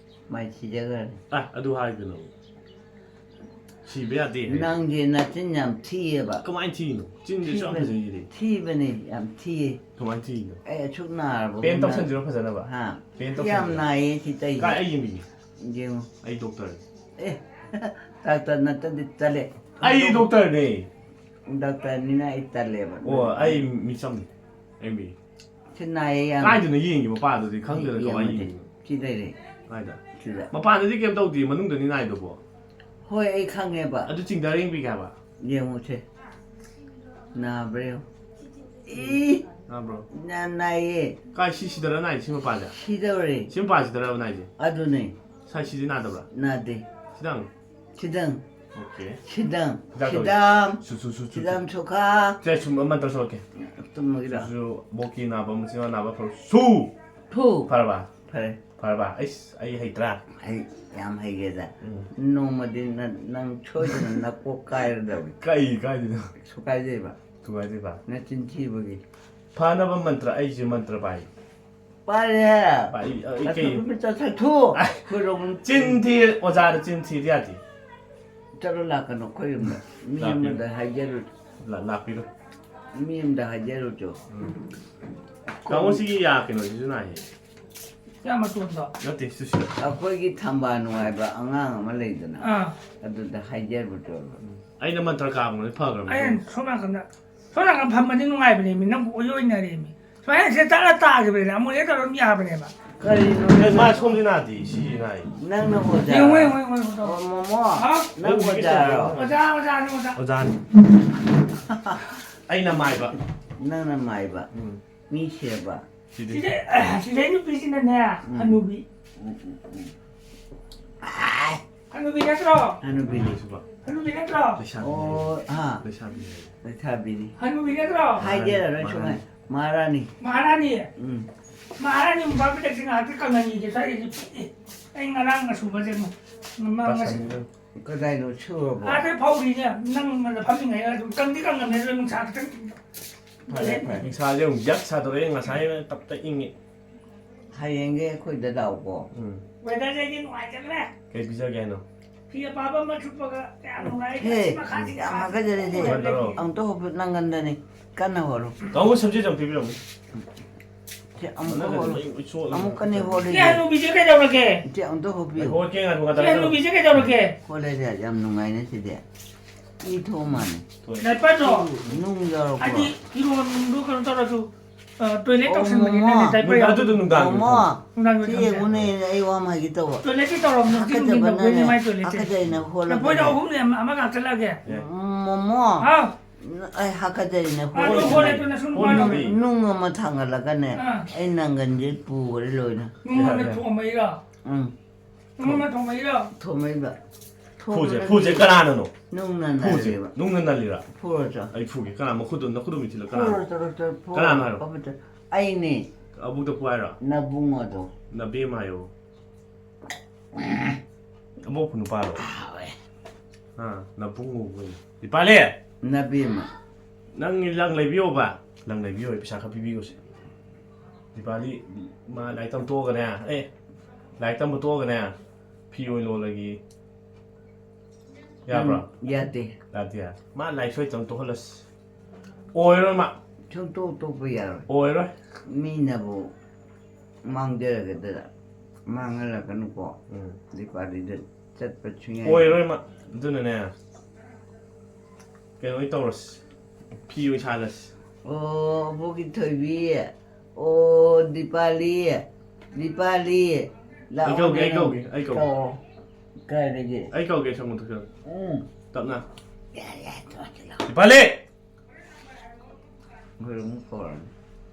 ꯃꯥꯏ ꯊꯤꯖꯈ꯭ꯔꯅꯤ꯫ ꯑ, ꯑꯗꯨ ꯍꯥꯏꯒꯅꯨ꯫ ꯁꯤꯕ ꯌꯥꯗꯦ ꯍꯥꯏ꯫ ꯅꯪꯁꯦ ꯅꯆꯤꯟ ꯌꯥꯝ ꯊꯤꯌꯦꯕ꯫ ꯀꯃꯥꯏꯅ ꯊꯤꯅꯣ? ꯆꯤꯟꯁꯦ ꯁꯨꯛꯌꯥꯝ ꯊꯤꯕꯅꯤ꯫ ꯐꯖꯩꯁꯤꯗꯤ꯫ ꯊꯤꯕꯅꯦ, ꯌꯥꯝ ꯊꯤꯌꯦ꯫ ꯀꯃꯥꯏꯅ ꯊꯤꯅꯣ? ꯑꯩ ꯑꯁꯨꯛ ꯅꯥꯔꯕ ꯄꯦꯟ ꯅꯪ-, ꯇꯧꯁꯟꯁꯤꯔꯣ ꯐꯖꯅꯕ? ꯍꯥ? ꯄꯦꯟ ꯌꯥꯝ ꯇꯧꯁꯟꯁꯤꯔꯣ? ꯅꯥꯏꯌꯦ ꯁꯤ ꯇꯧꯔꯤꯁꯦ꯫ ꯀꯥꯏ ꯑꯩ ꯌꯦꯡꯕꯤꯒꯦ? ꯌꯦꯡꯉꯨ꯫ ꯑꯩ ꯗꯣꯛꯇꯔꯅꯤ꯫ ꯑꯦ, ꯗꯥꯛꯇꯔ ꯅꯠꯇꯗꯤ ꯇꯜꯂꯦ꯫ ꯑꯩ ꯗꯣꯛꯇꯔꯅꯤ꯫ ꯗꯥꯛꯇꯔꯅꯤꯅ ꯑꯩ ꯇꯜꯂꯦꯕ꯫ ꯑꯣ, ꯑꯩ ꯃꯤꯆꯝꯅꯤ꯫ ꯑꯩ ꯃꯤ꯫ ꯁꯤ ꯅꯥꯏꯌꯦ ꯌꯥꯝ꯫ ꯀꯥꯏꯗꯅꯣ ꯌꯦꯡꯒꯦ? ꯃꯄꯥꯟꯗꯗꯤ ꯈꯪꯗꯦꯗ, ꯀꯃꯥꯏꯅ ꯌꯦꯡꯉꯨꯁꯦ꯫ ꯌꯦꯡꯉꯤꯅꯣ? ꯁꯤ ꯂꯩꯔꯦ꯫ ꯀꯥꯏꯗ? ꯁꯤꯗ꯫ ꯃꯄꯥꯟꯗꯗꯤ ꯀꯩꯝ ꯇꯧꯗꯦ, ꯃꯅꯨꯡꯗꯅꯤ ꯅꯥꯏꯗꯨꯕꯣ? ꯍꯣꯏ, ꯑꯩ ꯈꯪꯉꯦꯕ꯫ ꯑꯗꯨ ꯆꯤꯡꯊꯔ ꯌꯦꯡꯕꯤꯒꯦ ꯍꯥꯏꯕ? ꯌꯦꯡꯉꯨꯁꯦ꯫ ꯅꯥꯕ꯭ꯔꯥ ꯌꯦꯡꯉꯨ꯫ ꯏ! ꯅꯥꯕ꯭ꯔꯣ? ꯌꯥꯝ ꯅꯥꯏꯌꯦ꯫ ꯀꯥꯏ, ꯁꯤ ꯁꯤꯗꯔ ꯅꯥꯏ, ꯁꯤ ꯃꯄꯥꯁꯦ? ꯁꯤꯗꯧꯔꯦ꯫ ꯁꯤ ꯃꯄꯥꯁꯤꯗꯔꯕ ꯅꯥꯏꯁꯦ? ꯑꯗꯨꯅꯦ꯫ ꯁꯥꯏ, ꯁꯤꯗꯤ ꯅꯥꯗꯕ꯭ꯔꯥ? ꯅꯥꯗꯦ꯫ ꯁꯤꯗꯪ? ꯁꯤꯗꯪ꯫ ꯑꯣꯀꯦ꯫ ꯁꯤꯗꯪ꯫ ꯍꯤꯗꯥꯛ ꯇꯧꯔꯤ꯫ ꯁꯤꯗꯝ꯫ ꯁꯨ, ꯁꯨ, ꯁꯨ, ꯁꯨ, ꯁꯤꯗꯝ ꯁꯨ꯫ ꯁꯨꯈꯥ꯫ ꯁꯦ, ꯁꯨꯝ ꯃꯟꯇ꯭ꯔ ꯁꯣꯜꯂꯛꯀꯦ꯫ ꯇꯨꯝꯃꯒꯤꯔꯣ? ꯁꯨ, ꯁꯨ, ꯕꯣꯀꯤ ꯅꯥꯕ, ꯃꯆꯤꯟ ꯃꯅꯥꯎ ꯅꯥꯕ ꯐꯔꯣ꯫ ꯁꯨ! ꯊꯨ! ꯐꯔꯕ? ꯐꯔꯦ꯫ ꯐꯔꯕ? ꯑꯩꯁ, ꯑꯩ ꯍꯩꯇ꯭ꯔꯥ? ꯍꯩ, ꯌꯥꯝ ꯍꯩꯒꯦꯗ꯫ ꯎꯝ꯫ ꯅꯣꯡꯃꯗꯤ ꯅ-, ꯅꯪ ꯁꯣꯏꯗꯅ ꯅꯀꯣꯛ ꯀꯥꯏꯔꯗꯕꯅꯤ꯫ ꯀꯩ ꯀꯥꯏꯗꯣꯏꯅꯣ? ꯁꯨꯀꯥꯏꯗꯩꯕ꯫ ꯁꯨꯀꯥꯏꯗꯩꯕ? ꯅꯆꯤꯟ ꯊꯤꯕꯒꯤ꯫ ꯐꯅꯕ ꯃꯟꯇ꯭ꯔ, ꯑꯩꯁꯦ ꯃꯟꯇ꯭ꯔ ꯄꯥꯏ꯫ ꯄꯥꯏꯔꯦ꯫ ꯄꯥꯏ, ꯑ, ꯑꯩ ꯀꯩ? ꯆꯠꯊꯣꯛ, ꯆꯠꯊꯣꯛ꯫ ꯑ, ꯑꯩꯈꯣꯏꯔꯣꯝ ꯆꯤꯟ ꯊꯤ, ꯑꯣꯖꯥꯗ ꯆꯤꯟ ꯊꯤꯗꯤ ꯌꯥꯗꯦ꯫ ꯆꯠꯂꯣ, ꯂꯥꯛꯀꯅꯨ ꯑꯩꯈꯣꯏ ꯌꯨꯝꯗ꯫ ꯃꯤ ꯂꯥꯛꯄꯤꯔꯣ꯫ ꯑꯃꯗ ꯍꯥꯏꯖꯔꯨ꯫ ꯂꯥ-, ꯂꯥꯛꯄꯤꯔꯣ꯫ ꯃꯤ ꯑꯃꯗ ꯍꯥꯏꯖꯔꯨꯆꯣ꯫ ꯎꯝ꯫ ꯇꯥꯃꯣ, ꯁꯤꯒꯤ ꯌꯥ ꯀꯩꯅꯣꯁꯤꯁꯨ ꯅꯥꯏꯌꯦ꯫ ꯌꯥ ꯃꯇꯣꯟꯗꯣ? ꯅꯠꯇꯦ, ꯁꯤ, ꯁꯤ꯫ ꯑꯩꯈꯣꯏꯒꯤ ꯊꯝꯕꯥꯜ ꯅꯨꯡꯉꯥꯏꯕ ꯑꯉꯥꯡ ꯑꯃ ꯂꯩꯗꯅ, ꯑꯥ꯫ ꯑꯗꯨꯗ ꯍꯥꯏꯖꯔꯨꯆꯣ꯫ ꯎꯝ꯫ ꯑꯩꯅ ꯃꯟꯇ꯭ꯔ ꯀꯥꯕꯉꯩ ꯐꯈ꯭ꯔꯕꯅꯦ꯫ ꯑꯩꯅ ꯁꯣꯝ ꯅꯥꯀꯟꯗ, ꯁꯣꯝ ꯅꯥꯀꯟ ꯐꯝꯕꯗꯤ ꯅꯨꯡꯉꯥꯏꯕꯅꯦꯃꯤ, ꯅꯪꯕꯨ ꯑꯣꯏ ꯑꯣꯏꯅꯔꯦꯃꯤ꯫ ꯁꯨꯃꯥꯏꯅ ꯁꯤꯗ ꯇꯛꯑ ꯇꯥꯈꯤꯕꯅꯤꯅ ꯑꯃꯨꯛ ꯍꯦꯛ ꯇꯧꯔ ꯑꯗꯨꯝ ꯌꯥꯕꯅꯦꯕ꯫ ꯀꯔꯤꯅꯣ ꯑꯦ, ꯅꯪ-, ꯃꯥ ꯁꯣꯝꯗꯤ ꯅꯥꯗꯦ, ꯁꯤ ꯅꯥꯏ꯫ ꯅꯪꯅ ꯑꯣꯖꯥ? ꯌꯦꯡꯉꯣ, ꯌꯦꯡꯉꯣ, ꯌꯦꯡꯉꯣ, ꯌꯦꯡꯉꯣ꯫ ꯑꯣ, ꯃꯣꯃꯣ, ꯑꯥ? ꯅꯪ ꯑꯣꯖꯥꯔꯣ? ꯑꯣꯖꯥ, ꯑꯣꯖꯥꯅꯤ, ꯑꯣꯖꯥ꯫ ꯑꯣꯖꯥꯅꯤ꯫ ꯑꯩꯅ ꯃꯥꯏꯕ꯫ ꯅꯪꯅ ꯃꯥꯏꯕ꯫ ꯎꯝ꯫ ꯃꯤ ꯁꯦꯕ꯫ ꯁꯤꯗꯤ꯫ ꯁꯤꯗꯩ, ꯁꯤꯗꯩ ꯅꯨꯄꯤꯁꯤꯅꯅꯦ, ꯎꯝ꯫ ꯍꯅꯨꯕꯤ꯫ ꯎꯝ, ꯎꯝ, ꯎꯝ꯫ ꯍꯅꯨꯕꯤ ꯅꯠꯇ꯭ꯔꯣ? ꯍꯅꯨꯕꯤꯅꯤ꯫ ꯍꯅꯨꯕꯤ ꯅꯠꯇ꯭ꯔꯣ? ꯂꯩꯁꯥꯕꯤ ꯑꯣ, ꯍꯥꯏꯌꯦ꯫ ꯑꯥ꯫ ꯂꯩꯁꯥꯕꯤ ꯍꯥꯏꯌꯦ꯫ ꯂꯩꯁꯥꯕꯤꯅꯤ꯫ ꯍꯅꯨꯕꯤ ꯅꯠꯇ꯭ꯔꯣ? ꯍꯥꯏꯖꯔꯔꯣꯏ, ꯃꯍꯥꯔꯥꯅꯤ꯫ ꯁꯨꯃꯥꯏ-, ꯃꯍꯥꯔꯥꯅꯤ꯫ ꯃꯍꯥꯔꯥꯅꯤ꯫ ꯎꯝ꯫ ꯃꯍꯥꯔꯥꯅꯤ ꯃꯣꯝꯄꯥꯛ ꯐꯤꯗꯛꯁꯦ ꯉꯥꯏꯍꯥꯛꯇ ꯀꯪꯍꯟꯈꯤꯒꯦ, ꯁ꯭ꯋꯥꯏꯗꯩꯁꯦ ꯄꯤꯛꯑꯦ꯫ ꯑꯩ ꯉꯔꯥꯡ ꯉꯁꯨꯕꯁꯦ ꯑꯃꯨꯛ, ꯃ-, ꯉꯁꯤ-, ꯄꯥꯁꯟꯗ꯫ ꯀꯗꯥꯏꯅꯣ ꯁꯨꯔꯕꯣ? ꯑꯥꯗ ꯐꯧꯔꯤꯅꯦ, ꯅꯪ ꯐꯝꯃꯤꯉꯩꯗ ꯑꯗꯨꯝ ꯀꯪꯗꯤ ꯀꯪꯉꯝꯃꯦ, ꯑꯗꯨ ꯅꯨꯡꯁꯥ ꯈꯤꯇꯪ ꯐꯔꯦ, ꯐꯔꯦ꯫ ꯅꯨꯡꯁꯥꯁꯦ ꯑꯃꯨꯛ ꯌꯛ ꯁꯥꯗꯣꯔꯛꯑꯦ, ꯉꯁꯥꯏ ꯇꯞꯇ ꯏꯪꯉꯤ꯫ ꯍꯌꯦꯡꯒꯤ ꯑꯩꯈꯣꯏꯗ ꯂꯥꯛꯎꯀꯣ꯫ ꯎꯝ꯫ Weatherꯁꯦ ꯑꯩꯗꯤ ꯅꯨꯡꯉꯥꯏꯖꯈ꯭ꯔꯦ꯫ ꯀꯩ ꯄꯤꯖꯒꯦ ꯍꯥꯏꯅꯣ? ꯐꯤ ꯑꯄꯥꯕ ꯑꯃ ꯊꯨꯞꯄꯒ ꯀꯌꯥꯝ ꯅꯨꯡꯉꯥꯏ꯫ ꯍꯦ, ꯑꯁꯤ ꯃꯈꯥꯁꯤ ꯌꯥꯝ ꯍꯥꯒꯠꯆꯔꯦ ꯁꯤ꯫ ꯀꯃꯥꯏꯅ ꯇꯧꯔꯣ? ꯑꯝꯇ ꯍꯣꯞꯄꯨ, ꯅꯪꯒꯟꯗꯅꯤ꯫ ꯀꯟꯅ ꯍꯣꯜꯂꯨ꯫ ꯇꯥꯃꯣ, ꯁꯝꯖꯦꯠ ꯆꯝ ꯄꯤꯕꯤꯔꯝꯃꯨ꯫ ꯁꯤ ꯑꯃꯨꯛꯀ ꯃꯅꯒꯟ ꯍꯣꯜꯂꯨ꯫ ꯂꯣꯏ ꯆꯣꯠꯂꯦ꯫ ꯑꯃꯨꯛꯀꯅꯤ ꯁꯤ ꯍꯣꯜꯂꯤꯁꯦ꯫ ꯍꯅꯨꯕꯤꯁꯦ ꯀꯩꯗꯧꯔꯒꯦ? ꯁꯤ ꯑꯝꯇ ꯍꯣꯞꯄꯤꯌꯨ꯫ ꯑꯩ ꯍꯣꯜꯂꯛꯀꯦ, ꯉꯥꯏꯈꯣ, ꯉꯥꯛꯇꯪ ꯁꯤ ꯉꯥꯏꯈꯣ꯫ ꯍꯅꯨꯕꯤꯁꯦ ꯀꯩꯗꯧꯔꯒꯦ? ꯍꯣꯜꯂꯦ, ꯁꯤ ꯌꯥꯝ ꯅꯨꯡꯉꯥꯏꯅꯦ ꯁꯤꯗꯤ꯫ ꯏ ꯊꯣꯛ ꯃꯥꯜꯂꯦ꯫ ꯊꯣꯛꯑꯦ꯫ ꯅꯥꯏꯄꯥꯗꯣ꯫ ꯅꯨꯡ ꯌꯥꯎꯔꯛꯄ꯭ꯔꯣ? ꯍꯥꯏꯗꯤ ꯐꯤꯔꯣꯟꯗꯣ ꯀꯩꯅꯣ ꯇꯧꯔꯁꯨ, ꯑ, toilet ꯑꯣ, ꯇꯧꯁꯟꯕꯅꯤꯅꯅꯦ, ꯃꯣꯃꯣ꯫ Diaper ꯅꯨꯡꯗꯥꯡ-, ꯌꯥꯎꯁꯟꯕꯅꯤ꯫ ꯑꯗꯨꯗꯣ ꯅꯨꯡꯗꯥꯡꯒꯤ ꯅꯨꯡꯗꯥꯡ ꯁꯤ ꯊꯝꯁꯦ꯫ ꯌꯦꯡꯉꯨꯅꯦ, ꯑꯩ ꯋꯥ ꯑꯃ ꯍꯥꯏꯒꯦ ꯇꯧꯕ꯫ Toiletꯀꯤ ꯇꯧꯔꯕꯅꯦ, ꯍꯧꯖꯤꯛ ꯅꯨꯡꯊꯤꯟ ꯍꯥꯀꯠꯆꯕꯅꯅꯦ, ꯇꯧꯗꯣꯏꯅꯦ ꯃꯥꯏ toiletꯁꯦ꯫ ꯍꯥꯀꯠꯆꯩꯅ ꯍꯣꯜꯂꯒꯅꯦ꯫ ꯂꯐꯣꯏꯗ ꯑꯍꯨꯝꯅꯦ, ꯑꯃ, ꯑꯃ ꯉꯥꯛꯇ ꯂꯥꯛꯑꯒꯦ꯫ ꯌꯥꯏ꯫ ꯃꯣꯃꯣ꯫ ꯍꯥꯎ꯫ ꯑꯩ ꯍꯥꯀꯠꯆꯩꯅ ꯑꯥ, ꯍꯣꯜꯂꯤꯅꯦ꯫ ꯍꯣꯜꯂꯦ, ꯑꯗꯨ ꯅꯁꯨ ꯅꯨꯡ, ꯅꯨꯡꯉꯥꯏꯔꯣꯏ꯫ ꯅꯨꯡ ꯑꯃ ꯊꯥꯡꯒꯠꯂꯒꯅꯦ, ꯑꯥ꯫ ꯑꯩ ꯅꯪꯒꯟꯁꯦ ꯄꯨꯈ꯭ꯔꯦ ꯂꯣꯏꯅ꯫ ꯅꯨꯡ ꯑꯃ ꯌꯥꯏ, ꯌꯥꯏ꯫ ꯊꯣꯝꯃꯛꯏꯔꯣ? ꯎꯝ꯫ ꯅꯨꯡ ꯑꯃ ꯊꯣꯝꯃꯛꯏꯔꯣ? ꯊꯣꯝꯃꯛꯏꯕ꯫ ꯐꯨꯁꯦ, ꯊꯣꯝꯃꯒ ꯐꯨꯁꯦ, ꯀꯅꯥꯅꯅꯣ? ꯅꯨꯡꯅ ꯐꯨꯁꯦ, ꯅꯥꯜꯂꯦꯕ꯫ ꯅꯨꯡꯅ ꯅꯥꯜꯂꯤꯔꯥ? ꯐꯨꯔꯣ ꯆꯣ꯫ ꯑꯩ ꯐꯨꯒꯦ꯫ ꯀꯅꯥ? ꯃꯈꯨꯠꯇꯣ, ꯅꯈꯨꯠꯇꯣ ꯃꯤꯊꯤꯜꯂꯣ, ꯀꯅꯥꯅꯣ? ꯐꯨꯔꯣ ꯆꯣ, ꯆꯣ, ꯐꯨꯔꯣ꯫ ꯀꯅꯥꯅꯣ ꯍꯥꯏꯔꯣ? ꯑꯕꯨꯛꯇ꯫ ꯑꯩꯅꯦ꯫ ꯑꯕꯨꯛꯇ ꯐꯨ ꯍꯥꯏꯔꯣ? ꯅꯕꯨꯡꯉꯣꯗꯣ꯫ ꯅꯕꯦꯝꯃ ꯍꯥꯏꯌꯣ꯫ ꯑꯕꯣꯛꯄꯨ ꯅꯨꯄꯥꯔꯣ? ꯍꯥꯎꯋꯦ꯫ ꯑꯥ, ꯅꯕꯨꯡꯉꯣꯕꯨ꯫ ꯗꯤꯄꯥꯂꯤ! ꯅꯕꯦꯝꯃ꯫ ꯅꯪ ꯂꯪ ꯂꯩꯕꯤꯌꯣꯕ꯫ ꯂꯪ ꯂꯩꯕꯤꯌꯣ, ꯄꯩꯁꯥ ꯈꯔ ꯄꯤꯕꯤꯌꯣꯁꯦ꯫ ꯗꯤꯄꯥꯂꯤ, ꯃꯥ ꯂꯥꯏꯔꯤꯛ ꯇꯝ ꯇꯣꯛꯑꯒꯅꯦ, ꯑꯦ, ꯂꯥꯏꯔꯤꯛ ꯇꯝꯕ ꯇꯣꯛꯑꯒꯅꯦ, ꯐꯤ ꯑꯣꯏꯅ ꯂꯣꯜꯂꯒꯦ꯫ ꯌꯥꯕ꯭ꯔꯣ? ꯎꯝ, ꯌꯥꯗꯦ꯫ ꯌꯥꯗꯦ, ꯌꯥꯗꯦ꯫ ꯃꯥ ꯂꯥꯏꯔꯤꯛ ꯁꯣꯏꯗꯅ ꯇꯣꯛꯍꯜꯂꯁꯤ꯫ ꯑꯣꯏꯔꯣꯏ ꯃꯥ꯫ ꯁꯨꯡꯇꯣꯛ ꯇꯣꯛꯄ ꯌꯥꯔꯣꯏ꯫ ꯑꯣꯏꯔꯣꯏ꯫ ꯃꯤꯅꯕꯨ ꯃꯥꯡꯖꯔꯒꯗ꯭ꯔꯥ? ꯃꯥꯡꯍꯜꯂꯛꯀꯅꯨꯀꯣ꯫ ꯎꯝ꯫ ꯗꯤꯄꯥꯂꯤꯗ ꯆꯠꯄ ꯁꯨꯡꯌꯥ ꯌꯥꯔꯣꯏ꯫ ꯑꯣꯏꯔꯣꯏ ꯃꯥ꯫ ꯑꯗꯨꯅꯅꯦ, ꯀꯩꯅꯣ ꯑꯣꯏ ꯇꯧꯔꯁꯤ꯫ ꯐꯤ ꯑꯣꯏ ꯁꯥꯜꯂꯁꯤ꯫ ꯑꯣ, ꯑꯕꯣꯛꯀꯤ ꯊꯣꯏꯕꯤ꯫ ꯑꯣ, ꯗꯤꯄꯥꯂꯤ꯫ ꯗꯤꯄꯥꯂꯤ꯫ ꯑꯩ ꯀꯧꯒꯦ, ꯑꯩ ꯂꯥꯛꯑꯣꯅꯦ꯫ ꯀꯧꯒꯦ, ꯑꯩ ꯀꯧꯒꯦ꯫ ꯀꯧ꯫ ꯀꯥꯏꯗꯒꯤ? ꯑꯩ ꯀꯧꯒꯦ, ꯁꯪꯒꯣꯝ ꯊꯛꯆꯜꯂꯣ꯫ ꯎꯝ꯫ ꯇꯞꯅ꯫ ꯌꯥꯔꯦ, ꯌꯥꯔꯦ, ꯊꯣꯛꯑꯁꯤ ꯂꯥꯛꯑꯣ꯫ ꯗꯤꯄꯥꯂꯤ! ꯑꯩꯈꯣꯏ ꯑꯃꯨꯛ ꯀꯧꯔꯅꯤ꯫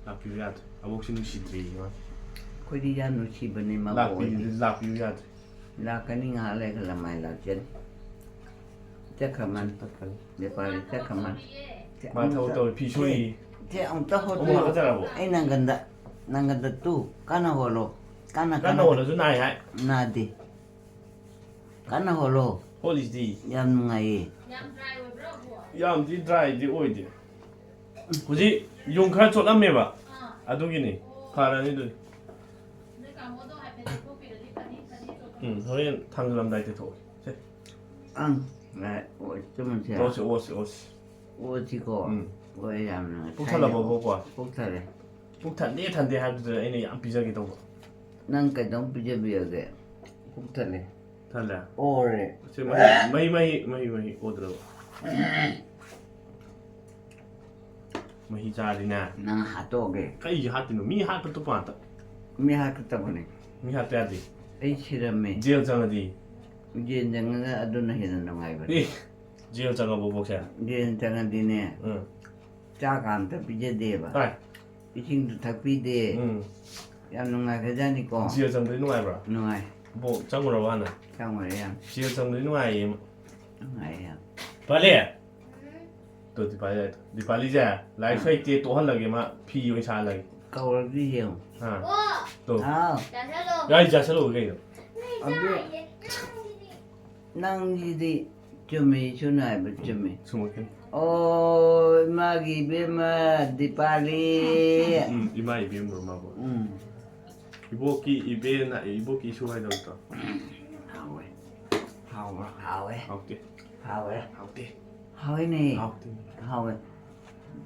ꯂꯥꯛꯄꯤꯌꯨ ꯌꯥꯗ꯭ꯔꯦ꯫ ꯑꯕꯣꯛꯁꯤ ꯅꯨꯡꯁꯤꯗ꯭ꯔꯦꯌꯦ ꯃꯥ꯫ ꯑꯩꯈꯣꯏꯗꯤ ꯌꯥꯝ ꯅꯨꯡꯁꯤꯕꯅꯦ ꯃꯕꯣꯛ ꯂꯥꯛꯄꯤꯌꯨ, ꯍꯣꯏꯗꯤ꯫ ꯂꯥꯛꯄꯤꯌꯨ ꯌꯥꯗ꯭ꯔꯦ꯫ ꯂꯥꯛꯀꯅꯤ ꯉꯥꯏꯍꯥꯛ ꯂꯩꯔꯒ ꯂꯃꯥꯏ ꯂꯥꯛꯆꯅꯤ꯫ ꯆꯠꯈ꯭ꯔ ꯃꯥꯅꯤ꯫ ꯆꯠꯈ꯭ꯔꯅꯤ꯫ ꯕꯦꯄꯥꯔꯤ ꯆꯠꯈ꯭ꯔ ꯃꯥꯅꯤ꯫ ꯁꯦ ꯃꯥ ꯊꯕꯛ ꯑꯝꯇ-, ꯇꯧꯔꯤ, ꯐꯤ ꯁꯦ, ꯁꯨꯔꯤ꯫ ꯁꯦ ꯑꯃꯨꯛꯇ ꯑꯃꯨꯛ ꯍꯣꯠꯄꯤꯌꯨ꯫ ꯍꯥꯀꯠꯆꯔꯕꯣ? ꯑꯩ ꯅꯪꯒꯟꯗ, ꯅꯪꯒꯟꯗ ꯇꯨ, ꯀꯟꯅ ꯍꯣꯠꯂꯣ꯫ ꯀꯟꯅ, ꯀꯟꯅ ꯀꯟꯅ꯫ ꯍꯣꯠꯂꯁꯨ ꯅꯥꯏ ꯍꯥꯏ꯫ ꯅꯥꯗꯦ꯫ ꯀꯟꯅ ꯍꯣꯠꯂꯣ꯫ ꯍꯣꯠꯂꯤꯁꯤꯗꯤ꯫ ꯌꯥꯝ ꯅꯨꯡꯉꯥꯏꯌꯦ꯫ ꯌꯥꯝꯗꯤ dryꯗꯤ ꯑꯣꯏꯗꯦ꯫ ꯍꯧꯖꯤꯛ ꯌꯨꯡ ꯈꯔ ꯆꯣꯠꯂꯝꯃꯦꯕ꯫ ꯑꯗꯨꯒꯤꯅꯤ꯫ ꯐꯔꯅꯤ ꯑꯗꯨꯗꯤ꯫ ꯎꯝ, ꯍꯣꯔꯦꯟ ꯊꯥꯡꯖꯤꯜꯂꯝꯗꯥꯏ ꯇꯩꯊꯣꯛꯑꯣ꯫ ꯁꯦ꯫ ꯑꯪ꯫ ꯉꯥꯏ, ꯑꯣ, ꯆꯨꯝꯃꯁꯦ꯫ ꯑꯣꯁꯤ, ꯑꯣꯁꯤ, ꯑꯣꯁꯤ꯫ ꯑꯣꯁꯤꯀꯣ꯫ ꯎꯝ꯫ ꯍꯣꯏ, ꯌꯥꯝꯅ ꯄꯨꯛ ꯊꯜꯂꯕꯣ, ꯊꯥꯏꯅ ꯕꯣꯛꯄ? ꯄꯨꯛ ꯊꯜꯂꯦ꯫ ꯄꯨꯛ ꯊꯟꯗꯦ, ꯊꯟꯗꯦ ꯍꯥꯏꯕꯗꯨꯗ ꯑꯩꯅ ꯌꯥꯝ ꯄꯤꯖꯒꯦ ꯇꯧꯕ꯫ ꯅꯪ ꯀꯩꯗꯧ ꯄꯤꯖꯕꯤꯔꯒꯦ? ꯄꯨꯛ ꯊꯜꯂꯦ꯫ ꯊꯜꯂꯦ? ꯑꯣꯔꯦ꯫ ꯁꯤ ꯃꯍꯤ, ꯃꯍꯤ, ꯃꯍꯤ, ꯃꯍꯤ, ꯃꯍꯤ ꯑꯣꯗ꯭ꯔꯕ? ꯃꯍꯤ ꯆꯥꯔꯗꯤꯅꯦ꯫ ꯅꯪ ꯍꯥꯠꯇꯣꯛꯑꯒꯦ꯫ ꯀꯩꯒꯤ ꯍꯥꯠꯇꯣꯏꯅꯣ? ꯃꯤ ꯍꯥꯠꯄ ꯇꯣꯉꯥꯟꯇ꯫ ꯃꯤ ꯍꯥꯠꯀꯗꯕꯅꯦ꯫ ꯃꯤ ꯍꯥꯠꯄ ꯌꯥꯗꯦ꯫ ꯑꯩ ꯁꯤꯔꯝꯃꯦ꯫ ꯖꯦꯜ ꯆꯪꯉꯗꯤ? ꯖꯦꯜ ꯆꯪꯉꯒ ꯑꯗꯨꯅ ꯍꯦꯟꯅ ꯅꯨꯡꯉꯥꯏꯕꯅꯦ꯫ ꯑꯦ, ꯖꯦꯜ ꯆꯪꯉꯕꯣ ꯕꯣꯛꯁꯦ? ꯖꯦꯜ ꯆꯪꯉꯗꯤꯅꯦ, ꯎꯝ꯫ ꯆꯥꯛ ꯑꯝꯇ ꯄꯤꯖꯗꯦꯕ꯫ ꯇꯥꯏ꯫ ꯏꯁꯤꯡꯁꯨ ꯊꯛꯄꯤꯗꯦ꯫ ꯎꯝ꯫ ꯌꯥꯝ ꯅꯨꯡꯉꯥꯏꯈ꯭ꯔꯖꯥꯠꯅꯤꯀꯣ꯫ ꯖꯦꯜ ꯆꯪꯕꯗꯤ ꯅꯨꯡꯉꯥꯏꯕ꯭ꯔꯥ? ꯅꯨꯡꯉꯥꯏ꯫ ꯕꯣꯛ, ꯆꯪꯉꯨꯔꯕ ꯍꯥꯟꯅ? ꯆꯪꯉꯨꯔꯦ ꯌꯥꯝ꯫ ꯖꯦꯜ ꯆꯪꯕꯗꯤ ꯅꯨꯡꯉꯥꯏꯌꯦ꯫ ꯅꯨꯡꯉꯥꯏꯌꯦ ꯌꯥꯝ꯫ ꯄꯥꯂꯦ! ꯇꯣ, ꯗꯤꯄꯥꯂꯤ ꯂꯥꯛꯑꯦ꯫ ꯗꯤꯄꯥꯂꯤꯁꯦ ꯂꯥꯏꯔꯤꯛꯁꯨ ꯍꯩꯇꯦ, ꯇꯣꯛꯍꯜꯂꯒꯦ, ꯃꯥ ꯐꯤ ꯑꯣꯏꯅ ꯁꯥꯍꯜꯂꯒꯦ꯫ ꯀꯧꯔꯗꯤ ꯌꯦꯡꯉꯨ꯫ ꯑꯥ꯫ ꯇꯣ꯫ ꯍꯥꯎ꯫ ꯌꯥꯏ, ꯆꯥꯁꯜꯂꯣ ꯀꯩꯅꯣ꯫ ꯑꯗꯨ ꯅꯪꯒꯤꯗꯤ ꯆꯨꯝꯃꯤ, ꯏꯁꯨꯅ ꯍꯥꯏꯕ ꯆꯨꯝꯃꯤ꯫ ꯁꯨꯝꯃꯛꯀꯅꯤ꯫ ꯑꯣ, ꯏꯃꯥꯒꯤ ꯏꯕꯦꯝꯃ ꯗꯤꯄꯥꯂꯤ꯫ ꯎꯝ, ꯏꯃꯥ ꯏꯕꯦꯝꯃ ꯃꯥꯕꯨ꯫ ꯎꯝ꯫ ꯏꯕꯣꯛꯀꯤ ꯏꯕꯦꯟꯅ, ꯏꯕꯣꯛꯀꯤ ꯏꯁꯨ ꯍꯥꯏꯗꯧ ꯅꯠꯇ꯭ꯔꯣ? ꯍꯥꯎꯋꯦ꯫ ꯍꯥꯎꯕ꯭ꯔꯣ? ꯍꯥꯎꯋꯦ꯫ ꯍꯥꯎꯇꯦ꯫ ꯍꯥꯎꯋꯦ꯫ ꯍꯥꯎꯇꯦ꯫ ꯍꯥꯎꯋꯦꯅꯦ꯫ ꯍꯥꯎꯇꯦ꯫ ꯍꯥꯎꯋꯦ꯫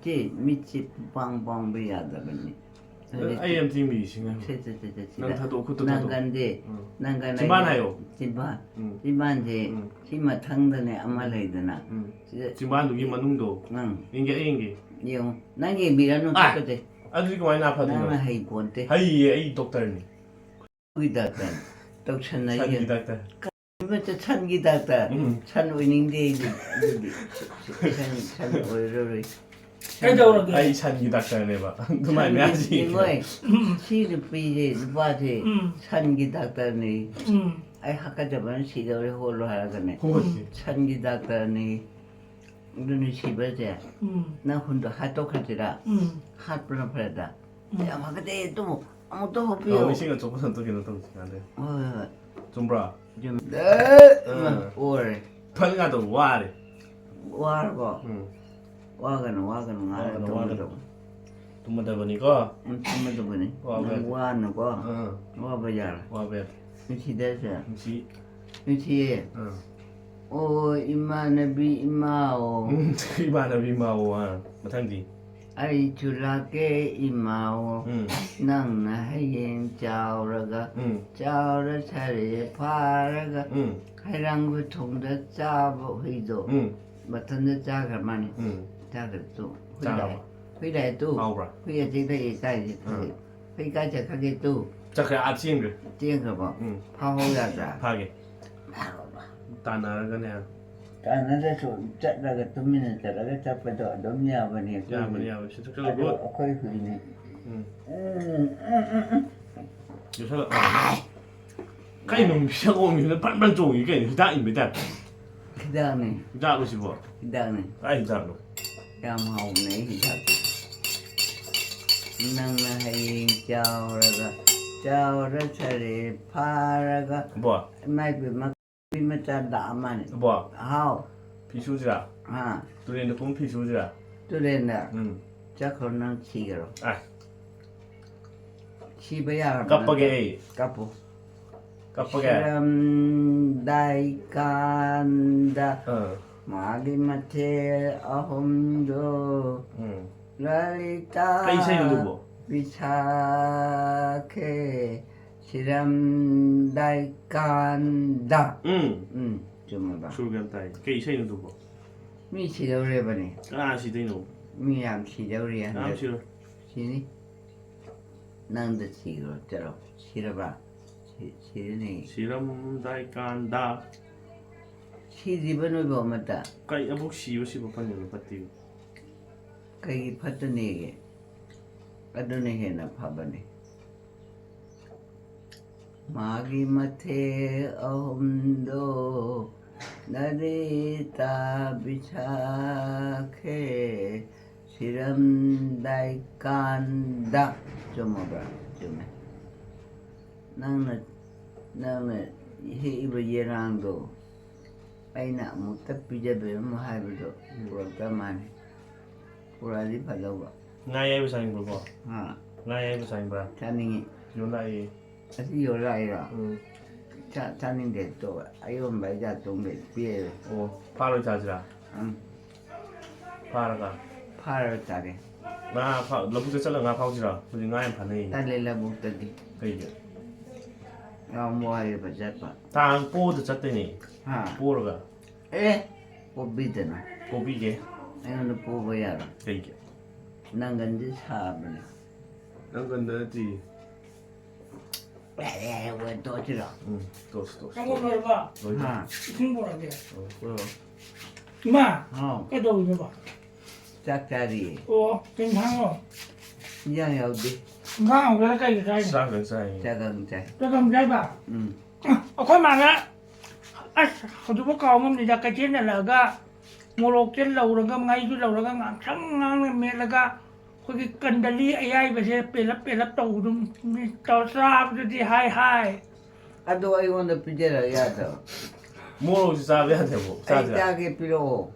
ꯆꯦ, ꯃꯤꯠꯁꯦ ꯄꯥꯡ ꯄꯥꯡꯕ ꯌꯥꯗꯕꯅꯤ꯫ ꯑꯩ ꯑꯝꯇ ꯌꯦꯡꯕꯤꯒꯦ, ꯁꯤ ꯉꯥꯏꯈꯣ꯫ ꯁꯦ, ꯁꯦ, ꯁꯦ, ꯁꯦ, ꯁꯤꯗ꯫ ꯅꯪ ꯊꯥꯗꯣꯛꯑꯣ, ꯈꯨꯠꯇꯣ ꯊꯥꯗꯣꯛꯑꯣ꯫ ꯅꯪꯒꯟꯁꯦ, ꯎꯝ꯫ ꯅꯪꯒꯟ ꯆꯤꯝꯕꯥꯟ ꯍꯥꯏꯁꯦ ꯍꯥꯏꯌꯣ꯫ ꯆꯤꯝꯕꯥꯟ꯫ ꯎꯝ꯫ ꯆꯤꯝꯕꯥꯟꯁꯦ ꯎꯝ꯫ ꯁꯤ ꯃꯊꯪꯗꯅꯦ ꯑꯃ ꯎꯝ꯫ ꯂꯩꯗꯅ꯫ ꯎꯝ꯫ ꯁꯤꯗ ꯆꯤꯝꯕꯥꯟꯗꯨꯒꯤ ꯃꯅꯨꯡꯗꯣ꯫ ꯎꯝ꯫ ꯌꯦꯡꯒꯦ, ꯑꯩ ꯌꯦꯡꯒꯦ꯫ ꯌꯦꯡꯉꯣ꯫ ꯅꯪ ꯌꯦꯡꯕꯤꯔꯅꯨ, ꯑꯥꯏ! ꯇꯨꯀꯠꯆꯩ꯫ ꯑꯗꯨꯗꯤ ꯀꯃꯥꯏꯅ ꯐꯗꯣꯏꯅꯣ? ꯅꯪꯅ ꯍꯩ ꯄꯣꯟꯇꯦ꯫ ꯍꯩꯌꯦ, ꯑꯩ ꯗꯣꯛꯇꯔꯅꯤ꯫ ꯒꯤ ꯗꯥꯛꯇꯔ ꯇꯧꯁꯟꯅꯩ꯫ ꯁꯟꯒꯤ ꯗꯥꯛꯇꯔ꯫ ꯀꯔꯤꯃꯠꯇ ꯁꯟꯒꯤ ꯗꯥꯛꯇꯔ? ꯎꯝ꯫ ꯁꯟ ꯑꯣꯏꯅꯤꯡꯗꯦ ꯑꯩꯗꯤ꯫ ꯑꯗꯨꯗꯤ ꯁꯟ, ꯁꯟ ꯑꯣꯏꯔꯔꯣꯏ꯫ ꯀꯩꯗꯧꯔꯒꯦ? ꯑꯩ ꯁꯟꯒꯤ ꯗꯥꯛꯇꯔꯅꯦꯕ꯫ ꯑꯗꯨꯃꯥꯏꯅ ꯁꯟꯒꯤ ꯃꯌꯥꯝꯁꯤ ꯌꯦꯡꯉꯣꯏ꯫ ꯁꯤ ꯅꯨꯄꯤꯁꯦ, ꯅꯨꯄꯥꯁꯦ ꯎꯝ꯫ ꯁꯟꯒꯤ ꯗꯥꯛꯇꯔꯅꯦ꯫ ꯎꯝ꯫ ꯑꯩ ꯍꯥꯀꯠꯆꯕꯅ ꯁꯤꯗꯧꯔꯦ, ꯍꯣꯠꯂꯣ ꯍꯥꯏꯔꯒꯅꯦ꯫ ꯍꯣꯏ꯫ ꯁꯟꯒꯤ ꯗꯥꯛꯇꯔꯅꯦ꯫ ꯑꯗꯨꯅ ꯁꯤꯕꯁꯦ ꯎꯝ꯫ ꯅꯪ ꯍꯨꯟꯗꯣ ꯍꯥꯠꯇꯣꯛꯈ꯭ꯔꯁꯤꯔꯥ? ꯎꯝ꯫ ꯍꯥꯠꯄꯅ ꯐꯔꯗ꯭ꯔꯥ? ꯎꯝ꯫ ꯌꯥꯝ ꯍꯥꯒꯠꯆꯩ, ꯑꯗꯨꯕꯨ ꯑꯃꯨꯛꯇ ꯍꯣꯠꯄꯤꯌꯣ꯫ ꯑꯧ, ꯏꯁꯤꯡ ꯑꯆꯣꯠꯄ ꯑꯝꯇ ꯀꯩꯅꯣ ꯇꯧꯁꯤ, ꯌꯥꯗꯦ꯫ ꯍꯣꯏ, ꯍꯣꯏ, ꯍꯣꯏ꯫ ꯆꯨꯝꯕ꯭ꯔꯣ? ꯆꯨꯝ-, ꯑꯥ꯫ ꯑꯣꯔꯦ꯫ ꯐꯅ ꯉꯥꯛꯇ ꯋꯥꯔꯦ꯫ ꯋꯥꯔꯕꯣ? ꯎꯝ꯫ ꯋꯥꯒꯅꯨ, ꯋꯥꯒꯅꯨ, ꯉꯥꯏꯍꯥꯛ ꯋꯥꯒꯅꯨ, ꯇꯨꯝꯒꯦ ꯋꯥꯒꯅꯨ꯫ ꯇꯧꯕꯅꯤ꯫ ꯇꯨꯝꯃꯗꯕꯅꯤꯀꯣ꯫ ꯎꯝ, ꯇꯨꯝꯃꯗꯕꯅꯤ꯫ ꯋꯥꯕ ꯅꯪ ꯌꯥꯗꯦ꯫ ꯋꯥꯅꯨꯀꯣ꯫ ꯑꯥ꯫ ꯋꯥꯕ ꯌꯥꯔꯣꯏ꯫ ꯋꯥꯕ ꯌꯥꯗꯦ꯫ ꯅꯨꯡꯁꯤꯗꯦꯁꯦ꯫ ꯅꯨꯡꯁꯤ꯫ ꯅꯨꯡꯁꯤꯌꯦ꯫ ꯑꯥ꯫ ꯑꯣ ꯏꯃꯥꯟꯅꯕꯤ ꯏꯃꯥꯑꯣ꯫ ꯎꯝ, ꯏꯃꯥꯟꯅꯕꯤ ꯏꯃꯥꯑꯣ꯫ ꯑꯥ, ꯃꯊꯪꯗꯤ꯫ ꯑꯩꯁꯨ ꯂꯥꯛꯀꯦ ꯏꯃꯥꯑꯣ꯫ ꯎꯝ꯫ ꯅꯪꯅ ꯍꯌꯦꯡ ꯆꯥꯎꯔꯒ ꯎꯝ꯫ ꯆꯥꯎꯔ ꯁꯥꯔꯦ ꯐꯥꯔꯒ ꯎꯝ꯫ ꯍꯩꯔꯥꯡꯒꯣꯏ ꯊꯣꯡꯗ ꯆꯥꯕ ꯍꯨꯏꯗꯣ ꯎꯝ꯫ ꯃꯊꯟꯇ ꯆꯥꯈ꯭ꯔ ꯃꯥꯅꯤ꯫ ꯎꯝ꯫ ꯆꯥꯈ꯭ꯔꯁꯨ ꯍꯨꯏ ꯆꯥꯔꯕ? ꯂꯥꯛꯑꯦ꯫ ꯍꯨꯏ ꯂꯥꯛꯑꯦ ꯇꯨ꯫ ꯍꯥꯎꯕ꯭ꯔꯥ? ꯍꯨꯏ ꯑꯇꯩ ꯂꯩꯌꯦ ꯀꯥꯏꯁꯦ ꯈꯪꯗꯦ꯫ ꯑꯥ꯫ ꯍꯨꯏ ꯀꯥꯏ ꯆꯠꯈ꯭ꯔꯒꯦ ꯇꯨ꯫ ꯆꯠꯈ꯭ꯔꯦ, ꯑꯥ ꯆꯦꯟꯈ꯭ꯔꯦ꯫ ꯆꯦꯟꯈ꯭ꯔꯕꯣ? ꯎꯝ꯫ ꯐꯥꯍꯧ ꯌꯥꯗ꯭ꯔꯥ? ꯐꯥꯒꯦ꯫ ꯐꯥꯔꯣꯕ꯫ ꯇꯥꯟꯅꯔꯒꯅꯦ꯫ ꯇꯥꯟꯅꯗ꯭ꯔꯁꯨ ꯆꯠꯂꯒ ꯇꯨꯃꯤꯟꯅ ꯆꯠꯂꯒ ꯆꯠꯄꯗꯣ ꯑꯗꯨꯝ ꯌꯥꯕꯅꯦ ꯑꯩꯈꯣꯏ ꯌꯥꯕꯅꯤ, ꯍꯨꯏ꯫ ꯌꯥꯕꯅꯤ꯫ ꯁꯤ ꯑꯗꯣ ꯊꯛꯆꯜꯂꯣ꯫ ꯑꯩꯈꯣꯏ ꯍꯨꯏꯅꯦ꯫ ꯎꯝ꯫ ꯎꯝ, ꯎꯝ, ꯎꯝ, ꯎꯝ꯫ ꯌꯣꯠꯁꯜꯂꯣ꯫ ꯀꯩꯅꯣ ꯃꯤꯁꯛ ꯑꯣꯝꯃꯤꯅ ꯄ꯭ꯔꯟ ꯄ꯭ꯔꯟ ꯆꯣꯡꯉꯤ ꯀꯩꯅꯣ? ꯍꯤꯗꯥꯛ ꯏꯟꯕꯩ ꯇꯥꯏꯞ꯫ ꯍꯤꯗꯥꯛꯅꯦ꯫ ꯍꯤꯗꯥꯛꯂꯣ ꯁꯤꯕꯣ? ꯍꯤꯗꯥꯛꯅꯦ꯫ ꯀꯥꯏ ꯍꯤꯗꯥꯛꯅꯣ? ꯌꯥꯝ ꯍꯥꯎꯕꯅꯦ ꯑꯩ ꯍꯤꯗꯥꯛꯇꯣ꯫ ꯅꯪꯅ ꯍꯌꯦꯡ ꯆꯥꯎꯔꯒ ꯆꯥꯎꯔ ꯁꯥꯔꯦ ꯐꯥꯔꯒ ꯕꯣ, ꯏꯃꯥ ꯏꯕꯦꯝꯃ ꯅꯨꯄꯤ ꯃꯆꯥ ꯂꯥꯛꯑ ꯃꯥꯅꯦ꯫ ꯕꯣ, ꯍꯥꯎ꯫ ꯐꯤ ꯁꯨꯁꯤꯔꯥ? ꯑꯥ꯫ ꯇꯨꯔꯦꯟꯗ ꯀꯨꯝ ꯐꯤ ꯁꯨꯁꯤꯔꯥ? ꯇꯨꯔꯦꯟꯗ ꯎꯝ꯫ ꯆꯠꯈ꯭ꯔꯣ ꯅꯪ ꯁꯤꯈ꯭ꯔꯣ꯫ ꯑꯥꯏ꯫ ꯁꯤꯕ ꯌꯥꯔꯕ ꯀꯞꯄꯒꯦ ꯅꯠꯇ꯭ꯔꯣ? ꯑꯩ꯫ ꯀꯞꯄꯣ꯫ ꯀꯞꯄꯒꯦ꯫ ꯁꯤꯔꯝꯗꯥꯏꯀꯥꯟꯗ ꯑꯥ꯫ ꯃꯥꯒꯤ ꯃꯊꯦꯜ ꯑꯍꯨꯝꯗꯣ ꯎꯝ꯫ ꯂꯂꯤꯇꯥ ꯀꯩ ꯏꯁꯩꯅꯣ ꯑꯗꯨꯕꯣ? ꯕꯤꯁꯥꯈꯦ ꯁꯤꯔꯝꯗꯥꯏꯀꯥꯟꯗ꯫ ꯎꯝ꯫ ꯎꯝ, ꯆꯨꯝꯃꯕ? ꯁꯨꯔ ꯀꯩꯝ ꯇꯥꯏ꯫ ꯀꯩ ꯏꯁꯩꯅꯣ ꯑꯗꯨꯕꯣ? ꯃꯤ ꯁꯤꯗꯧꯔꯦꯕꯅꯦ꯫ ꯀꯅꯥ ꯁꯤꯗꯣꯏꯅꯣ? ꯃꯤ ꯌꯥꯝ ꯁꯤꯗꯧꯔꯤ ꯀꯅꯥꯝ ꯍꯟꯗꯛ꯫ ꯁꯤꯔꯣꯏ꯫ ꯁꯤꯅꯤ꯫ ꯅꯪꯗ ꯁꯤꯈ꯭ꯔꯣ, ꯆꯠꯂꯣ꯫ ꯁꯤꯔꯕ? ꯁꯤ-, ꯁꯤꯔꯅꯤ꯫ ꯁꯤꯔꯝꯗꯥꯏꯀꯥꯟꯗ꯫ ꯁꯤꯗ꯭ꯔꯤꯕ ꯅꯣꯏꯕꯨ ꯑꯃꯠꯇ? ꯀꯩ ꯑꯃꯨꯛ ꯁꯤꯕ ꯁꯤꯕ ꯐꯪꯉꯤꯕ ꯐꯠꯇꯦꯕ? ꯀꯩꯒꯤ ꯐꯠꯇꯅꯤꯒꯦ? ꯑꯗꯨꯅ ꯍꯦꯟꯅ ꯐꯕꯅꯤ꯫ ꯃꯥꯒꯤ ꯃꯊꯦꯜ ꯑꯍꯨꯝꯗꯣ ꯅꯔꯤꯇꯥ ꯕꯤꯁꯥꯈꯦ ꯁꯤꯔꯝꯗꯥꯏꯀꯥꯟꯗ꯫ ꯆꯨꯝꯃꯕ꯭ꯔꯥ? ꯆꯨꯝꯃꯦ꯫ ꯅꯪꯅ, ꯅꯪꯅ ꯍꯦꯛꯏꯕ ꯌꯦꯔꯥꯡꯗꯣ ꯑꯩꯅ ꯑꯃꯨꯛꯇ ꯄꯤꯖꯕꯤꯔꯝꯃꯣ ꯍꯥꯏꯕꯗꯣ ꯄꯨꯔꯛꯇ ꯃꯥꯅꯤ꯫ ꯄꯨꯔꯛꯑꯗꯤ ꯐꯗꯧꯕ꯫ ꯉꯥ ꯑꯌꯥꯏꯕ ꯆꯥꯅꯤꯡꯕ꯭ꯔꯣꯀꯣ? ꯍꯥ? ꯉꯥ ꯑꯌꯥꯏꯕ ꯆꯥꯅꯤꯡꯕ꯭ꯔꯥ? ꯆꯥꯅꯤꯡꯉꯤ꯫ ꯌꯣꯜꯂꯛꯑꯦ꯫ ꯑꯁꯤ ꯌꯣꯜꯂꯛꯏꯔꯣ? ꯎꯝ꯫ ꯆꯥ-, ꯆꯥꯅꯤꯡꯗꯦ, ꯇꯣꯛꯑꯣ꯫ ꯑꯌꯣꯟꯕ ꯍꯤꯗꯥꯛ ꯇꯨꯝꯒꯦ ꯄꯤꯔꯦ꯫ ꯑꯣ, ꯐꯥꯔꯣꯏ ꯆꯥꯁꯤꯔꯥ? ꯎꯝ, ꯐꯥꯔꯒ ꯐꯥꯔꯒ ꯆꯥꯒꯦ꯫ ꯉꯥ ꯐꯥ-, ꯂꯧꯕꯨꯛꯇ ꯆꯠꯂꯒ ꯉꯥ ꯐꯥꯎꯁꯤꯔꯥ? ꯍꯧꯖꯤꯛ ꯉꯥ ꯌꯥꯝ ꯐꯥꯅꯩꯌꯦ꯫ ꯇꯜꯂꯦ ꯂꯧꯕꯨꯛꯇꯗꯤ꯫ ꯀꯩꯒꯤ? ꯌꯥꯝ ꯋꯥꯔꯦꯕ ꯆꯠꯄ꯫ ꯇꯥꯡ ꯄꯣꯗ ꯆꯠꯇꯣꯏꯅꯦ꯫ ꯍꯥ? ꯄꯣꯔꯒ꯫ ꯑꯦ, ꯄꯣꯕꯤꯗꯅ꯫ ꯄꯣꯕꯤꯒꯦ꯫ ꯑꯩꯉꯣꯟꯗ ꯄꯣꯕ ꯌꯥꯔꯣꯏ꯫ ꯀꯩꯒꯤ? ꯅꯪꯒꯟꯗꯤ ꯁꯥꯕꯅꯦ꯫ ꯅꯪꯒꯟꯗ ꯅꯠꯇꯦ꯫ ꯑꯦ, ꯑꯦ, ꯑꯦ, ꯇꯣꯛꯑꯁꯤꯔꯣ? ꯎꯝ, ꯇꯣꯁ, ꯇꯣꯁ꯫ ꯆꯪꯉꯣ ꯂꯣꯏꯔꯕ? ꯂꯣꯏꯗ꯭ꯔꯤ꯫ ꯍꯥ? ꯏꯁꯤꯡ ꯄꯨꯔꯛꯑꯒꯦ꯫ ꯑꯣ, ꯄꯨꯔꯛꯑꯣ꯫ ꯏꯃꯥ, ꯍꯥꯎ, ꯀꯩꯗꯧꯔꯤꯅꯣꯕ? ꯆꯥꯛ ꯆꯥꯔꯤꯌꯦ꯫ ꯑꯣ, ꯀꯩ ꯏꯟꯁꯥꯡꯅꯣ? ꯏꯟꯖꯥꯡ ꯌꯥꯎꯗꯦ꯫ ꯏꯟꯁꯥꯡ ꯍꯧꯗꯅ ꯀꯩꯒꯤ ꯆꯥꯏꯅꯣ? ꯆꯥꯛ ꯈꯛ ꯆꯥꯏꯌꯦ꯫ ꯆꯥꯛ ꯈꯛ ꯆꯥꯏ꯫ ꯆꯥꯛ ꯈꯛ ꯆꯥꯏꯕ? ꯎꯝ꯫ ꯑꯩꯈꯣꯏ ꯃꯥꯅ ꯑꯁ ꯍꯧꯖꯤꯛꯐꯥꯎ ꯀꯥꯎ ꯉꯝꯗꯦꯗ, ꯀꯩꯊꯦꯜ ꯆꯠꯂꯒ ꯃꯣꯔꯣꯛꯁꯦ ꯂꯧꯔꯒ ꯉꯥꯔꯤꯁꯨ ꯂꯧꯔꯒ ꯉꯥꯡꯁꯪ ꯉꯥꯡꯅ ꯃꯦꯠꯂꯒ ꯑꯩꯈꯣꯏꯒꯤ ꯀꯟꯗꯂꯤ ꯑꯌꯥꯏꯕꯁꯦ ꯄꯦꯂꯞ ꯄꯦꯂꯞ ꯇꯧꯕꯗꯨ ꯇꯧꯔ ꯆꯥꯕꯗꯨꯗꯤ ꯍꯥꯏ ꯍꯥꯏ꯫ ꯑꯗꯣ ꯑꯩꯉꯣꯟꯗ ꯄꯤꯖꯔꯛ ꯌꯥꯗ꯭ꯔꯣ? ꯃꯣꯔꯣꯛꯁꯨ ꯆꯥꯕ ꯌꯥꯗꯦꯕꯣ꯫ ꯑꯩ ꯆꯥꯁꯤꯔꯥ? ꯆꯥꯒꯦ, ꯄꯤꯔꯛꯑꯣ꯫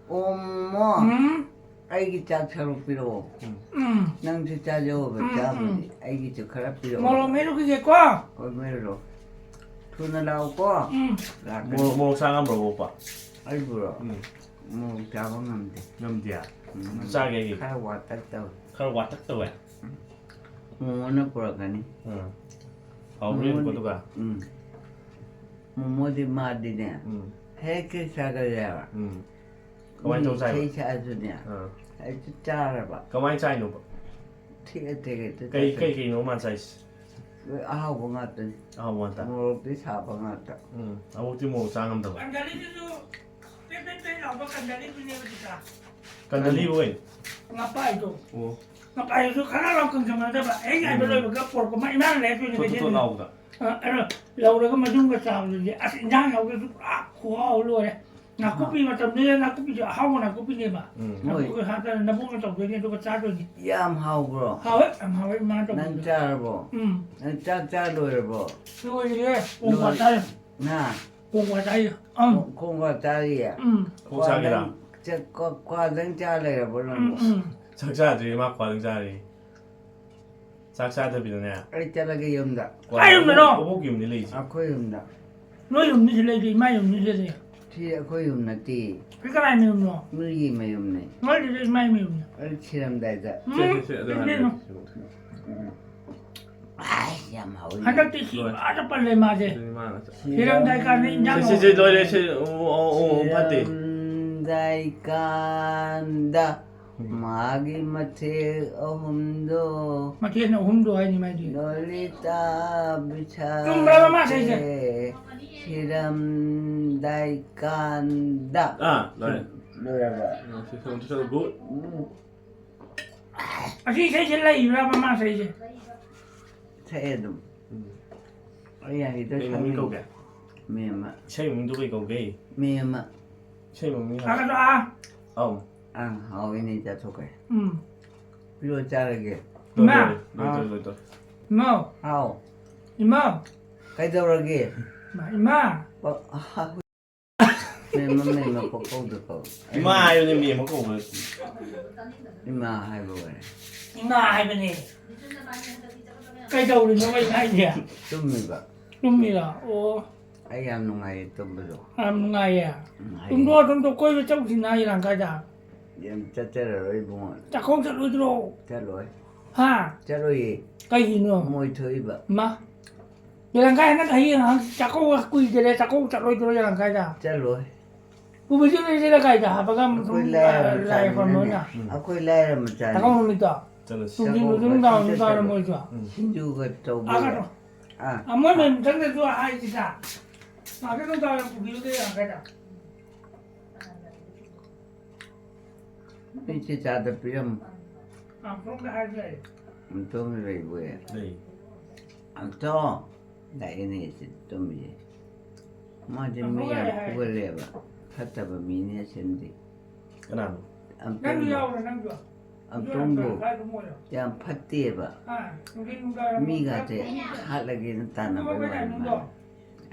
ꯑꯣꯃꯣ, ꯎꯝ, ꯑꯩꯒꯤ ꯆꯥꯛ ꯁꯔꯨꯛ ꯄꯤꯔꯛꯑꯣ꯫ ꯎꯝ, ꯅꯪꯁꯨ ꯆꯥꯖꯧꯕ ꯎꯝ, ꯆꯥꯕꯗꯤ, ꯎꯝ꯫ ꯑꯩꯒꯤꯁꯨ ꯈꯔ ꯄꯤꯔꯛꯑꯣ꯫ ꯃꯣꯔꯣꯛ ꯃꯦꯠꯂꯨꯈꯤꯒꯦꯀꯣ꯫ ꯍꯣꯏ, ꯃꯦꯠꯂꯨꯔꯣ꯫ ꯊꯨꯅ ꯂꯥꯛꯑꯣꯀꯣ꯫ ꯎꯝ, ꯂꯥꯛꯀꯅꯤ꯫ ꯃꯣꯔꯣꯛ, ꯃꯣꯔꯣꯛ ꯆꯥ ꯉꯝꯕ꯭ꯔꯣ, ꯄꯣꯛꯄ? ꯑꯩꯕꯨꯔꯣ? ꯎꯝ, ꯃꯣꯔꯣꯛ ꯆꯥꯕ ꯉꯝꯗꯦ꯫ ꯉꯝꯗꯦ꯫ ꯎꯝ, ꯑꯗꯨ ꯆꯥꯒꯦ ꯑꯩꯒꯤ꯫ ꯈꯔ ꯋꯥꯇꯛ ꯇꯧꯋꯦ꯫ ꯈꯔ ꯋꯥꯇꯛ ꯇꯧꯋꯦ꯫ ꯃꯣꯃꯣꯅ ꯄꯨꯔꯛꯀꯅꯤ꯫ ꯎꯝ꯫ ꯍꯥꯎꯕ꯭ꯔꯥ ꯌꯦꯡꯉꯨꯀꯣ, ꯃꯣꯃꯣꯗꯤ-, ꯑꯗꯨꯒ꯫ ꯎꯝ꯫ ꯃꯣꯃꯣꯗꯤ ꯃꯥꯗꯤꯅꯦ, ꯎꯝ꯫ ꯍꯦꯛ ꯍꯦꯛ ꯆꯥꯒꯜꯂꯦꯕ꯫ ꯎꯝ꯫ ꯀꯃꯥꯏꯅ ꯇꯧ ꯆꯥꯏꯕ? ꯏꯁꯩ ꯁꯛꯑꯁꯨꯅꯦ, ꯑꯥ꯫ ꯍꯦꯛꯇ ꯆꯥꯔꯕ꯫ ꯀꯃꯥꯏꯅ ꯆꯥꯏꯅꯣꯕ? ꯊꯦꯛꯑ ꯊꯦꯛꯑ ꯍꯦꯛꯇ ꯀꯩ, ꯆꯥꯏ꯫ ꯀꯩ ꯀꯩꯅꯣ ꯃꯥꯅ ꯆꯥꯏꯁꯦ? ꯑꯍꯥꯎꯕ ꯉꯥꯛꯇꯅꯤ꯫ ꯑꯍꯥꯎꯕ ꯉꯥꯛꯇ? ꯃꯣꯔꯣꯛꯇꯤ ꯁꯥꯕ ꯉꯥꯛꯇ꯫ ꯎꯝ꯫ ꯑꯕꯣꯛꯇꯤ ꯃꯣꯔꯣꯛ ꯆꯥ ꯉꯝꯗꯕ? ꯀꯟꯗꯂꯤꯗꯨꯁꯨ ꯄꯦꯠ ꯄꯦꯠ ꯄꯦꯠ ꯂꯥꯎꯕ ꯀꯟꯗꯂꯤꯗꯨꯅꯦꯕ ꯆꯤꯆꯥ꯫ ꯀꯟꯗꯂꯤꯕꯨ ꯀꯩꯅꯣ? ꯉꯄꯥꯏꯗꯣ꯫ ꯑꯣ꯫ ꯉꯄꯥꯏꯗꯨꯁꯨ ꯈꯔ ꯂꯥꯎ ꯀꯪꯁꯟꯅꯗꯕ꯫ ꯍꯦꯛ ꯉꯥꯏꯕ ꯎꯝ꯫ ꯂꯣꯏꯕꯒ ꯄꯣꯔꯛꯄ ꯑꯃ ꯏꯃꯥꯅ ꯂꯩꯔꯛꯇꯣꯏꯅꯦ ꯊꯣꯠ ꯊꯣꯠ ꯀꯩꯊꯦꯜꯗꯒꯤ꯫ ꯂꯥꯎꯕꯗ꯫ ꯑ, ꯑꯗꯣ ꯂꯧꯔꯒ ꯃꯅꯨꯡꯒ ꯆꯥꯕꯗꯨꯗꯤ ꯑꯁ ꯏꯟꯖꯥꯡ ꯌꯥꯎꯗ꯭ꯔꯁꯨ ꯄꯨꯔꯥ ꯈꯨꯍꯥꯎ ꯂꯣꯏꯔꯦ꯫ ꯅꯥꯀꯨꯞꯄꯤ ꯃꯇꯝꯗꯨꯗ ꯅꯥꯀꯨꯞꯄꯤꯁꯨ ꯑꯍꯥꯎꯕ ꯅꯥꯀꯨꯞꯄꯤꯅꯦꯕ꯫ ꯎꯝ꯫ ꯍꯣꯏ꯫ ꯅꯥꯀꯨꯞꯄꯤ ꯍꯥꯞꯇꯅ ꯅꯕꯨꯛꯅ ꯇꯧꯗꯣꯏꯅꯦ ꯑꯗꯨꯒ ꯆꯥꯗꯣꯏꯅꯦ꯫ ꯌꯥꯝ ꯍꯥꯎꯕ꯭ꯔꯣ? ꯍꯥꯎꯋꯦ, ꯌꯥꯝ ꯍꯥꯎꯋꯦ ꯏꯃꯥꯅ ꯅꯪ ꯇꯧꯕꯗꯣ꯫ ꯆꯥꯔꯕꯣ? ꯎꯝ꯫ ꯅꯪ ꯆꯥꯛ ꯆꯥ ꯂꯣꯏꯔꯕꯣ? ꯂꯣꯏꯔꯦ꯫ ꯀꯣꯡꯀ꯭ꯋꯥ ꯂꯣꯏ-, ꯆꯥꯔꯦ꯫ ꯅꯥ? ꯀꯣꯡꯀ꯭ꯋꯥ ꯆꯥꯔꯦ꯫ ꯑꯪ꯫ ꯈꯣꯡ-, ꯈꯣꯡꯀ꯭ꯋꯥ ꯆꯥꯔꯤꯌꯦ? ꯎꯝ꯫ ꯀꯣꯛ ꯆꯥꯒꯦꯔꯥ? ꯀ꯭ꯋꯥꯗꯪ ꯆꯥ-, ꯀ꯭ꯋꯥ-, ꯀ꯭ꯋꯥꯗꯪ ꯆꯥ ꯂꯩꯔꯕꯣ ꯎꯝ, ꯅꯪꯕꯣ? ꯎꯝ꯫ ꯆꯥꯛ ꯆꯥꯗ꯭ꯔꯤ, ꯃꯥ ꯈ꯭ꯋꯥꯗꯪ ꯆꯥꯔꯤ꯫ ꯆꯥꯛ ꯆꯥꯗꯕꯤꯗꯅꯦ꯫ ꯑꯩ ꯆꯠꯂꯒꯦ ꯌꯨꯝꯗ꯫ ꯀꯥꯏ ꯌꯨꯝꯗꯅꯣ? ꯏꯕꯣꯛ ꯌꯨꯝꯗꯤ ꯂꯩꯁꯦ꯫ ꯑꯩꯈꯣꯏ ꯌꯨꯝꯗ꯫ ꯅꯣꯏ ꯌꯨꯝꯗꯤ ꯁꯤ ꯂꯩꯇꯦ, ꯏꯃꯥ ꯌꯨꯝꯗꯤ ꯁꯤ ꯂꯩ꯫ ꯁꯤ ꯑꯩꯈꯣꯏ ꯌꯨꯝ ꯅꯠꯇꯦ꯫ ꯁꯤ ꯀꯅꯥꯏ ꯃꯌꯨꯝꯅꯣ? ꯃꯤꯒꯤ ꯃꯌꯨꯝꯅꯦ꯫ ꯅꯣꯏꯗꯨꯗꯤ ꯏꯃꯥꯏ ꯃꯌꯨꯝꯅꯦ꯫ ꯑꯩ ꯊꯤꯔꯝꯗꯥꯏꯗ꯫ ꯎꯝ, ꯁꯦ, ꯁꯦ, ꯁꯦ, ꯑꯗꯨ ꯁꯤ ꯍꯥꯟꯅ ꯂꯩꯅꯣ꯫ ꯁꯦ, ꯁꯦ, ꯁꯦ꯫ ꯎꯝ꯫ ꯑꯥꯏ, ꯌꯥꯝ ꯍꯥꯎꯋꯤ꯫ ꯍꯟꯗꯛꯇꯤ ꯁꯤ ꯑꯥꯗ ꯄꯜꯂꯦ ꯃꯥꯁꯦ꯫ ꯑꯗꯨꯗꯤ ꯃꯥꯅ ꯆꯠ-, ꯊꯤꯔꯝꯗꯥꯏ ꯀꯥꯟꯗ ꯏꯟꯖꯥꯡ ꯁꯦ, ꯁꯦ, ꯁꯦ, ꯂꯣꯏꯔꯦ, ꯁꯦ, ꯑꯣ, ꯑꯣ, ꯑꯣ, ꯐꯠꯇꯦ꯫ ꯊꯤꯔꯝꯗꯥꯏ ꯀꯥꯟꯗ ꯎꯝ꯫ ꯃꯥꯒꯤ ꯃꯊꯦꯜ ꯑꯍꯨꯝꯗꯣ꯫ ꯃꯊꯦꯜ ꯑꯍꯨꯝꯗꯣ ꯍꯥꯏꯅꯤ ꯃꯥꯏꯗꯤ꯫ ꯂꯣꯂꯤꯇꯥ ꯕꯤꯁꯥ ꯆꯨꯝꯕ꯭ꯔꯕ ꯃꯥ ꯁꯛꯏꯁꯦ? ꯊꯤꯔꯝꯗꯥꯏ ꯀꯥꯟꯗ꯫ ꯑꯥ, ꯂꯣꯏꯔꯦ꯫ ꯂꯣꯏꯔꯕ? ꯎꯝ, ꯁꯤ ꯁꯣꯝꯗ ꯆꯠꯂꯒ ꯒꯨꯗ꯫ ꯎꯝ꯫ ꯑꯁꯤ ꯏꯁꯩꯁꯦ ꯂꯩꯕ꯭ꯔꯕ ꯃꯥ ꯁꯛꯏꯁꯦ? ꯁꯛꯑꯦ ꯑꯗꯨꯝ꯫ ꯎꯝ꯫ ꯑꯩ ꯌꯥꯡꯍꯤꯗ ꯀꯩ ꯃꯃꯤꯡ ꯁꯛꯅꯤꯡꯉꯤ꯫ ꯀꯧꯒꯦ? ꯃꯦꯝꯃ꯫ ꯏꯁꯩ ꯃꯃꯤꯡꯗꯣ ꯀꯩ ꯀꯧꯒꯦ? ꯃꯦꯝꯃ꯫ ꯏꯁꯩ ꯃꯃꯤꯡ ꯍꯥꯏ-, ꯇꯥꯒꯗ꯭ꯔꯥ? ꯑꯧ꯫ ꯑꯪ, ꯍꯥꯎꯏꯅꯦ, ꯆꯥꯊꯣꯛꯈ꯭ꯔꯦ꯫ ꯎꯝ꯫ ꯄꯤꯔꯣ ꯆꯥꯔꯒꯦ꯫ ꯏꯃꯥ! ꯂꯣꯏꯔꯦ, ꯂꯣꯏꯔꯦ, ꯂꯣꯏꯔꯦ, ꯂꯣꯏꯔꯦ꯫ ꯏꯃꯥꯎ! ꯍꯥꯎ꯫ ꯏꯃꯥꯎ! ꯀꯩꯗꯧꯔꯒꯦ? ꯏꯃꯥ! ꯏꯃꯥ! ꯄ-, ꯑꯍ, ꯃꯦꯝꯃ, ꯃꯦꯝꯃ ꯄꯪꯀꯧꯗ ꯀꯧ꯫ ꯏꯃꯥ ꯍꯥꯏꯕꯅꯦ, ꯃꯦꯝꯃ ꯀꯧꯕ ꯅꯠꯇꯦ꯫ ꯏꯃꯥ ꯍꯥꯏꯕ ꯑꯣꯏꯔꯦ꯫ ꯏꯃꯥ ꯍꯥꯏꯕꯅꯦ꯫ ꯀꯩꯗꯧꯔꯤꯅꯣ ꯑꯩꯅ ꯍꯥꯏꯁꯦ? ꯇꯨꯝꯃꯤꯕ꯫ ꯇꯨꯝꯃꯤꯔꯣ? ꯑꯣ꯫ ꯑꯩ ꯌꯥꯝ ꯅꯨꯡꯉꯥꯏꯌꯦ ꯇꯨꯝꯕꯗꯣ꯫ ꯌꯥꯝ ꯅꯨꯡꯉꯥꯏꯌꯦ꯫ ꯎꯝ, ꯍꯌꯦꯡ ꯇꯨꯝꯊꯣꯛꯑꯣ, ꯇꯨꯝꯊꯣꯛꯑꯣ, ꯀꯣꯏꯕ ꯆꯧꯁꯤꯅ ꯏꯔꯥꯡ ꯀꯥꯏꯗ? ꯌꯥꯝ ꯆꯠꯆꯔꯔꯣꯏ ꯏꯕꯨꯡꯉꯣ꯫ ꯆꯥꯛꯀꯧ ꯆꯠꯂꯣꯏꯗ꯭ꯔꯣ? ꯆꯠꯂꯣꯏ꯫ ꯍꯥ? ꯆꯠꯂꯣꯏꯌꯦ꯫ ꯀꯩꯒꯤꯅꯣ? ꯃꯣꯏ ꯊꯣꯛꯏꯕ꯫ ꯃꯥ? ꯏꯔꯥꯡ ꯀꯥꯏ ꯍꯟꯗꯛ ꯍꯌꯦꯡ ꯍꯪꯆꯤꯠ ꯆꯥꯛꯀꯧꯕ ꯀꯨꯏꯗꯔꯦ, ꯆꯥꯛꯀꯧ ꯆꯠꯂꯣꯏꯗ꯭ꯔꯣ ꯏꯔꯥꯡ ꯀꯥꯏꯗ? ꯆꯠꯂꯣꯏ꯫ ꯄꯨꯕꯤꯁꯨ ꯂꯩꯁꯤꯗ ꯀꯥꯏꯗ ꯍꯥꯞꯄꯒ ꯑꯩꯈꯣꯏ ꯂꯥꯏꯔ ꯂꯥꯏ ꯈꯣꯏꯔꯝꯕ ꯃꯆꯥꯅꯤꯅꯅꯦ꯫ ꯑꯣꯏꯅ꯫ ꯎꯝ꯫ ꯑꯩꯈꯣꯏ ꯂꯥꯏꯔ ꯃꯆꯥꯅꯤ꯫ ꯆꯥꯛꯀꯧ ꯅꯨꯃꯤꯠꯇꯣ꯫ ꯆꯠꯂꯁꯤ꯫ ꯅꯨꯡꯊꯤꯟ ꯆꯥꯛꯀꯧꯕ ꯅꯨꯡꯊꯤꯟ ꯅꯨꯡꯗꯥꯡ ꯋꯥꯏꯔꯝ ꯆꯠꯂꯣꯏ꯫ ꯇꯧꯔ ꯃꯣꯏꯁꯨ꯫ ꯎꯝ꯫ ꯁꯤꯡꯖꯨꯒ ꯑꯥ, ꯇꯧꯕ꯫ ꯀꯩꯅꯣ꯫ ꯑꯥ꯫ ꯑꯃꯣꯏ ꯃꯌꯨꯝ ꯆꯪꯗ꯭ꯔꯁꯨ ꯍꯥꯏꯁꯤꯗ꯫ ꯉꯥꯛꯇ ꯅꯨꯡꯗꯥꯡ ꯋꯥꯏꯔꯝ ꯄꯨꯕꯤꯔꯨꯗ ꯌꯥꯔꯒꯗ꯫ ꯏꯆꯦ ꯆꯥꯗ ꯄꯤꯔꯝꯃꯨ꯫ ꯑꯥ, ꯁꯣꯝꯗ ꯍꯥꯏꯕ ꯌꯥꯏ꯫ ꯑꯝꯇꯣꯝ ꯂꯩꯕꯣꯏ꯫ ꯂꯩ꯫ ꯑꯝꯇꯣꯝ꯫ ꯂꯥꯛꯏꯅꯦ ꯁꯤ ꯇꯨꯝꯃꯤꯁꯦ꯫ ꯃꯥꯗꯤ ꯃꯤ ꯌꯥꯝ ꯐꯨꯒꯜꯂꯦꯕ꯫ ꯐꯠꯇꯕ ꯃꯤꯅꯦ ꯑꯁꯦꯡꯕꯗꯤ꯫ ꯀꯅꯥꯅꯣ? ꯅꯪꯁꯨ ꯑꯝꯇꯣꯝꯗꯣ꯫ ꯌꯥꯎꯔꯣ, ꯅꯪꯁꯨ꯫ ꯑꯝꯇꯣꯝꯗꯣ ꯀꯥꯏꯗ ꯃꯣꯏꯔꯣ? ꯌꯥꯝ ꯐꯠꯇꯦꯕ꯫ ꯑꯥ, ꯅꯨꯡꯊꯤꯟ ꯅꯨꯡꯗꯥꯡ ꯋꯥꯏꯔꯝ ꯃꯤꯒꯥꯁꯦ ꯆꯥꯛ ꯊꯣꯡꯕ ꯍꯥꯠꯂꯒꯦꯅ ꯇꯥꯟꯅꯕꯩ ꯋꯥꯅꯤ ꯃꯥꯅ꯫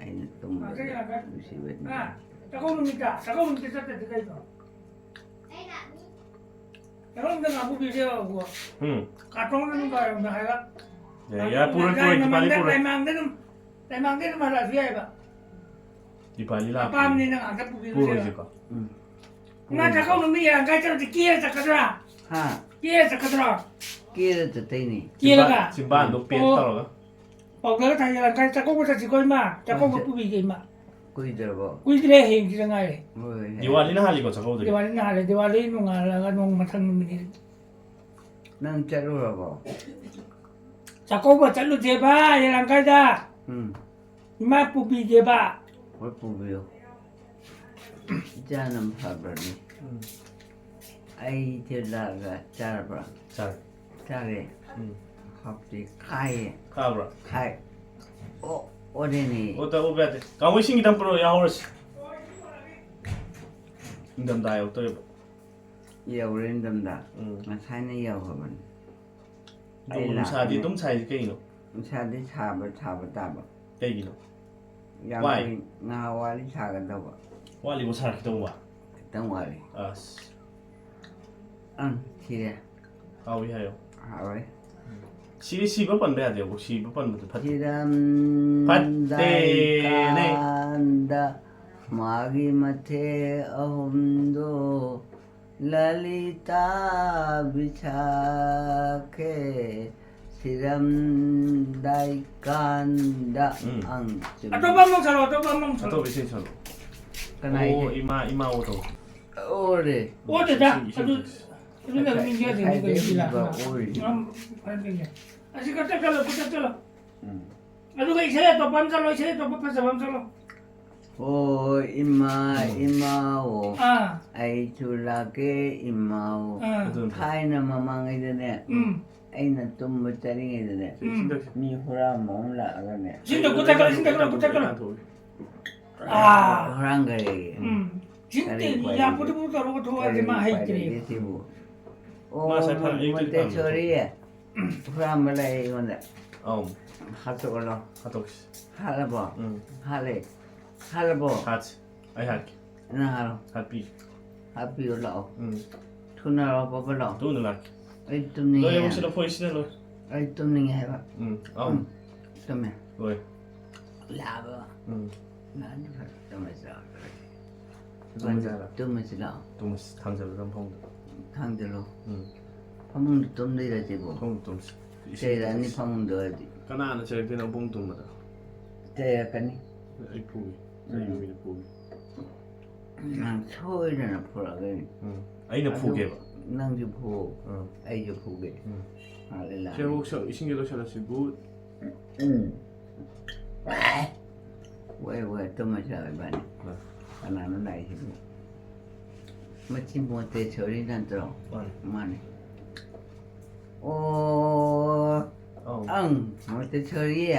ꯑꯩꯅ ꯇꯨꯝꯕꯗ ꯅꯨꯡꯁꯤꯕꯅꯤ꯫ ꯑꯥ, ꯆꯥꯛꯀꯧ ꯅꯨꯃꯤꯠꯇ, ꯆꯥꯛꯀꯧ ꯅꯨꯃꯤꯠꯇ ꯆꯠꯇ꯭ꯔꯗꯤ ꯀꯩꯅꯣ? ꯀꯩꯅꯣꯝꯇ ꯉꯥꯛꯄꯨꯕꯤꯁꯦ ꯂꯥꯛꯑꯣꯀꯣ꯫ ꯎꯝ꯫ ꯀꯥꯔꯇꯣꯟ ꯑꯗꯨꯝ ꯄꯥꯏꯔꯝꯗ ꯍꯥꯏꯕ꯫ ꯌꯥꯏ, ꯌꯥꯏ, ꯄꯨꯔꯣꯏ, ꯄꯨꯔꯣꯏ, ꯗꯤꯄꯥꯂꯤ ꯃꯃꯥꯡꯗ, ꯄꯨꯔꯣꯏ꯫ ꯂꯩꯃꯥꯡꯗ ꯑꯗꯨꯝ, ꯂꯩꯃꯥꯡꯗ ꯑꯗꯨꯝ ꯍꯜꯂꯛꯑꯁꯨ ꯌꯥꯏꯕ꯫ ꯗꯤꯄꯥꯂꯤ ꯂꯥꯛꯄ꯫ ꯑꯄꯥꯝꯕꯅꯤꯅ ꯉꯥꯛꯇ ꯄꯨꯕꯤꯔꯨꯁꯦꯕ꯫ ꯄꯨꯔꯣꯏꯁꯦꯀꯣ꯫ ꯎꯝ꯫ ꯏꯃꯥ ꯆꯥꯛꯀꯧꯕ ꯃꯤ ꯌꯥꯝ ꯀꯥꯏ ꯆꯠꯂꯗꯤ ꯀꯦꯔ ꯆꯠꯀꯗ꯭ꯔꯥ? ꯍꯥ? ꯀꯦꯔ ꯆꯠꯀꯗ꯭ꯔꯣ? ꯀꯦꯔ ꯆꯠꯇꯣꯏꯅꯤ꯫ ꯀꯦꯔꯒ? ꯆꯤꯝꯕꯥꯟꯗꯣ ꯄꯦꯟ ꯑꯣ꯫ ꯇꯧꯔꯒ꯫ ꯄꯥꯎꯗꯔꯒ ꯊꯥꯖꯤꯜꯂꯒ ꯀꯥꯏ ꯆꯥꯛꯀꯧꯕ ꯆꯠꯁꯤꯀꯣ ꯏꯃꯥ? ꯆꯥꯛꯀꯧꯕ ꯆꯠꯁꯤ꯫ ꯄꯨꯕꯤꯒꯦ ꯏꯃꯥ꯫ ꯀꯨꯏꯗ꯭ꯔꯕꯣ? ꯀꯨꯏꯗ꯭ꯔꯦ, ꯍꯌꯦꯡꯁꯤꯗ ꯉꯥꯏꯔꯦ꯫ ꯍꯣꯏ, ꯍꯣꯏ꯫ ꯗꯤꯋꯥꯂꯤꯅ ꯍꯥꯜꯂꯤꯀꯣ ꯆꯥꯛꯀꯧꯕꯗꯒꯤ꯫ ꯗꯤꯋꯥꯂꯤꯅ ꯍꯥꯜꯂꯦ, ꯗꯤꯋꯥꯂꯤ ꯅꯣꯡꯉꯥꯜꯂꯒ ꯅꯣꯡ ꯃꯊꯪ ꯅꯨꯃꯤꯠ꯫ ꯅꯪ ꯆꯠꯂꯨꯔꯕꯣ? ꯆꯥꯛꯀꯧꯕ ꯆꯠꯂꯨꯁꯦꯕ, ꯌꯦꯂꯥꯡꯀꯥꯏꯗ꯫ ꯎꯝ꯫ ꯏꯃꯥ ꯄꯨꯕꯤꯒꯦꯕ꯫ ꯍꯣꯏ, ꯄꯨꯕꯤꯌꯨ꯫ ꯏꯆꯥꯅ ꯐꯕ꯭ꯔꯅꯤ꯫ ꯎꯝ꯫ ꯑꯩ ꯊꯤꯜꯂꯛꯑꯒ ꯆꯥꯔꯕ꯭ꯔꯥ? ꯆꯥꯔꯦ꯫ ꯆꯥꯔꯦ꯫ ꯎꯝ꯫ ꯍꯥꯎꯇꯦ, ꯈꯥꯏꯌꯦ꯫ ꯈꯥꯕ꯭ꯔꯥ? ꯈꯥꯏ꯫ ꯑꯣ, ꯑꯣꯔꯦꯅꯦ꯫ ꯑꯣ, ꯇ-, ꯑꯣ, ꯌꯥꯗꯦ꯫ ꯀꯥꯡꯕꯨ ꯏꯁꯤꯡ ꯈꯤꯇꯪ ꯄꯨꯔꯛꯑꯣ, ꯌꯥꯍꯧꯔꯁꯤ꯫ ꯅꯤꯡꯊꯝꯊꯥ ꯌꯧꯔꯛꯇꯧꯔꯦꯕ꯫ ꯌꯧꯔꯦ ꯅꯤꯡꯊꯝꯊꯥ꯫ ꯎꯝ꯫ ꯉꯁꯥꯏꯅ ꯌꯧꯈ꯭ꯔꯕꯅꯤ꯫ ꯑꯗꯨ ꯑꯩ ꯅꯨꯡꯁꯥꯗꯤ ꯂꯥꯛꯄꯅꯦ꯫ ꯑꯗꯨꯝ ꯁꯥꯏꯁꯦ ꯀꯩꯒꯤꯅꯣ? ꯅꯨꯡꯁꯥꯗꯤ ꯁꯥꯕ, ꯁꯥꯕ ꯇꯥꯕ꯫ ꯀꯩꯒꯤꯅꯣ? ꯌꯥꯝ Why? ꯀꯨꯏ-, ꯉꯍꯥꯛ ꯋꯥꯠꯂꯤ ꯁꯥꯒꯗꯧꯕ꯫ ꯋꯥꯠꯂꯤꯕꯣ ꯁꯥꯔꯛꯈꯤꯗꯧꯕ? ꯈꯤꯇꯪ ꯋꯥꯠꯂꯤ꯫ ꯑꯁ꯫ ꯑꯪ, ꯁꯤꯔꯦ꯫ ꯍꯥꯎꯏ ꯍꯥꯏꯌꯣ꯫ ꯍꯥꯎꯔꯦ꯫ ꯁꯤꯗꯤ ꯁꯤꯕ ꯄꯟꯕ ꯌꯥꯗꯦꯕ, ꯁꯤꯕ ꯄꯟꯕꯗꯨ ꯐꯠꯇꯦ꯫ ꯐꯠꯇꯦꯅꯦ꯫ ꯁꯤꯔꯝꯗꯥꯏꯀꯥꯟꯗ ꯃꯥꯒꯤ ꯃꯊꯦ ꯑꯍꯨꯝꯗꯣ ꯂꯂꯤꯇꯥ ꯕꯤꯁꯥꯈꯦ ꯁꯤꯔꯝꯗꯥꯏꯀꯥꯟꯗ ꯎꯝ꯫ ꯑꯪ ꯆꯨꯝꯃꯤ꯫ ꯑꯇꯣꯞꯄ ꯑꯃ ꯁꯥꯔꯣ, ꯑꯇꯣꯞꯄ ꯑꯃ ꯁꯥꯔꯣ꯫ ꯑꯇꯣꯞꯄ ꯏꯁꯩ ꯁꯛꯂꯣ꯫ ꯀꯅꯥ ꯑꯣ, ꯏꯁꯩ? ꯏꯃꯥ, ꯏꯃꯥ ꯑꯣ ꯇꯧ꯫ ꯑꯣꯔꯦ꯫ ꯑꯣꯗꯦꯗ, ꯏꯁꯩ, ꯏꯁꯩ ꯑꯗꯨ, ꯁꯛꯁꯤ꯫ ꯑꯗꯨꯅ ꯃꯤꯡꯁꯦ ꯑꯗꯨꯝ ꯉꯁꯥꯏꯗꯩ ꯀꯩꯅꯣ ꯁꯤꯜꯂ꯫ ꯁꯤꯕ ꯑꯣꯔꯤꯅꯤ꯫ ꯎꯝ, ꯐꯔꯦ, ꯐꯔꯦ꯫ ꯑꯁꯤ ꯀꯛꯊꯠ ꯆꯠꯂꯣ, ꯀꯛꯊꯠ ꯆꯠꯂꯣ꯫ ꯎꯝ꯫ ꯑꯗꯨꯒ ꯏꯁꯩ ꯑꯇꯣꯞꯄ ꯑꯃ ꯆꯠꯂꯣ, ꯏꯁꯩ ꯑꯇꯣꯞꯄ ꯐꯖꯕ ꯑꯃ ꯆꯠꯂꯣ꯫ ꯑꯣ ꯏꯃꯥ ꯎꯝ꯫ ꯏꯃꯥꯑꯣ ꯑꯥ꯫ ꯑꯩꯁꯨ ꯂꯥꯛꯀꯦ ꯏꯃꯥꯑꯣ꯫ ꯑꯥ꯫ ꯑꯗꯨꯅ ꯐꯩ꯫ ꯊꯥꯏꯅ ꯃꯃꯥꯡꯉꯩꯗꯅꯦ ꯎꯝ꯫ ꯑꯩꯅ ꯇꯨꯝꯕ ꯆꯠꯂꯤꯉꯩꯗꯅꯦ ꯎꯝ꯫ ꯃꯤ ꯍꯨꯔꯥꯟꯕ ꯑꯃ ꯂꯥꯛꯑꯒꯅꯦ ꯏꯁꯤꯡꯗꯣ ꯀꯨꯠꯊꯠꯈ꯭ꯔꯣ, ꯏꯁꯤꯡ ꯊꯛꯀꯠꯂꯣ, ꯀꯨꯠꯊꯠꯈ꯭ꯔꯣ꯫ ꯊꯛꯀꯠꯂꯣ꯫ ꯑꯥ꯫ ꯍꯨꯔꯥꯟꯈ꯭ꯔꯦ꯫ ꯎꯝ꯫ ꯏꯁꯤꯡ ꯀꯔꯤ ꯇꯦꯡꯀꯤ ꯎꯄꯥꯏ ꯌꯥ ꯂꯩꯒꯦ? ꯄꯨꯗꯨ ꯄꯨꯗꯨ ꯇꯧꯔꯒ ꯊꯣꯛꯑꯗꯤ ꯀꯔꯤ ꯃꯥ ꯎꯄꯥꯏ ꯍꯩꯇ꯭ꯔꯦ꯫ ꯂꯩꯒꯦ ꯁꯤꯕꯨ? ꯃꯥ ꯉꯁꯥꯏ ꯐꯅ ꯑꯌꯨꯛꯇꯒꯤ ꯃꯣꯟꯇꯦꯁꯣꯔꯤ ꯇꯧꯔꯝꯃꯦ꯫ ꯍꯨꯔꯥꯟꯕ ꯂꯥꯛꯑꯦ ꯑꯩꯉꯣꯟꯗ꯫ ꯑꯧ꯫ ꯍꯥꯠꯇꯣꯛꯑꯣ꯫ ꯍꯥꯠꯇꯣꯛꯁꯤ꯫ ꯍꯥꯠꯂꯕꯣ? ꯎꯝ꯫ ꯍꯥꯠꯂꯦ꯫ ꯍꯥꯠꯂꯕꯣ? ꯍꯥꯠꯁꯤ꯫ ꯑꯩ ꯍꯥꯠꯀꯦ꯫ ꯅꯪ ꯍꯥꯠꯂꯣ꯫ ꯍꯥꯠꯄꯤ꯫ ꯍꯥꯠꯄꯤꯌꯣ ꯂꯥꯛꯑꯣ꯫ ꯎꯝ꯫ ꯊꯨꯅ ꯂꯥꯛꯑꯣ, ꯄꯥꯄ ꯂꯥꯛꯑꯣ꯫ ꯊꯨꯅ ꯂꯥꯛꯀꯦ꯫ ꯑꯩ ꯇꯨꯝꯅꯤꯡꯉꯦ ꯂꯣꯏꯔꯦ, ꯌꯥꯝ꯫ ꯁꯤꯗ ꯐꯣꯏ, ꯁꯤꯗ ꯂꯣꯏ꯫ ꯑꯩ ꯇꯨꯝꯅꯤꯡꯉꯦ ꯍꯥꯏꯕ꯫ ꯎꯝ, ꯑꯧ꯫ ꯎꯝ, ꯇꯨꯝꯃꯦ꯫ ꯂꯣꯏ꯫ ꯎꯝ꯫ ꯂꯥꯛꯑꯣ, ꯇꯨꯝꯃꯁꯤ ꯂꯥꯛꯑꯣ꯫ ꯇꯨꯝꯃꯁꯤ ꯍꯥꯏꯔꯣ? ꯇꯨꯝꯃꯁꯤ ꯂꯥꯛꯑꯣ꯫ ꯇꯨꯝꯃꯁꯤ, ꯊꯥꯡꯖꯜꯂꯣ ꯅꯪ ꯐꯃꯨꯡꯗ꯫ ꯊꯥꯡꯖꯜꯂꯣ꯫ ꯎꯝ꯫ ꯐꯃꯨꯡꯗ ꯇꯨꯝꯗꯣꯏꯔ ꯁꯤꯕꯣ? ꯐꯃꯨꯡꯗ ꯇꯨꯝꯁꯤ꯫ ꯏꯁꯤꯡ ꯆꯩꯔꯛꯑꯅꯤ ꯊꯛꯁꯤ꯫ ꯐꯃꯨꯡꯗ ꯑꯣꯏꯔꯗꯤ꯫ ꯀꯅꯥꯅ ꯆꯩꯔꯛꯇꯣꯏꯅꯣ ꯐꯃꯨꯡ ꯇꯨꯝꯕꯗ? ꯆꯩꯔꯛꯀꯅꯤ꯫ ꯑꯩ ꯐꯨꯒꯦ꯫ ꯎꯝ꯫ ꯆꯩꯕ ꯃꯤꯗꯣ ꯐꯨꯒꯦ꯫ ꯅꯪ ꯁꯣꯏꯗꯅ ꯐꯨꯔꯛꯀꯅꯤ꯫ ꯎꯝ꯫ ꯑꯩꯅ ꯑꯗꯨ ꯐꯨꯒꯦꯕ? ꯅꯪꯁꯨ ꯐꯨ꯫ ꯎꯝ꯫ ꯑꯩꯁꯨ ꯐꯨꯒꯦ꯫ ꯎꯝ꯫ ꯃꯥꯗꯤ ꯂꯥꯛꯑꯅꯤ꯫ ꯁꯦ, ꯁꯦ, ꯏꯁꯤꯡꯁꯦ ꯂꯣꯏꯁꯤꯜꯂꯁꯤ, ꯕꯨꯠ꯫ ꯎꯝ꯫ ꯋꯥꯏ, ꯋꯥꯏ, ꯇꯨꯝꯃꯁꯤ ꯏꯕꯥꯅꯤ꯫ ꯍꯣꯏ꯫ ꯀꯅꯥꯅꯣ ꯂꯥꯛꯏꯁꯤꯕꯨ? ꯃꯆꯤꯟ ꯃꯣꯟꯇꯦꯁꯣꯔꯤ ꯅꯠꯇ꯭ꯔꯣ? ꯃꯥꯅꯤ꯫ ꯃꯥꯅꯤ꯫ ꯑꯣ, ꯑꯧ꯫ ꯑꯪ, ꯃꯣꯟꯇꯦꯁꯣꯔꯤ꯫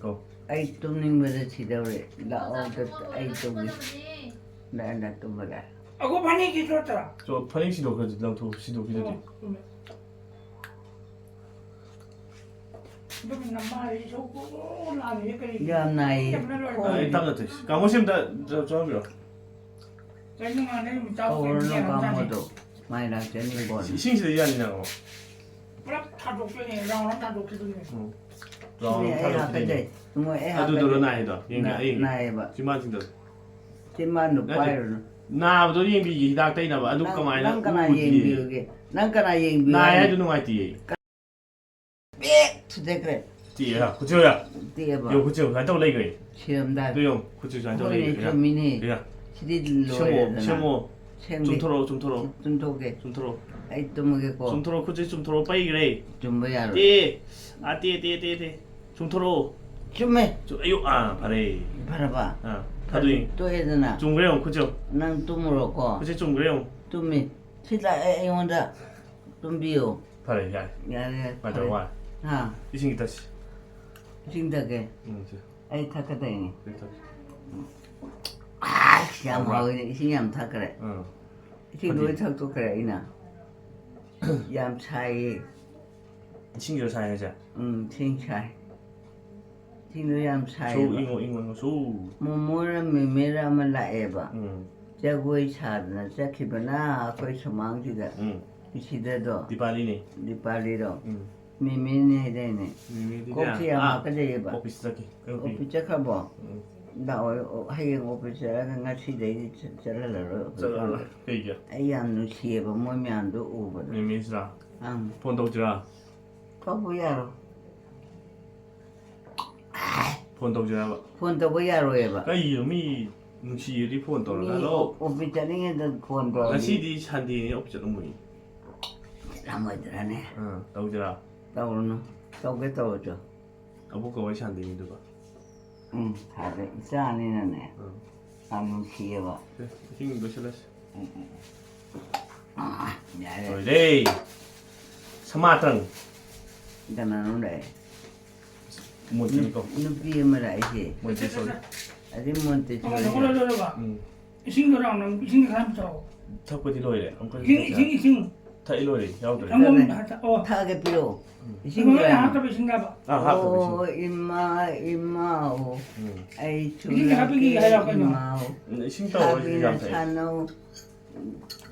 ꯀꯧ꯫ ꯑꯩ ꯇꯨꯝꯅꯤꯡꯕꯗ ꯁꯤꯗꯧꯔꯦ꯫ ꯂꯥꯛꯑꯣ, ꯑꯝꯇ ꯑꯩ ꯇꯨꯝꯒꯦ꯫ ꯂꯥꯛꯑꯦ, ꯂꯥꯛꯑꯦ, ꯇꯨꯝꯕ ꯂꯥꯛꯑꯦ꯫ ꯑꯒꯣ, ꯐꯅꯦꯛꯁꯤ ꯆꯣꯠꯇ꯭ꯔꯥ? ꯆꯣ-, ꯐꯅꯦꯛ ꯁꯤꯗꯣꯛꯈ꯭ꯔꯗꯤ ꯂꯪꯊꯣꯛ-, ꯁꯤꯗꯣꯛꯈꯤꯗꯨꯗꯤ꯫ ꯑꯣ, ꯆꯨꯝꯃꯦ꯫ ꯑꯗꯨꯝ ꯅꯝꯃ ꯏꯁꯧ ꯄꯪꯂꯥꯡ ꯂꯥꯡꯉꯤꯁꯦ ꯀꯔꯤꯒꯤꯅꯣ? ꯌꯥꯝ ꯅꯥꯏꯌꯦ꯫ ꯌꯥꯝꯅ ꯂꯣꯏꯔꯦ꯫ ꯈꯣꯡ-, ꯑꯩ ꯇꯞꯅ ꯇꯧꯁꯤ꯫ ꯀꯥꯃꯣ ꯁꯤ ꯑꯝꯇ ꯆ-, ꯆꯪꯍꯟꯕꯤꯔꯣ꯫ ꯀꯩꯅꯣ ꯉꯥꯟꯅ ꯑꯗꯨꯝ ꯆꯥꯎ ꯀꯧꯔꯨꯅꯨ ꯀꯩꯅꯣ ꯌꯥꯝ ꯀꯥꯃꯣꯗꯣ꯫ ꯆꯥꯗꯦ꯫ ꯃꯥꯏ ꯂꯥꯛꯆꯅꯤꯡꯕꯣ꯫ ꯏꯁꯤꯡꯁꯤꯗ ꯌꯥꯅꯤ ꯅꯪ ꯑꯃꯨꯛ꯫ ꯄꯨꯂꯞ ꯊꯥꯗꯣꯛꯇꯣꯏꯅꯦ, ꯔꯥꯎꯟ ꯑꯃ ꯊꯥꯗꯣꯛꯈꯤꯗꯣꯏꯅꯦ꯫ ꯎꯝ꯫ ꯔꯥꯎꯟ ꯁꯤꯅꯦ ꯑꯃ ꯑꯩ ꯊꯥꯗꯣꯛꯈꯤꯗꯣꯏꯅꯦ꯫ ꯍꯥꯀꯠꯆꯩ꯫ ꯏꯕꯨꯡꯉꯣ, ꯑꯩ ꯑꯗꯨꯗꯨꯔꯣ ꯍꯥꯀꯠꯆꯩ꯫ ꯅꯥꯏꯗꯣ? ꯌꯦꯡꯒꯦ, ꯅꯥ-, ꯑꯩ ꯌꯦꯡꯒꯦ꯫ ꯅꯥꯏꯌꯦꯕ꯫ ꯆꯤꯝꯕꯥꯟꯁꯤꯡꯗꯣ꯫ ꯆꯤꯝꯕꯥꯟꯗꯣ ꯅꯠꯇꯦ꯫ ꯄꯥꯏꯔꯨꯅꯨ꯫ ꯅꯥꯕꯗꯣ ꯌꯦꯡꯕꯤꯒꯦ, ꯍꯤꯗꯥꯛ ꯇꯩꯅꯕ꯫ ꯑꯗꯨ ꯅꯪ, ꯀꯃꯥꯏꯅ ꯅꯪ ꯀꯅꯥ ꯎꯗꯤꯌꯦ? ꯌꯦꯡꯕꯤꯌꯨꯒꯦ? ꯅꯪ ꯀꯅꯥ ꯌꯦꯡꯕꯤꯌꯨ ꯅꯥꯏ ꯍꯥꯏꯅꯣ? ꯍꯥꯏꯗꯨ ꯅꯨꯡꯉꯥꯏꯇꯤꯌꯦ꯫ ꯄꯦꯛ ꯊꯨꯗꯦꯛꯈ꯭ꯔꯦ꯫ ꯇꯦꯛꯑꯦ, ꯈꯨꯠꯁꯦ ꯌꯥ꯫ ꯇꯦꯛꯑꯦꯕ꯫ ꯌꯦꯡꯉꯨ, ꯈꯨꯠꯁꯦ ꯁꯨꯃꯥꯏꯅ ꯇꯧ ꯂꯩꯈ꯭ꯔꯦ꯫ ꯁꯤꯔꯝꯗꯥꯏ꯫ ꯑꯗꯨ ꯌꯦꯡꯉꯨ, ꯈꯨꯠꯁꯦ ꯁꯨꯃꯥꯏꯅ ꯇꯧ ꯍꯣꯏꯅꯦ, ꯂꯩꯈ꯭ꯔꯦ꯫ ꯆꯨꯝꯃꯤꯅꯦ꯫ ꯌꯥ꯫ ꯁꯤꯗꯤ ꯁꯦꯝꯃꯣ, ꯂꯣꯏꯔꯦꯗꯅ꯫ ꯁꯦꯝꯃꯣ꯫ ꯁꯦꯝꯒꯦ꯫ ꯆꯨꯝꯊꯣꯔꯛꯑꯣ, ꯆꯨꯝꯊꯣꯔꯛꯑꯣ꯫ ꯆꯨꯝꯊꯣꯛꯀꯦ꯫ ꯆꯨꯝꯊꯣꯔꯛꯑꯣ꯫ ꯑꯩ ꯇꯨꯝꯃꯒꯦꯀꯣ꯫ ꯆꯨꯝꯊꯣꯔꯛꯑꯣ, ꯈꯨꯠꯁꯦ ꯆꯨꯝꯊꯣꯔꯛꯑꯣ, ꯄꯩꯈ꯭ꯔꯦ꯫ ꯆꯨꯝꯕ ꯌꯥꯔꯣꯏ꯫ ꯇꯦ꯫ ꯑꯥ, ꯇꯦ, ꯇꯦ, ꯇꯦ, ꯇꯦ꯫ ꯆꯨꯝꯊꯣꯔꯛꯑꯣ꯫ ꯆꯨꯝꯃꯦ꯫ ꯆꯨ-, ꯑꯌꯣ, ꯑꯥ, ꯐꯔꯦ꯫ ꯐꯔꯕ? ꯑꯥ, ꯐꯔꯦ, ꯊꯥꯗꯣꯛꯏ꯫ ꯇꯣꯛꯑꯦꯗꯅ꯫ ꯆꯨꯝꯈ꯭ꯔꯦ ꯌꯦꯡꯉꯨ, ꯈꯨꯠꯁꯦ ꯌꯦꯡꯉꯨ꯫ ꯅꯪ ꯇꯨꯝꯃꯨꯔꯣꯀꯣ꯫ ꯈꯨꯠꯁꯦ ꯆꯨꯝꯈ꯭ꯔꯦ ꯌꯦꯡꯉꯨ꯫ ꯇꯨꯝꯃꯤ꯫ ꯁꯤ ꯂꯥꯛꯑꯦ ꯑꯩꯉꯣꯟꯗ꯫ ꯇꯨꯝꯕꯤꯌꯣ꯫ ꯐꯔꯦ, ꯌꯥꯔꯦ꯫ ꯌꯥꯔꯦ, ꯌꯥꯔꯦ, ꯉꯥꯏꯇꯧ ꯐꯔꯦ꯫ ꯋꯥꯔꯦ꯫ ꯍꯥ? ꯏꯁꯤꯡ ꯈꯤꯇ ꯁꯤ-, ꯏꯁꯤꯡ ꯊꯛꯀꯦ꯫ ꯎꯝ, ꯁꯤ꯫ ꯑꯩ ꯊꯛꯀꯗꯣꯏꯅꯦ꯫ ꯏꯁꯤꯡ ꯊꯛꯁꯤ꯫ ꯑꯁ, ꯌꯥꯝ ꯍꯥꯎꯕ꯭ꯔꯥ? ꯍꯥꯎꯋꯤꯅꯦ꯫ ꯏꯁꯤꯡ ꯌꯥꯝ ꯊꯛꯈ꯭ꯔꯦ꯫ ꯎꯝ꯫ ꯏꯁꯤꯡ ꯐꯗꯤ- ꯂꯣꯏ ꯊꯛꯇꯣꯛꯈ꯭ꯔꯦ ꯑꯩꯅ꯫ ꯌꯥꯝ ꯁꯥꯏꯌꯦ꯫ ꯏꯁꯤꯡꯁꯤꯔꯣ ꯁꯥꯏ ꯍꯥꯏꯁꯦ? ꯎꯝ, ꯏꯁꯤꯡ ꯁꯥꯏ꯫ ꯏꯁꯤꯡꯗꯣ ꯌꯥꯝ ꯁꯨ, ꯁꯥꯏꯌꯦꯕ꯫ ꯏꯪꯉꯣ, ꯏꯪꯉꯣ, ꯏꯪꯉꯣ, ꯁꯨ꯫ ꯃꯣꯃꯣꯔ ꯃꯦꯃꯦꯔ ꯑꯃ ꯂꯥꯛꯑꯦꯕ꯫ ꯎꯝ꯫ ꯖꯒꯣꯏ ꯁꯥꯗꯅ ꯆꯠꯈꯤꯕꯅ ꯑꯩꯈꯣꯏ ꯁꯨꯃꯥꯡꯁꯤꯗ꯫ ꯎꯝ꯫ ꯁꯤꯗꯗꯣ꯫ ꯗꯤꯄꯥꯂꯤꯅꯦ꯫ ꯗꯤꯄꯥꯂꯤꯔꯣ? ꯎꯝ꯫ ꯃꯤꯃꯤꯅꯦ ꯍꯥꯏꯗꯥꯏꯅꯦ? ꯃꯤꯃꯤꯗꯤꯅꯦ꯫ ꯀꯣꯛꯁꯦ ꯌꯥꯝ ꯑꯥ, ꯍꯥꯀꯠꯆꯩꯌꯦꯕ꯫ ꯑꯣꯐꯤꯁ ꯆꯠꯈꯤ꯫ ꯑꯩ ꯑꯣꯐꯤꯁ꯫ ꯑꯣꯐꯤꯁ ꯆꯠꯈ꯭ꯔꯕꯣ? ꯎꯝ꯫ ꯂꯥꯛꯑꯣ, ꯑꯣ, ꯍꯌꯦꯡ ꯑꯣꯐꯤꯁ ꯆꯠꯂꯒ ꯉꯁꯤꯗꯩꯗꯤ ꯆꯠ-, ꯆꯠꯍꯜꯂꯔꯣꯏ ꯑꯣꯐꯤꯁ꯫ ꯆꯠꯂꯔꯣꯏ꯫ ꯀꯩꯒꯤ? ꯑꯩ ꯌꯥꯝ ꯅꯨꯡꯁꯤꯌꯦꯕ ꯃꯣꯏ ꯃꯌꯥꯝꯗꯣ ꯎꯕꯗ꯫ ꯃꯤꯃꯤꯁꯤꯔꯥ? ꯑꯪ꯫ ꯐꯣꯟ ꯇꯧꯁꯤꯔꯥ? ꯇꯧꯕ ꯌꯥꯔꯣꯏ꯫ ꯐꯣꯟ ꯇꯧꯁꯤꯔꯕ? ꯐꯣꯟ ꯇꯧꯕ ꯌꯥꯔꯣꯏꯌꯦꯕ꯫ ꯀꯩꯒꯤꯅꯣ? ꯃꯤ ꯅꯨꯡꯁꯤꯔꯗꯤ ꯐꯣꯟ ꯇꯧꯔꯒ, ꯃꯤ "ꯍꯜꯂꯣ, ꯑꯣꯐꯤꯁ ꯆꯠꯅꯤꯡꯉꯦꯗ ꯐꯣꯟ ꯇꯧꯔꯗꯤ꯫ ꯉꯁꯤꯗꯤ ꯁꯟꯗꯦꯅꯤ, ꯑꯣꯐꯤꯁ ꯆꯠꯂꯝꯃꯣꯏ"꯫ ꯆꯠꯂꯝꯃꯣꯏꯗ꯭ꯔꯥꯅꯦ? ꯑꯥ, ꯇꯧꯁꯤꯔꯥ? ꯇꯧꯔꯨꯅꯨ꯫ ꯇꯧꯒꯦ ꯇꯧꯔꯁꯨ꯫ ꯑꯕꯣꯛꯀ ꯋꯥꯔꯤ ꯁꯥꯟꯅꯗꯣꯏꯅꯤ ꯑꯗꯨꯒ꯫ ꯎꯝ, ꯐꯔꯦ꯫ ꯏꯆꯥꯅꯤꯅꯅꯦ꯫ ꯎꯝ꯫ ꯌꯥꯝ ꯅꯨꯡꯁꯤꯌꯦꯕ꯫ ꯑꯦ, ꯏꯁꯤꯡ ꯂꯣꯏꯁꯤꯜꯂꯁꯤ꯫ ꯎꯝ, ꯎꯝ꯫ ꯑꯥ, ꯌꯥꯔꯦ꯫ ꯂꯣꯏꯔꯦ꯫ ꯁꯃꯥꯇ꯭ꯔꯪ꯫ ꯀꯅꯥꯅꯣ ꯂꯥꯛꯑꯦ? ꯃꯣꯟꯇꯦꯁꯣꯔꯤ ꯀꯧ꯫ ꯅꯨꯄꯤ ꯑꯃ ꯂꯥꯛꯏꯁꯦ꯫ ꯃꯣꯟꯇꯦꯁꯣꯔꯤ꯫ ꯑꯗꯩ ꯃꯣꯟꯇꯦꯁꯣꯔꯤ꯫ ꯊꯝꯃꯣ, ꯊꯝꯃꯣ, ꯂꯣꯏꯔꯕ? ꯎꯝ꯫ ꯏꯁꯤꯡꯗꯣ ꯔꯥꯎꯟ ꯑꯃ, ꯏꯁꯤꯡꯗꯣ ꯈꯔ ꯌꯥꯝ ꯆꯥꯎ꯫ ꯊꯛꯄꯗꯤ ꯂꯣꯏꯔꯦ꯫ ꯑꯃꯨꯛꯀ ꯏꯁꯤꯡ, ꯏꯁꯤꯡ, ꯏꯁꯤꯡ꯫ ꯊꯛꯏ ꯂꯣꯏꯔꯦ, ꯌꯥꯎꯗ꯭ꯔꯦ꯫ ꯁꯪꯒꯣꯝ ꯊꯛꯑꯦ꯫ ꯍꯥ-, ꯑꯣ꯫ ꯊꯛꯑꯒꯦ ꯄꯤꯔꯛꯑꯣ꯫ ꯎꯝ꯫ ꯏꯁꯤꯡ ꯁꯪꯒꯣꯝ ꯂꯣꯏꯔꯦ꯫ ꯍꯥꯞꯇꯕ ꯏꯁꯤꯡ ꯂꯥꯕ? ꯑꯥ, ꯍꯥꯞꯇꯕ ꯏꯁꯤꯡ꯫ ꯑꯣ, ꯏꯃꯥ, ꯏꯃꯥ, ꯑꯣ꯫ ꯎꯝ꯫ ꯑꯩꯁꯨ ꯏꯁꯤꯡ ꯍꯥꯞꯄꯤꯒꯦ ꯂꯥꯛꯀꯦ, ꯍꯥꯏꯔꯣ ꯀꯩꯅꯣ? ꯏꯃꯥ, ꯑꯣ꯫ ꯎꯝ, ꯏꯁꯤꯡ ꯇꯧꯔ ꯁꯥꯕꯤꯅ ꯌꯥꯝ ꯊꯛꯑꯦ꯫ ꯁꯥꯟꯅꯧ꯫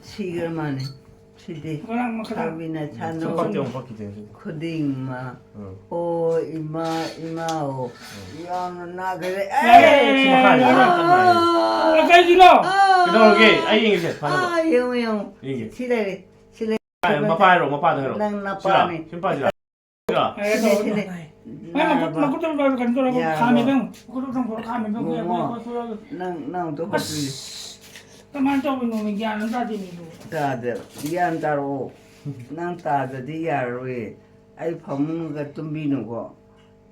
ꯁꯤꯈ꯭ꯔ ꯃꯥꯅꯦ꯫ ꯁꯤꯗꯤ꯫ ꯉꯔꯥꯡ ꯃꯈꯥ꯫ ꯁꯥꯕꯤꯅ ꯎꯝ, ꯁꯥꯟꯅꯧ꯫ ꯁꯨꯝ ꯄꯛꯇꯦ, ꯑꯃꯨꯛ ꯄꯛꯈꯤꯗꯦ ꯍꯧꯖꯤꯛ꯫ ꯈꯨꯗꯤꯡꯃꯛ꯫ ꯎꯝ꯫ ꯑꯣ, ꯏꯃꯥ, ꯏꯃꯥ, ꯑꯣ꯫ ꯎꯝ꯫ ꯌꯥꯝꯅ ꯅꯥꯈ꯭ꯔꯦ꯫ ꯌꯥꯔꯦ, ꯌꯥꯔꯦ, ꯌꯥꯔꯦ, ꯌꯥꯔꯦ꯫ ꯑꯦ! ꯑ, ꯀꯩꯒꯤꯅꯣ? ꯀꯩꯗꯧꯔꯒꯦ? ꯑꯩ ꯌꯦꯡꯒꯦꯁꯦ, ꯐꯅꯕ꯫ ꯑꯥ, ꯌꯦꯡꯉꯨ, ꯌꯦꯡꯉꯨ꯫ ꯌꯦꯡꯒꯦ꯫ ꯁꯤ ꯂꯩꯔꯦ, ꯁꯤ ꯂꯩꯔꯦ꯫ ꯃꯄꯥ ꯍꯥꯏꯔꯣ, ꯃꯄꯥꯗ ꯍꯥꯏꯔꯣ꯫ ꯅꯪ ꯁꯤꯔꯥ? ꯅꯄꯥꯅꯤ꯫ ꯁꯤ ꯅꯨꯄꯥꯁꯤꯔꯥ? ꯌꯥꯔꯦ, ꯁꯤꯅꯦ, ꯇꯧꯔꯣ꯫ ꯁꯤꯅꯦ꯫ ꯃꯥꯏ ꯃꯈꯨꯠ, ꯅꯥꯔꯕ꯫ ꯃꯈꯨꯠꯇꯣ ꯀꯩꯅꯣ ꯇꯧꯔꯒ ꯌꯥꯔꯕꯣ? ꯈꯥꯝꯃꯦ ꯏꯕꯦꯝꯃ꯫ ꯃꯈꯨꯠꯇꯣ ꯆꯥꯝꯊꯣꯛꯑ ꯈꯥꯝꯃꯦ ꯏꯕꯦꯝꯃ꯫ ꯃꯣꯃꯣ, ꯀꯨꯏꯔꯦ, ꯀꯨꯏꯔꯦ, ꯀꯨꯏꯔꯦ꯫ ꯅꯪ, ꯅꯪ ꯑꯝꯇ ꯑꯁ! ꯍꯣꯠꯄꯤꯌꯨ꯫ ꯀꯃꯥꯏꯅ ꯇꯧꯕꯅꯣꯃꯤ? ꯒ꯭ꯌꯥꯟ ꯑꯃ ꯇꯥꯗꯦꯃꯤ ꯏꯕꯨꯡꯉꯣ꯫ ꯇꯥꯗꯦ꯫ ꯒ꯭ꯌꯥꯟ ꯇꯥꯔꯛꯑꯣ꯫ ꯅꯪ ꯇꯥꯗꯗꯤ ꯌꯥꯔꯔꯣꯏꯌꯦ꯫ ꯑꯩ ꯐꯃꯨꯡꯒ ꯇꯨꯝꯕꯤꯅꯨꯀꯣ꯫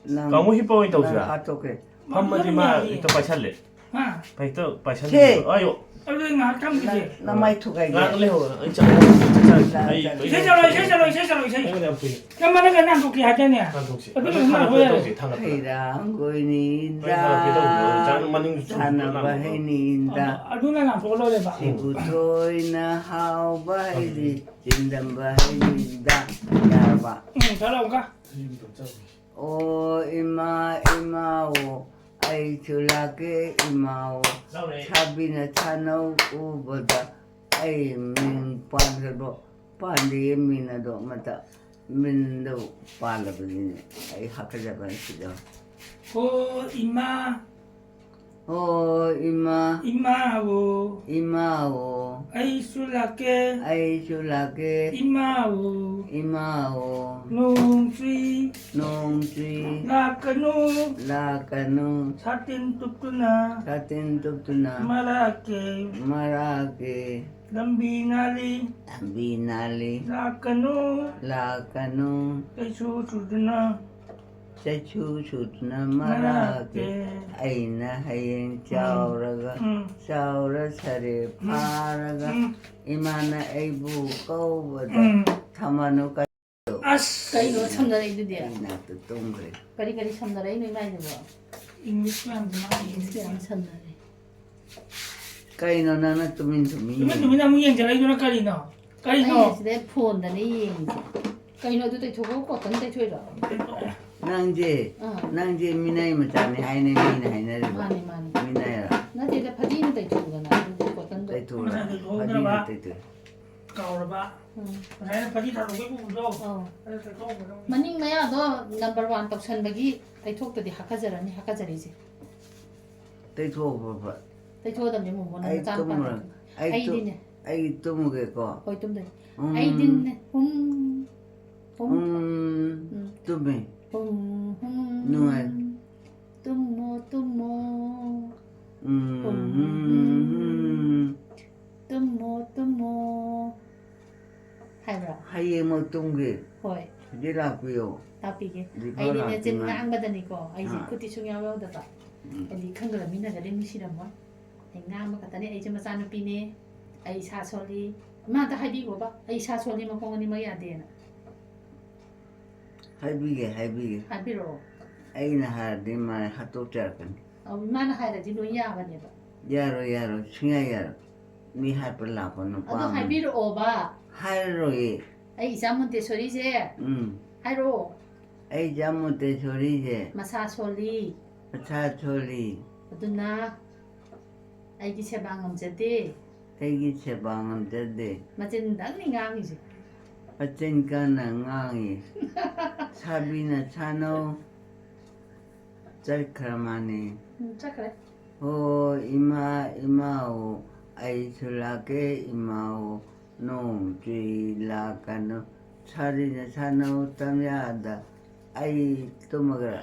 ꯅꯪ, ꯀꯥꯡꯕꯨ ꯍꯤꯞꯄ ꯑꯣꯏꯅ ꯇꯧꯁꯤꯔꯥ? ꯅꯪ ꯍꯥꯠꯇꯣꯛꯀꯦ꯫ ꯐꯝꯃꯗꯤ ꯃꯥ ꯌꯥꯏꯌꯦ꯫ ꯍꯦꯛꯇ ꯄꯥꯏꯁꯜꯂꯦ꯫ ꯍꯥ? ꯍꯦꯛꯇ ꯄꯥꯏꯁꯜꯂꯦ꯫ ꯁꯦ꯫ ꯑꯌꯣ꯫ ꯑꯗꯨꯗꯤ ꯉꯥꯏꯍꯥꯛ ꯊꯝꯈꯤꯁꯦ꯫ ꯅꯪ, ꯅꯃꯥꯏ ꯊꯨꯒꯥꯏꯒꯦ꯫ ꯉꯥꯏꯍꯥꯛ ꯂꯩꯍꯧꯔꯣ꯫ ꯑꯩ ꯆꯠꯂꯦ꯫ ꯆꯠꯂꯦ, ꯑꯩ ꯆꯠꯂꯦ꯫ ꯂꯣꯏ ꯏꯁꯩ ꯆꯠꯂꯣ, ꯏꯁꯩ ꯆꯠꯂꯣ, ꯏꯁꯩ ꯆꯠꯂꯣ, ꯏꯁꯩ꯫ ꯑꯩꯉꯣꯟꯗ ꯌꯥꯝ ꯐꯨꯏ꯫ ꯅꯪ ꯃꯅꯪ ꯀꯟꯅ ꯍꯟꯗꯣꯛꯀꯦ ꯍꯥꯏꯗꯥꯏꯅꯦ? ꯍꯟꯗꯣꯛꯁꯤ꯫ ꯑꯗꯨ ꯑꯗꯨ ꯂꯣꯏꯔꯒ ꯊꯥꯡꯒꯠꯄꯗ ꯍꯣꯏ꯫ ꯇꯧꯁꯤ, ꯊꯥꯡꯒꯠꯄꯗ꯫ ꯈꯩꯔꯥꯡꯒꯣꯏꯅꯤꯗ, ꯍꯣꯏ, ꯊꯥꯡꯒꯠꯀꯦ ꯇꯧꯕꯗꯣ꯫ ꯆꯥꯅ ꯃꯅꯤꯡ ꯆꯨꯝ ꯆꯥꯅꯕ ꯂꯥꯡꯕꯗꯣ꯫ ꯍꯩꯅꯤꯗ꯫ ꯑꯗꯨ, ꯑꯗꯨꯅ ꯉꯥꯛꯊꯣꯛꯑ ꯂꯣꯏꯔꯦꯕ꯫ ꯁꯤꯕꯨ ꯊꯣꯏꯅ ꯍꯥꯎꯕ ꯍꯩꯗꯤ, ꯆꯤꯟꯗꯝꯕ ꯍꯩꯅꯤꯗ꯫ ꯌꯥꯔꯕ? ꯎꯝ, ꯆꯠꯂꯣ ꯑꯃꯨꯛꯀ꯫ ꯑꯣ ꯏꯃꯥ, ꯏꯃꯥ, ꯑꯣ ꯑꯩ ꯑꯩꯁꯨ ꯂꯥꯛꯀꯦ ꯏꯃꯥꯑꯣ꯫ ꯁꯥꯕꯤꯅ ꯁꯥꯟꯅꯧ ꯎꯕꯗ ꯑꯩ ꯃꯤꯡ ꯄꯥꯟꯈ꯭ꯔꯕꯣ? ꯄꯥꯟꯗꯦꯌꯦ ꯃꯤꯡ ꯑꯗꯣ ꯑꯃꯇ꯫ ꯃꯤꯡꯗꯣ ꯄꯥꯜꯂꯕꯅꯤꯅꯦ꯫ ꯑꯩ ꯍꯥꯀꯠꯆꯕꯅ ꯁꯤꯗꯧꯔꯦ꯫ ꯑꯣ ꯏꯃꯥ꯫ ꯑꯣ ꯏꯃꯥ꯫ ꯏꯃꯥꯑꯣ꯫ ꯏꯃꯥꯑꯣ꯫ ꯑꯩꯁꯨ ꯂꯥꯛꯀꯦ꯫ ꯑꯩꯁꯨ ꯂꯥꯛꯀꯦ꯫ ꯏꯃꯥꯑꯣ꯫ ꯏꯃꯥꯑꯣ꯫ ꯅꯣꯡ ꯆꯨꯏ꯫ ꯅꯣꯡ ꯆꯨꯏ꯫ ꯂꯥꯛꯀꯅꯨ꯫ ꯂꯥꯛꯀꯅꯨ꯫ ꯁꯥꯇꯤꯟ ꯇꯨꯞꯇꯨꯅ꯫ ꯁꯥꯇꯤꯟ ꯇꯨꯞꯇꯨꯅ꯫ ꯃꯔꯛꯀꯦ꯫ ꯃꯔꯛꯀꯦ꯫ ꯂꯝꯕꯤ ꯅꯥꯜꯂꯤ꯫ ꯂꯝꯕꯤ ꯅꯥꯜꯂꯤ꯫ ꯂꯥꯛꯀꯅꯨ꯫ ꯂꯥꯛꯀꯅꯨ꯫ ꯆꯩꯁꯨ ꯆꯨꯗꯨꯅ꯫ ꯆꯩꯁꯨ ꯆꯨꯗꯨꯅ ꯃꯔꯛꯀꯦ꯫ ꯃꯔꯛꯀꯦ꯫ ꯑꯩꯅ ꯍꯌꯦꯡ ꯎꯝ꯫ ꯆꯥꯎꯔꯒ, ꯎꯝ꯫ ꯆꯥꯎꯔ ꯁꯔꯦ ꯎꯝ꯫ ꯐꯥꯔꯒ ꯎꯝ꯫ ꯏꯃꯥꯅ ꯑꯩꯕꯨ ꯀꯧꯕꯗ ꯎꯝ꯫ ꯊꯝꯃꯅꯨ꯫ ꯑꯁ! ꯀꯩꯅꯣ ꯁꯝꯅꯔꯛꯏꯗꯨꯗꯤ? ꯑꯩ ꯅꯥꯛꯇ ꯇꯨꯝꯈ꯭ꯔꯦ꯫ ꯀꯔꯤ ꯀꯔꯤ ꯁꯝꯅꯔꯛꯏꯅꯣ ꯏꯃꯥꯏꯗꯨꯕꯣ? English ꯃꯌꯥꯝꯁꯦ ꯃꯥꯅ English ꯃꯌꯥꯝ ꯁꯝꯅꯔꯦ꯫ ꯀꯩꯅꯣ ꯅꯪꯅ ꯇꯨꯃꯤꯟ ꯇꯨꯃꯤꯟ ꯇꯨꯃꯤꯟ ꯌꯦꯡꯉꯤ? ꯇꯨꯃꯤꯟ ꯑꯃꯨꯛ ꯌꯦꯡꯖꯔꯛꯏꯗꯨꯅ ꯀꯔꯤꯅꯣ? ꯀꯩꯅꯣ? ꯑꯩ ꯁꯤꯗ ꯐꯣꯟꯗꯅꯦ ꯌꯦꯡꯉꯤꯁꯦ꯫ ꯀꯩꯅꯣ ꯑꯗꯨ ꯇꯩꯊꯣꯛꯄꯕꯨ cotton ꯇꯩꯊꯣꯛꯏꯔꯣ? ꯅꯪꯁꯦ, ꯑꯥ꯫ ꯅꯪꯁꯦ ꯃꯤꯅꯥꯏ ꯃꯆꯥꯅꯤ ꯍꯥꯏꯅꯦ ꯃꯤꯅ ꯍꯥꯏꯅꯔꯤꯕ꯫ ꯃꯥꯅꯦ, ꯃꯥꯅꯦ꯫ ꯃꯤꯅꯥꯏꯔꯣ? ꯅꯠꯇꯦꯗ, ꯐꯗꯤꯅ ꯇꯩꯊꯣꯛꯎꯗꯅ ꯑꯗꯨꯗꯤ cottonꯗꯣ꯫ ꯇꯩꯊꯣꯛꯎꯔ? ꯉꯁꯥꯏ ꯇꯩꯊꯣꯛꯍꯧꯗ꯭ꯔꯕ? ꯐꯗꯤꯅ ꯇꯩꯊꯣꯛ꯫ ꯀꯥꯎꯔꯕ? ꯎꯝ꯫ ꯉꯁꯥꯏꯅ ꯐꯗꯤ ꯊꯥꯗꯣꯛꯄꯩ ꯎꯕꯗꯣ? ꯑꯧ꯫ ꯑꯗꯨ ꯇꯩꯊꯣꯛꯍꯧꯒꯗꯕꯅꯤ꯫ ꯃꯅꯤꯡ ꯃꯌꯥꯗꯣ number one ꯇꯧꯁꯟꯕꯒꯤ ꯇꯩꯊꯣꯛꯇꯗꯤ ꯍꯥꯀꯠꯆꯔꯅꯤ, ꯍꯥꯀꯠꯆꯔꯤꯁꯦ꯫ ꯇꯩꯊꯣꯛꯑꯣ ꯐꯠ ꯐꯠ꯫ ꯇꯩꯊꯣꯛꯑꯗꯕꯅꯦ ꯃꯣꯃꯣ, ꯅꯪ ꯑꯩ ꯅꯆꯥꯅꯨꯄꯥ ꯇꯨꯝꯃꯨꯔ-, ꯇꯩꯊꯣꯛ-, ꯑꯩ ꯇꯨ-, ꯑꯩꯗꯤꯅꯦ꯫ ꯑꯩ ꯇꯨꯝꯃꯨꯒꯦꯀꯣ꯫ ꯍꯣꯏ, ꯇꯨꯝꯗꯣꯏꯅꯦ꯫ ꯎꯝ꯫ ꯑꯩꯗꯤꯅꯦ, ꯍꯨꯝ, ꯍꯨꯝ, ꯎꯝ, ꯎꯝ꯫ ꯇꯨꯝꯃꯦ꯫ ꯍꯨꯝ, ꯍꯨꯝ꯫ ꯅꯨꯡꯉꯥꯏ꯫ ꯇꯨꯝꯃꯣ, ꯇꯨꯝꯃꯣ꯫ ꯎꯝ, ꯍꯨꯝ, ꯎꯝ, ꯍꯨꯝ꯫ ꯎꯝ꯫ ꯇꯨꯝꯃꯣ, ꯇꯨꯝꯃꯣ꯫ ꯍꯥꯏꯕ꯭ꯔꯥ? ꯍꯌꯦꯡꯃꯛ ꯇꯨꯝꯒꯦ꯫ ꯍꯣꯏ꯫ ꯍꯧꯖꯤꯛ ꯂꯥꯛꯄꯤꯌꯣ꯫ ꯂꯥꯛꯄꯤꯒꯦ꯫ ꯍꯧꯖꯤꯛ ꯐꯥꯎ ꯑꯩꯗꯤꯅꯦ, ꯂꯥꯛꯇ꯭ꯔꯤ ꯆꯤꯟ ꯃꯥꯜꯂꯦ꯫ ꯉꯥꯡꯕꯗꯅꯤꯀꯣ, ꯑꯩꯁꯦ ꯑꯥ꯫ ꯈꯨꯠꯇꯤ ꯁꯨꯡꯌꯥꯎ ꯌꯥꯎꯗꯕ꯫ ꯎꯝ꯫ ꯑꯩꯗꯤ ꯈꯪꯗꯕ ꯃꯤꯅꯒꯗꯤ ꯅꯨꯡꯁꯤꯔꯝꯃꯣꯏ꯫ ꯑꯩ ꯉꯥꯡꯕ ꯈꯛꯇꯅꯦ, ꯑꯩꯁꯦ ꯃꯆꯥꯅꯨꯄꯤꯅꯦ, ꯑꯩ ꯏꯁꯥ ꯁꯣꯜꯂꯤ꯫ ꯏꯃꯥꯗ ꯍꯥꯏꯕꯤꯈꯣꯕ, ꯑꯩ ꯏꯁꯥ ꯁꯣꯜꯂꯤ, ꯃꯈꯣꯡ ꯑꯅꯤꯃꯛ ꯌꯥꯗꯦꯅ꯫ ꯍꯥꯏꯕꯤꯒꯦ, ꯍꯥꯏꯕꯤꯒꯦ꯫ ꯍꯥꯏꯕꯤꯔꯛꯑꯣ꯫ ꯑꯩꯅ ꯍꯥꯏꯔꯗꯤ ꯃꯥ ꯍꯥꯠꯇꯣꯛꯆꯔꯛꯀꯅꯤ꯫ ꯑꯧ, ꯏꯃꯥꯅ ꯍꯥꯏꯔꯗꯤ ꯂꯣꯏ ꯌꯥꯕꯅꯦꯕ꯫ ꯌꯥꯔꯣꯏ, ꯌꯥꯔꯣꯏ, ꯁꯨꯡꯌꯥ ꯌꯥꯔꯣꯏ꯫ ꯃꯤ ꯍꯥꯠꯄ ꯂꯥꯛꯄ ꯅꯨꯄꯥ ꯑꯗꯣ ꯑꯃꯅꯤ꯫ ꯍꯥꯏꯕꯤꯔꯛꯑꯣꯕ꯫ ꯍꯥꯏꯔꯔꯣꯏꯌꯦ꯫ ꯑꯩ ꯏꯆꯥ ꯃꯣꯟꯇꯦꯁꯣꯔꯤꯁꯦ꯫ ꯎꯝ꯫ ꯍꯥꯏꯔꯛꯑꯣ꯫ ꯑꯩ ꯏꯆꯥ ꯃꯣꯟꯇꯦꯁꯣꯔꯤꯁꯦ꯫ ꯃꯁꯥ ꯁꯣꯜꯂꯤ꯫ ꯃꯁꯥ ꯁꯣꯜꯂꯤ꯫ ꯑꯗꯨꯅ ꯑꯩꯒꯤ ꯁꯦꯕꯥ ꯉꯝꯖꯗꯦ꯫ ꯑꯩꯒꯤ ꯁꯦꯕꯥ ꯉꯝꯖꯗꯦ꯫ ꯃꯆꯤꯟꯗꯪꯅꯤ ꯉꯥꯡꯉꯤꯁꯦ꯫ ꯃꯆꯤꯟ ꯀꯟꯅ ꯉꯥꯡꯉꯤ꯫ ꯁꯥꯕꯤꯅ ꯁꯥꯅꯧ ꯆꯠꯈ꯭ꯔ ꯃꯥꯅꯦ꯫ ꯎꯝ, ꯆꯠꯈ꯭ꯔꯦ꯫ ꯑꯣ ꯏꯃꯥ ꯏꯃꯥ ꯑꯣ ꯑꯩꯁꯨ ꯂꯥꯛꯀꯦ ꯏꯃꯥ ꯑꯣ ꯅꯣꯡ ꯆꯨꯏ ꯂꯥꯛꯀꯅꯨ ꯁꯥꯔꯤꯅ ꯁꯥꯟꯅꯧ ꯇꯝꯌꯥꯗ ꯑꯩ ꯇꯨꯝꯃꯒ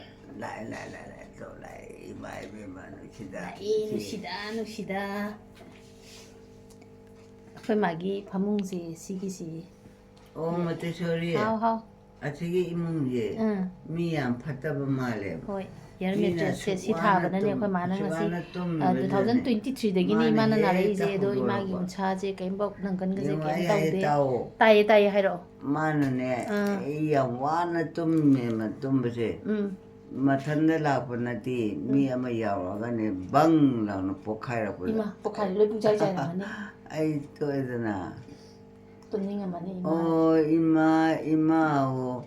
ꯂꯥꯏ ꯂꯥꯏ ꯂꯥꯏ ꯂꯥꯏ ꯇꯧ ꯂꯥꯏ ꯏꯃꯥ ꯏꯕꯦꯝꯃ ꯅꯨꯡꯁꯤꯗ ꯂꯥꯛꯑꯦ ꯅꯨꯡꯁꯤꯗ ꯅꯨꯡꯁꯤꯗ꯫ ꯑꯩꯈꯣꯏ ꯃꯥꯒꯤ ꯐꯃꯨꯡꯁꯦ ꯁꯤꯒꯤꯁꯤ꯫ ꯑꯣ ꯃꯇꯦꯁꯣꯔꯤ ꯍꯥꯎ ꯍꯥꯎ꯫ ꯑꯁꯤꯒꯤ ꯏꯃꯨꯡꯁꯦ ꯎꯝ꯫ ꯃꯤ ꯌꯥꯝ ꯐꯠꯇꯕ ꯃꯥꯜꯂꯦꯕ꯫ ꯍꯣꯏ, ꯌꯥꯔ ꯃꯤꯅ ꯃꯦꯇ꯭ꯔꯦꯁꯁꯦ ꯑꯁꯨꯛ ꯁꯤ ꯋꯥꯅ ꯊꯥꯕꯅꯅꯦ ꯇꯨꯝ- ꯑꯩꯈꯣꯏ ꯃꯥꯅ ꯑꯁꯨꯛ ꯉꯁꯤ ꯋꯥꯅ ꯑ, ꯇꯨ ꯊꯥꯎꯖꯟ ꯇꯨꯝꯕꯗꯅꯦ ꯇ꯭ꯋꯦꯟꯇꯤ ꯊ꯭ꯔꯤꯗꯒꯤꯅꯤ ꯃꯥꯅ ꯏꯃꯥꯅ ꯍꯦꯛꯇ ꯅꯥꯔꯛꯏꯁꯦ꯫ ꯑꯗꯣ ꯏꯃꯥꯒꯤ ꯍꯧꯗꯣꯔꯛꯄ꯫ ꯎꯟꯁꯥꯁꯦ ꯀꯩꯝꯐꯧ ꯅꯪꯒꯟꯒꯁꯦ ꯌꯦꯡꯉꯣ, ꯀꯩꯝ ꯑꯩ ꯍꯥꯏꯒꯦ ꯇꯧꯗꯦ꯫ ꯇꯥꯎꯑꯣ꯫ ꯇꯥꯏꯌꯦ ꯇꯥꯏꯌꯦ, ꯍꯥꯏꯔꯛꯑꯣ꯫ ꯃꯥꯅꯅꯦ ꯑꯥ꯫ ꯑꯩ ꯌꯥꯝ ꯋꯥꯅ ꯇꯨꯝꯃꯦꯕ ꯇꯨꯝꯕꯁꯦ꯫ ꯎꯝ꯫ ꯃꯊꯟꯇ ꯂꯥꯛꯄ ꯅꯠꯇꯦ, ꯃꯤ ꯑꯃ ꯌꯥꯎꯔꯒꯅꯦ ꯕꯪ ꯂꯥꯎꯅ ꯄꯣꯛꯈꯥꯏꯔꯛꯄꯗ꯫ ꯏꯃꯥ, ꯄꯣꯛꯈꯥꯏꯔꯦ, ꯂꯣꯏ ꯄꯨꯡꯆꯥꯏ ꯆꯥꯏꯔꯝꯃꯅꯤ꯫ ꯑꯩ ꯇꯣꯛꯑꯦꯗꯅ꯫ ꯇꯨꯝꯅꯤꯡꯉꯝꯃꯅꯤ ꯏꯃꯥ꯫ ꯑꯣ ꯏꯃꯥ ꯏꯃꯥ ꯑꯣ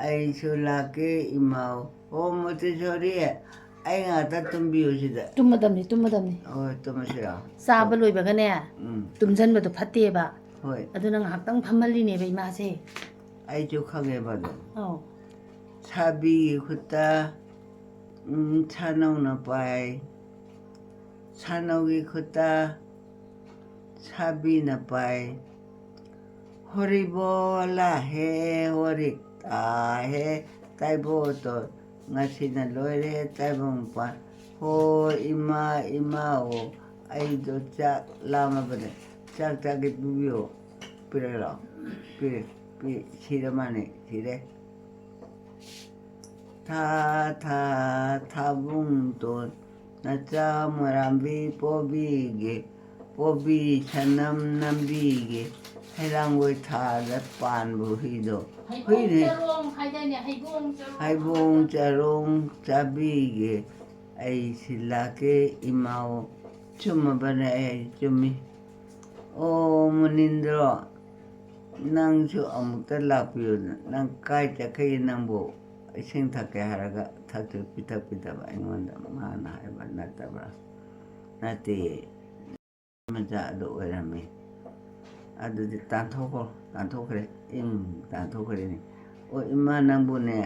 ꯑꯩꯁꯨ ꯂꯥꯛꯀꯦ ꯏꯃꯥ ꯑꯣ꯫ ꯑꯣ ꯃꯣꯇꯦꯁꯣꯔꯤ ꯑꯩ ꯉꯥꯛꯇ ꯇꯨꯝꯕꯤꯌꯨ ꯁꯤꯗ꯫ ꯇꯨꯝꯃꯗꯝꯅꯤ, ꯇꯨꯝꯃꯗꯝꯅꯤ꯫ ꯑꯣ ꯇꯨꯝꯃꯁꯤꯔꯣ? ꯆꯥꯕ ꯂꯣꯏꯕꯒꯅꯦ, ꯎꯝ ꯇꯨꯝꯁꯤꯟꯕꯗꯣ ꯐꯠꯇꯦꯕ꯫ ꯍꯣꯏ꯫ ꯑꯗꯨꯅ ꯉꯥꯏꯍꯥꯛꯇꯪ ꯐꯝꯍꯜꯂꯤꯅꯦꯕ ꯏꯃꯥꯁꯦ꯫ ꯑꯩꯁꯨ ꯈꯪꯉꯦꯕ ꯑꯗꯣ꯫ ꯑꯧ꯫ ꯁꯥꯕꯤꯒꯤ ꯈꯨꯠꯇ ꯎꯝ, ꯁꯥꯅꯧꯅ ꯄꯥꯏ꯫ ꯁꯥꯅꯧꯒꯤ ꯈꯨꯠꯇ ꯁꯥꯕꯤꯅ ꯄꯥꯏ꯫ ꯍꯣꯔꯤꯕꯣꯂꯥ ꯍꯦ ꯍꯣꯔꯤ ꯇꯥ ꯍꯦ ꯇꯥꯏꯕꯣꯇꯣ ꯉꯁꯤꯅ ꯂꯣꯏꯔꯦ ꯇꯥꯏꯕꯪꯄꯥꯟ꯫ ꯍꯣ ꯏꯃꯥ ꯏꯃꯥ ꯑꯣ ꯑꯩꯗꯣ ꯆꯥꯛ ꯂꯥꯝꯃꯕꯅꯦ꯫ ꯆꯥꯛ ꯆꯥꯒꯦ ꯄꯤꯕꯤꯌꯣ꯫ ꯄꯤꯔꯛꯑꯣ꯫ ꯄꯤꯔꯦ꯫ ꯄꯤ ꯁꯤꯔ ꯃꯥꯅꯦ꯫ ꯁꯤꯔꯦ꯫ ꯊꯥ ꯊꯥ ꯊꯥꯕꯨꯡꯇꯣꯟ ꯅꯆꯥ ꯃꯣꯏꯔꯥꯝꯕꯤ ꯄꯣꯕꯤꯒꯦ꯫ ꯄꯣꯕꯤ ꯁꯅꯝ ꯅꯝꯕꯤꯒꯦ꯫ ꯍꯩꯔꯥꯡꯒꯣꯏ ꯊꯥꯗ ꯄꯥꯟꯕ ꯍꯨꯏꯗꯣ꯫ ꯍꯩꯕꯣꯡ ꯍꯨꯏꯅꯦ꯫ ꯆꯔꯣꯡ ꯍꯥꯏꯗꯥꯏꯅꯦ? ꯍꯩꯕꯣꯡ ꯆꯔꯣꯡ꯫ ꯍꯩꯕꯣꯡ ꯆꯔꯣꯡ ꯆꯥꯕꯤꯒꯦ꯫ ꯑꯩ ꯁꯤꯜꯂꯛꯀꯦ ꯏꯃꯥꯑꯣ꯫ ꯆꯨꯝꯃꯕꯅꯦ ꯑꯩ ꯆꯨꯝꯃꯤ꯫ ꯑꯣ ꯃꯨꯅꯤꯟꯗ꯭ꯔꯣ, ꯅꯪꯁꯨ ꯑꯃꯨꯛꯇ ꯂꯥꯛꯄꯤꯌꯨꯗꯅ꯫ ꯅꯪ ꯀꯥꯏ ꯆꯠꯈ꯭ꯔꯒꯦ ꯅꯪꯕꯨ? ꯏꯁꯤꯡ ꯊꯛꯀꯦ ꯍꯥꯏꯔꯒ ꯊꯛꯁꯨ ꯄꯤꯊꯛꯄꯤꯗꯕ ꯑꯩꯉꯣꯟꯗ ꯃꯥꯅ ꯍꯥꯏꯕ ꯅꯠꯇꯕ꯭ꯔꯥ? ꯅꯠꯇꯦ, ꯃꯆꯥ ꯑꯗꯨ ꯑꯣꯏꯔꯝꯃꯤ꯫ ꯑꯗꯨꯗꯤ ꯇꯥꯟꯊꯣꯛꯈꯣ, ꯇꯥꯟꯊꯣꯛꯈ꯭ꯔꯦ꯫ ꯏꯪ, ꯇꯥꯟꯊꯣꯛꯈ꯭ꯔꯦꯅꯦ꯫ ꯑꯣ ꯏꯃꯥ, ꯅꯪꯕꯨꯅꯦ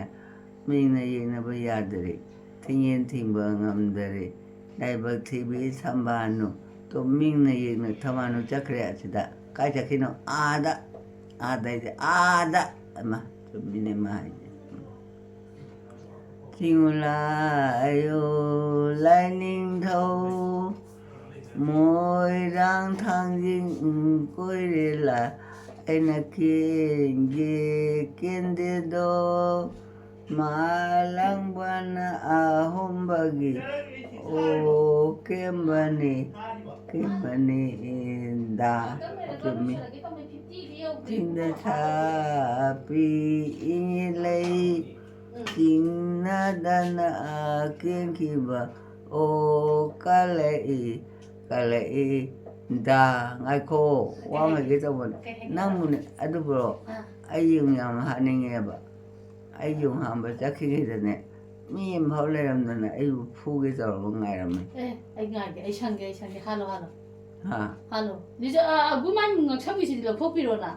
ꯃꯤꯡꯅ ꯌꯦꯡꯅꯕ ꯌꯥꯗꯔꯦ, ꯊꯤꯡꯉꯦꯟ ꯊꯤꯡꯕ ꯉꯝꯗꯔꯦ, ꯂꯥꯏꯕꯛ ꯊꯤꯕꯤ ꯁꯝꯕꯥꯅꯨ꯫ ꯇꯣ ꯃꯤꯡꯅ ꯌꯦꯡꯅ ꯊꯝꯕꯥꯅꯨ ꯆꯠꯈ꯭ꯔꯦ ꯑꯁꯤꯗ꯫ ꯀꯥꯏ ꯆꯠꯈꯤꯅꯣ? ꯑꯥꯗ꯫ ꯑꯥꯗ ꯍꯥꯏꯁꯦ ꯑꯥꯗ꯫ ꯑꯃ ꯆꯨꯝꯃꯤꯅꯦ ꯃꯥ ꯍꯥꯏꯁꯦ꯫ ꯆꯤꯡꯉꯨꯂꯥ ꯑꯌꯣ ꯂꯥꯏꯅꯤꯡꯊꯧ ꯃꯣꯏꯔꯥꯡ ꯊꯥꯡꯖꯤꯡ ꯀꯣꯏꯔꯦꯂꯥ ꯑꯩꯅ ꯀꯦꯟꯒꯦ ꯀꯦꯟꯗꯦꯗꯣ ꯃꯥꯂꯪꯕꯅ ꯑꯍꯣꯝꯕꯒꯤ ꯑꯣ ꯀꯦꯝꯕꯅꯤ ꯀꯦꯝꯕꯅꯤ ꯏꯟꯗ ꯆꯨꯝꯃꯤ꯫ ꯆꯤꯡꯗ ꯁꯥꯄꯤ ꯏꯉꯦ ꯂꯩ ꯆꯤꯡꯅꯗꯅ ꯀꯦꯟꯈꯤꯕ ꯑꯣ ꯀꯜꯂꯛꯏ ꯀꯜꯂꯛꯏ ꯗ ꯉꯥꯏꯈꯣ ꯋꯥ ꯑꯃ ꯍꯥꯏꯒꯦ ꯇꯧꯕꯅꯦ꯫ ꯀꯩ ꯍꯥꯏꯒꯦ? ꯅꯪꯕꯨꯅꯦ ꯑꯗꯨꯕꯨꯔꯣ ꯑꯥ꯫ ꯑꯩ ꯌꯨꯝ ꯌꯥꯝ ꯍꯥꯠꯅꯤꯡꯉꯦꯕ꯫ ꯑꯩ ꯌꯨꯝ ꯍꯥꯟꯕ ꯆꯠꯈꯤꯉꯩꯗꯅꯦ ꯃꯤ ꯑꯃꯐꯥꯎ ꯂꯩꯔꯝꯗꯅ ꯑꯩꯕꯨ ꯐꯨꯒꯦ ꯇꯧꯔꯒ ꯉꯥꯏꯔꯝꯃꯦ꯫ ꯑꯦ ꯑꯩ ꯉꯥꯏꯒꯦ ꯑꯩ ꯁꯪꯒꯦ ꯑꯩ ꯁꯪꯒꯦ ꯍꯥꯜꯂꯣ ꯍꯥꯜꯂꯣ꯫ ꯍꯥ꯫ ꯍꯥꯜꯂꯣ꯫ ꯂꯤꯖ ꯑ, ꯑꯒꯨꯃꯥꯏ ꯉꯛꯁꯝꯒꯤꯁꯤꯗꯤ ꯂꯧꯊꯣꯛꯄꯤꯔꯣꯅ꯫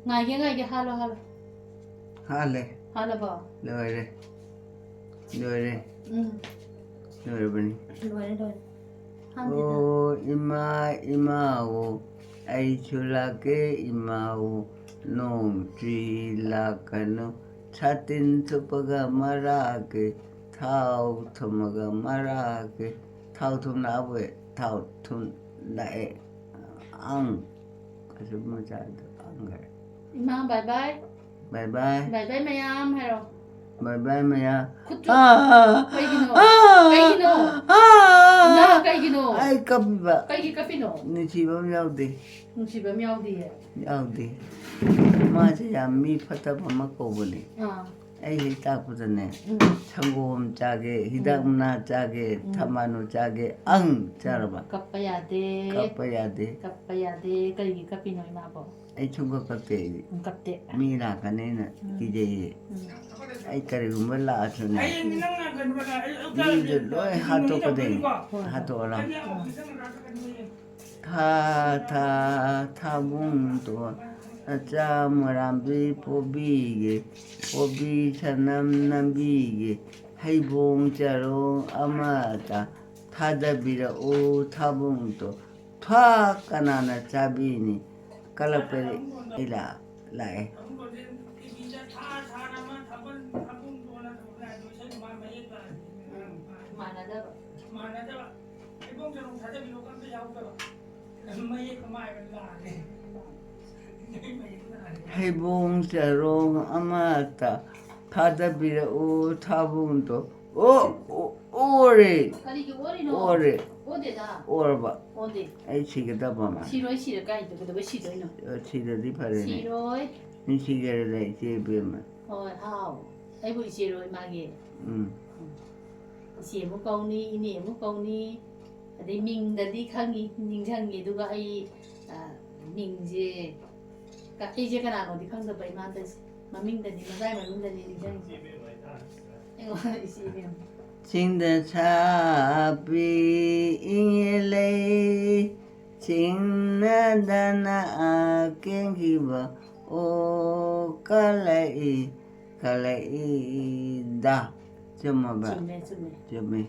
ꯉꯥꯏꯒꯦ ꯉꯥꯏꯒꯦ ꯍꯥꯜꯂꯣ ꯍꯥꯜꯂꯣ꯫ ꯍꯥꯜꯂꯦ꯫ ꯍꯥꯜꯂꯕꯣ? ꯂꯣꯏꯔꯦ꯫ ꯂꯣꯏꯔꯦ꯫ ꯎꯝ꯫ ꯂꯣꯏꯔꯕꯅꯤ꯫ ꯂꯣꯏꯔꯦ ꯂꯣꯏꯔꯦ꯫ ꯍꯥꯟꯗꯦꯗ꯫ ꯑꯣ ꯏꯃꯥ ꯏꯃꯥꯑꯣ ꯑꯩꯁꯨ ꯂꯥꯛꯀꯦ ꯏꯃꯥꯑꯣ ꯅꯣꯡ ꯆꯨꯏ ꯂꯥꯛꯀꯅꯨ ꯁꯥꯇꯤꯟ ꯊꯨꯞꯄꯒ ꯃꯔꯥꯛꯀꯦ ꯊꯥꯎ ꯊꯨꯝꯃꯒ ꯃꯔꯥꯛꯀꯦ ꯊꯥꯎ ꯊꯨꯝ ꯂꯥꯛꯑꯕꯣꯏ ꯊꯥꯎ ꯊꯨꯝ ꯂꯥꯛꯑꯦ ꯑꯪ ꯑꯁꯨꯝ ꯃꯆꯥꯗꯣ ꯑꯪꯈꯔꯦ꯫ ꯏꯃꯥ ꯕꯥꯏ ꯕꯥꯏ꯫ ꯕꯥꯏ ꯕꯥꯏ꯫ ꯕꯥꯏ ꯕꯥꯏ ꯃꯌꯥꯝ ꯍꯥꯏꯔꯣ꯫ ꯕꯥꯏ ꯕꯥꯏ ꯃꯌꯥꯝ꯫ ꯈꯨꯠꯇꯨ ꯑꯥ! ꯀꯩꯒꯤꯅꯣ? ꯑꯥ! ꯀꯩꯒꯤꯅꯣ? ꯑꯥ! ꯏꯃꯥ ꯀꯩꯒꯤꯅꯣ? ꯑꯩ ꯀꯞꯄꯤꯕ꯫ ꯀꯩꯒꯤ ꯀꯞꯄꯤꯅꯣ? ꯅꯨꯡꯁꯤꯕ ꯑꯃ ꯌꯥꯎꯗꯦ꯫ ꯅꯨꯡꯁꯤꯕ ꯑꯃ ꯌꯥꯎꯗꯤꯌꯦ꯫ ꯌꯥꯎꯗꯦ꯫ ꯃꯥꯁꯦ ꯌꯥꯝ ꯃꯤ ꯐꯠꯇꯕ ꯑꯃ ꯀꯧꯕꯅꯦ꯫ ꯑꯥ꯫ ꯑꯩ ꯍꯦꯛ ꯇꯥꯛꯄꯗꯅꯦ ꯎꯝ꯫ ꯁꯪꯒꯣꯝ ꯆꯥꯒꯦ ꯍꯤꯗꯥꯛ ꯎꯝ꯫ ꯃꯅꯥ ꯆꯥꯒꯦ ꯎꯝ꯫ ꯊꯝꯕꯥꯅꯨ ꯆꯥꯒꯦ ꯑꯪ ꯆꯥꯔꯕ꯫ ꯀꯞꯄ ꯌꯥꯗꯦ꯫ ꯀꯞꯄ ꯌꯥꯗꯦ꯫ ꯀꯞꯄ ꯌꯥꯗꯦ꯫ ꯀꯩꯒꯤ ꯀꯞꯄꯤꯅꯣ ꯏꯃꯥꯕꯣ? ꯑꯩ ꯁꯨꯡꯀꯞ ꯀꯞꯇꯦ ꯑꯩꯗꯤ꯫ ꯎꯝ, ꯀꯞꯇꯦ꯫ ꯃꯤ ꯂꯥꯛꯀꯅꯦꯅ ꯎꯝ꯫ ꯀꯤꯖꯩꯌꯦ꯫ ꯎꯝ꯫ ꯑꯩ ꯀꯔꯤꯒꯨꯝꯕ ꯂꯥꯛꯑꯁꯨꯅꯦ, ꯍꯌꯦꯡꯗꯤ ꯅꯪꯅ ꯀꯩꯅꯣ ꯀꯩꯅꯣ ꯑꯩ ꯑꯌꯨꯛꯇ ꯃꯤꯗꯨ ꯂꯣꯏ ꯍꯥꯠꯇꯣꯛꯀꯗꯣꯏꯅꯤ꯫ ꯍꯣꯏ, ꯍꯣꯏ꯫ ꯍꯥꯠꯇꯣꯛꯑꯣ ꯂꯥꯎ꯫ ꯑꯩꯗꯤ ꯑꯣꯐꯤꯁꯇ ꯉꯟꯇꯥ ꯆꯠꯀꯅꯤ꯫ ꯊꯥ ꯊꯥ ꯊꯥꯕꯨꯡꯗꯣ ꯅꯆꯥ ꯃꯔꯥꯝꯕꯤ ꯄꯣꯕꯤꯒꯦ, ꯄꯣꯕꯤ ꯁꯅꯝ ꯅꯝꯕꯤꯒꯦ, ꯍꯩꯕꯣꯡ ꯆꯔꯣꯡ ꯑꯃꯇ ꯊꯥꯗꯕꯤꯔꯛꯎ ꯊꯥꯕꯨꯡꯗꯣ꯫ ꯊꯥ ꯀꯅꯥꯅ ꯆꯥꯕꯤꯅꯤ? ꯀꯜꯂꯛꯄꯗꯤ ꯑꯩ ꯂꯥꯛ-, ꯂꯥꯛꯑꯦ꯫ ꯇꯤꯚꯤꯗ ꯊꯥ ꯊꯥꯅ ꯑꯃ ꯊꯥꯕꯜ ꯊꯥꯕꯨꯡꯗꯣꯅ ꯇꯧꯕꯗ ꯑꯗꯨ ꯏꯁꯩ ꯃꯥ ꯃꯌꯦꯛ ꯂꯥꯛꯑꯗꯤ ꯃꯥꯟꯅꯗꯕ꯫ ꯃꯥꯟꯅꯗꯕ꯫ ꯍꯩꯕꯣꯡ ꯆꯔꯣꯡ ꯊꯥꯗꯕꯤꯔꯛꯎ ꯑꯝꯇ ꯌꯥꯎꯗꯕ꯫ ꯃꯌꯦꯛ ꯑꯃ ꯍꯥꯏꯕ ꯂꯥꯜꯂꯦ꯫ ꯃꯌꯦꯛ ꯂꯥꯜꯂꯦ꯫ ꯍꯩꯕꯣꯡ ꯆꯔꯣꯡ ꯑꯃꯇ ꯊꯥꯗꯕꯤꯔꯛꯎ ꯊꯥꯕꯨꯡꯗꯣ꯫ ꯑꯣ, ꯑꯣ, ꯑꯣꯔꯦ꯫ ꯀꯔꯤꯒꯤ ꯑꯣꯔꯤꯅꯣ? ꯑꯣꯔꯦ꯫ ꯑꯣꯗꯦꯗ꯫ ꯑꯣꯔꯕ꯫ ꯑꯣꯗꯦ꯫ ꯑꯩ ꯁꯤꯒꯗꯕ ꯑꯃ꯫ ꯁꯤꯔꯣꯏ, ꯁꯤꯔꯀꯥꯏꯗꯣ ꯀꯩꯗꯧꯕꯩ ꯁꯤꯗꯣꯏꯅꯣ? ꯑ, ꯁꯤꯔꯗꯤ ꯐꯔꯦꯅꯦ꯫ ꯁꯤꯔꯣꯏ꯫ ꯅꯤꯡꯁꯤꯡꯖꯔꯗ ꯏꯆꯦ ꯏꯕꯦꯝꯃ꯫ ꯍꯣꯏ, ꯍꯥꯎ꯫ ꯑꯩꯕꯨ ꯏꯆꯦꯔꯣꯏ ꯃꯥꯒꯤ꯫ ꯎꯝ꯫ ꯏꯆꯦ ꯑꯃꯨꯛ ꯀꯧꯅꯤ, ꯏꯅꯦ ꯑꯃꯨꯛ ꯀꯧꯅꯤ꯫ ꯑꯗꯩ ꯃꯤꯡꯗꯗꯤ ꯈꯪꯉꯤ, ꯅꯤꯡꯁꯤꯡꯉꯤ, ꯑꯗꯨꯒ ꯑꯩ, ꯑ, ꯃꯤꯡꯁꯦ ꯀ-, ꯑꯩꯁꯦ ꯀꯅꯥꯅꯣꯗꯤ ꯈꯪꯗꯕ ꯏꯃꯥꯗ ꯃꯃꯤꯡꯗꯅꯤ, ꯃꯆꯥꯏ ꯃꯃꯤꯡꯗꯅꯤ ꯅꯤꯡꯁꯤꯡꯉꯤ꯫ ꯑꯩꯉꯣꯟꯗ ꯏꯆꯦ ꯏꯕꯦꯝꯃ꯫ ꯆꯤꯡꯗ ꯁꯥꯄꯤ ꯏꯪꯉꯦ ꯂꯩ, ꯆꯤꯡꯅꯗꯅ ꯀꯦꯟꯈꯤꯕ ꯑꯣ ꯀꯂꯛꯏ, ꯀꯂꯛꯏꯗ꯫ ꯆꯨꯝꯃꯕ? ꯆꯨꯝꯃꯦ, ꯆꯨꯝꯃꯦ꯫ ꯆꯨꯝꯃꯤ꯫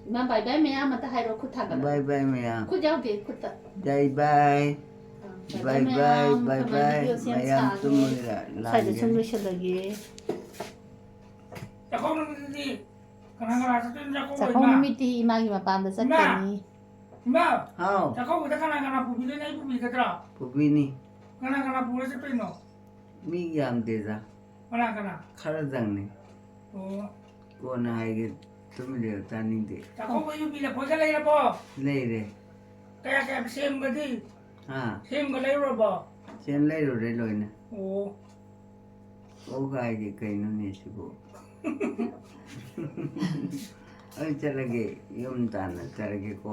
ꯏꯃꯥ, ꯕꯥꯏ ꯕꯥꯏ ꯃꯌꯥꯝ ꯑꯃꯇ ꯍꯥꯏꯔꯣ, ꯈꯨꯠ ꯊꯥꯡꯒꯠꯂꯣ꯫ ꯕꯥꯏ ꯕꯥꯏ ꯃꯌꯥꯝ꯫ ꯈꯨꯠ ꯌꯥꯎꯗꯦ, ꯈꯨꯠꯇ꯫ ꯕꯥꯏ ꯕꯥꯏ꯫ ꯑꯥ, ꯕꯥꯏ ꯃꯌꯥꯝ, ꯕꯥꯏ, ꯕꯥꯏ ꯑꯩꯈꯣꯏ ꯕꯥꯏ꯫ ꯚꯤꯗꯤꯑꯣꯁꯦ ꯌꯥꯝ ꯃꯌꯥꯝ ꯁꯥꯡꯉꯦ꯫ ꯇꯨꯝꯃꯒ ꯁ꯭ꯋꯥꯏꯗ ꯁꯨꯝ ꯂꯥꯡꯒꯦ꯫ ꯂꯣꯏꯁꯤꯜꯂꯒꯦ꯫ ꯆꯥꯛꯀꯧꯕ ꯅꯨꯃꯤꯠꯇꯗꯤ ꯀꯅꯥ ꯀꯅꯥ ꯆꯠꯇꯣꯏꯅꯣ? ꯆꯥꯛꯀꯧꯕ ꯆꯥꯛꯀꯧꯕ ꯏꯃꯥ? ꯅꯨꯃꯤꯠꯇꯤ ꯏꯃꯥꯒꯤ ꯃꯄꯥꯝꯗ ꯆꯠꯀꯅꯤ꯫ ꯏꯃꯥ! ꯍꯥꯎ꯫ ꯆꯥꯛꯀꯧꯕꯗ ꯀꯅꯥ ꯀꯅꯥ ꯄꯨꯕꯤꯗꯣꯏꯅꯣ? ꯑꯩ ꯄꯨꯕꯤꯒꯗ꯭ꯔꯣ? ꯄꯨꯕꯤꯅꯤ꯫ ꯀꯅꯥ ꯀꯅꯥ ꯄꯨꯔ ꯆꯠꯇꯣꯏꯅꯣ? ꯃꯤ ꯌꯥꯝꯗꯦꯗ꯫ ꯀꯅꯥ ꯀꯅꯥ? ꯈꯔꯗꯪꯅꯤ꯫ ꯑꯣ꯫ ꯀꯣꯟꯅ ꯍꯥꯏꯒꯦ꯫ ꯇꯨꯃꯤꯟ ꯂꯩꯌꯨ, ꯇꯥꯅꯤꯡꯗꯦ꯫ ꯆꯥꯛꯀꯧꯕ ꯌꯨꯕꯤ ꯂꯐꯣꯏꯒ ꯂꯩꯔꯕꯣ? ꯂꯩꯔꯦ꯫ ꯀꯌꯥ ꯀꯌꯥ ꯁꯦꯝꯒꯗꯤ? ꯍꯥ? ꯁꯦꯝꯒ ꯂꯩꯔꯨꯔꯕꯣ? ꯁꯦꯝ ꯂꯩꯔꯨꯔꯦ ꯂꯣꯏꯅ꯫ ꯑꯣ꯫ ꯑꯣ ꯀꯥꯏꯗꯤ ꯀꯩꯅꯣꯅꯦ ꯁꯤꯕꯨ? ꯑꯩ ꯆꯠꯂꯒꯦ, ꯌꯨꯝ ꯇꯥꯟꯅ ꯆꯠꯂꯒꯦꯀꯣ꯫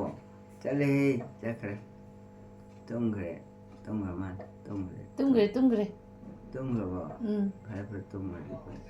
ꯆꯠꯂꯦꯍꯦ, ꯆꯠꯈ꯭ꯔꯦ꯫ ꯇꯨꯝꯈ꯭ꯔꯦ꯫ ꯇꯨꯝꯈ꯭ꯔ ꯃꯥꯜꯂꯦ꯫ ꯇꯨꯝꯈ꯭ꯔꯦ꯫ ꯇꯨꯝꯈ꯭ꯔꯦ, ꯇꯨꯝꯈ꯭ꯔꯦ꯫ ꯇꯨꯝꯈ꯭ꯔꯕꯣ? ꯎꯝ꯫ ꯐꯔꯦ ꯐꯔꯦ, ꯇꯨꯝꯈ꯭ꯔꯗꯤ ꯐꯔꯦ꯫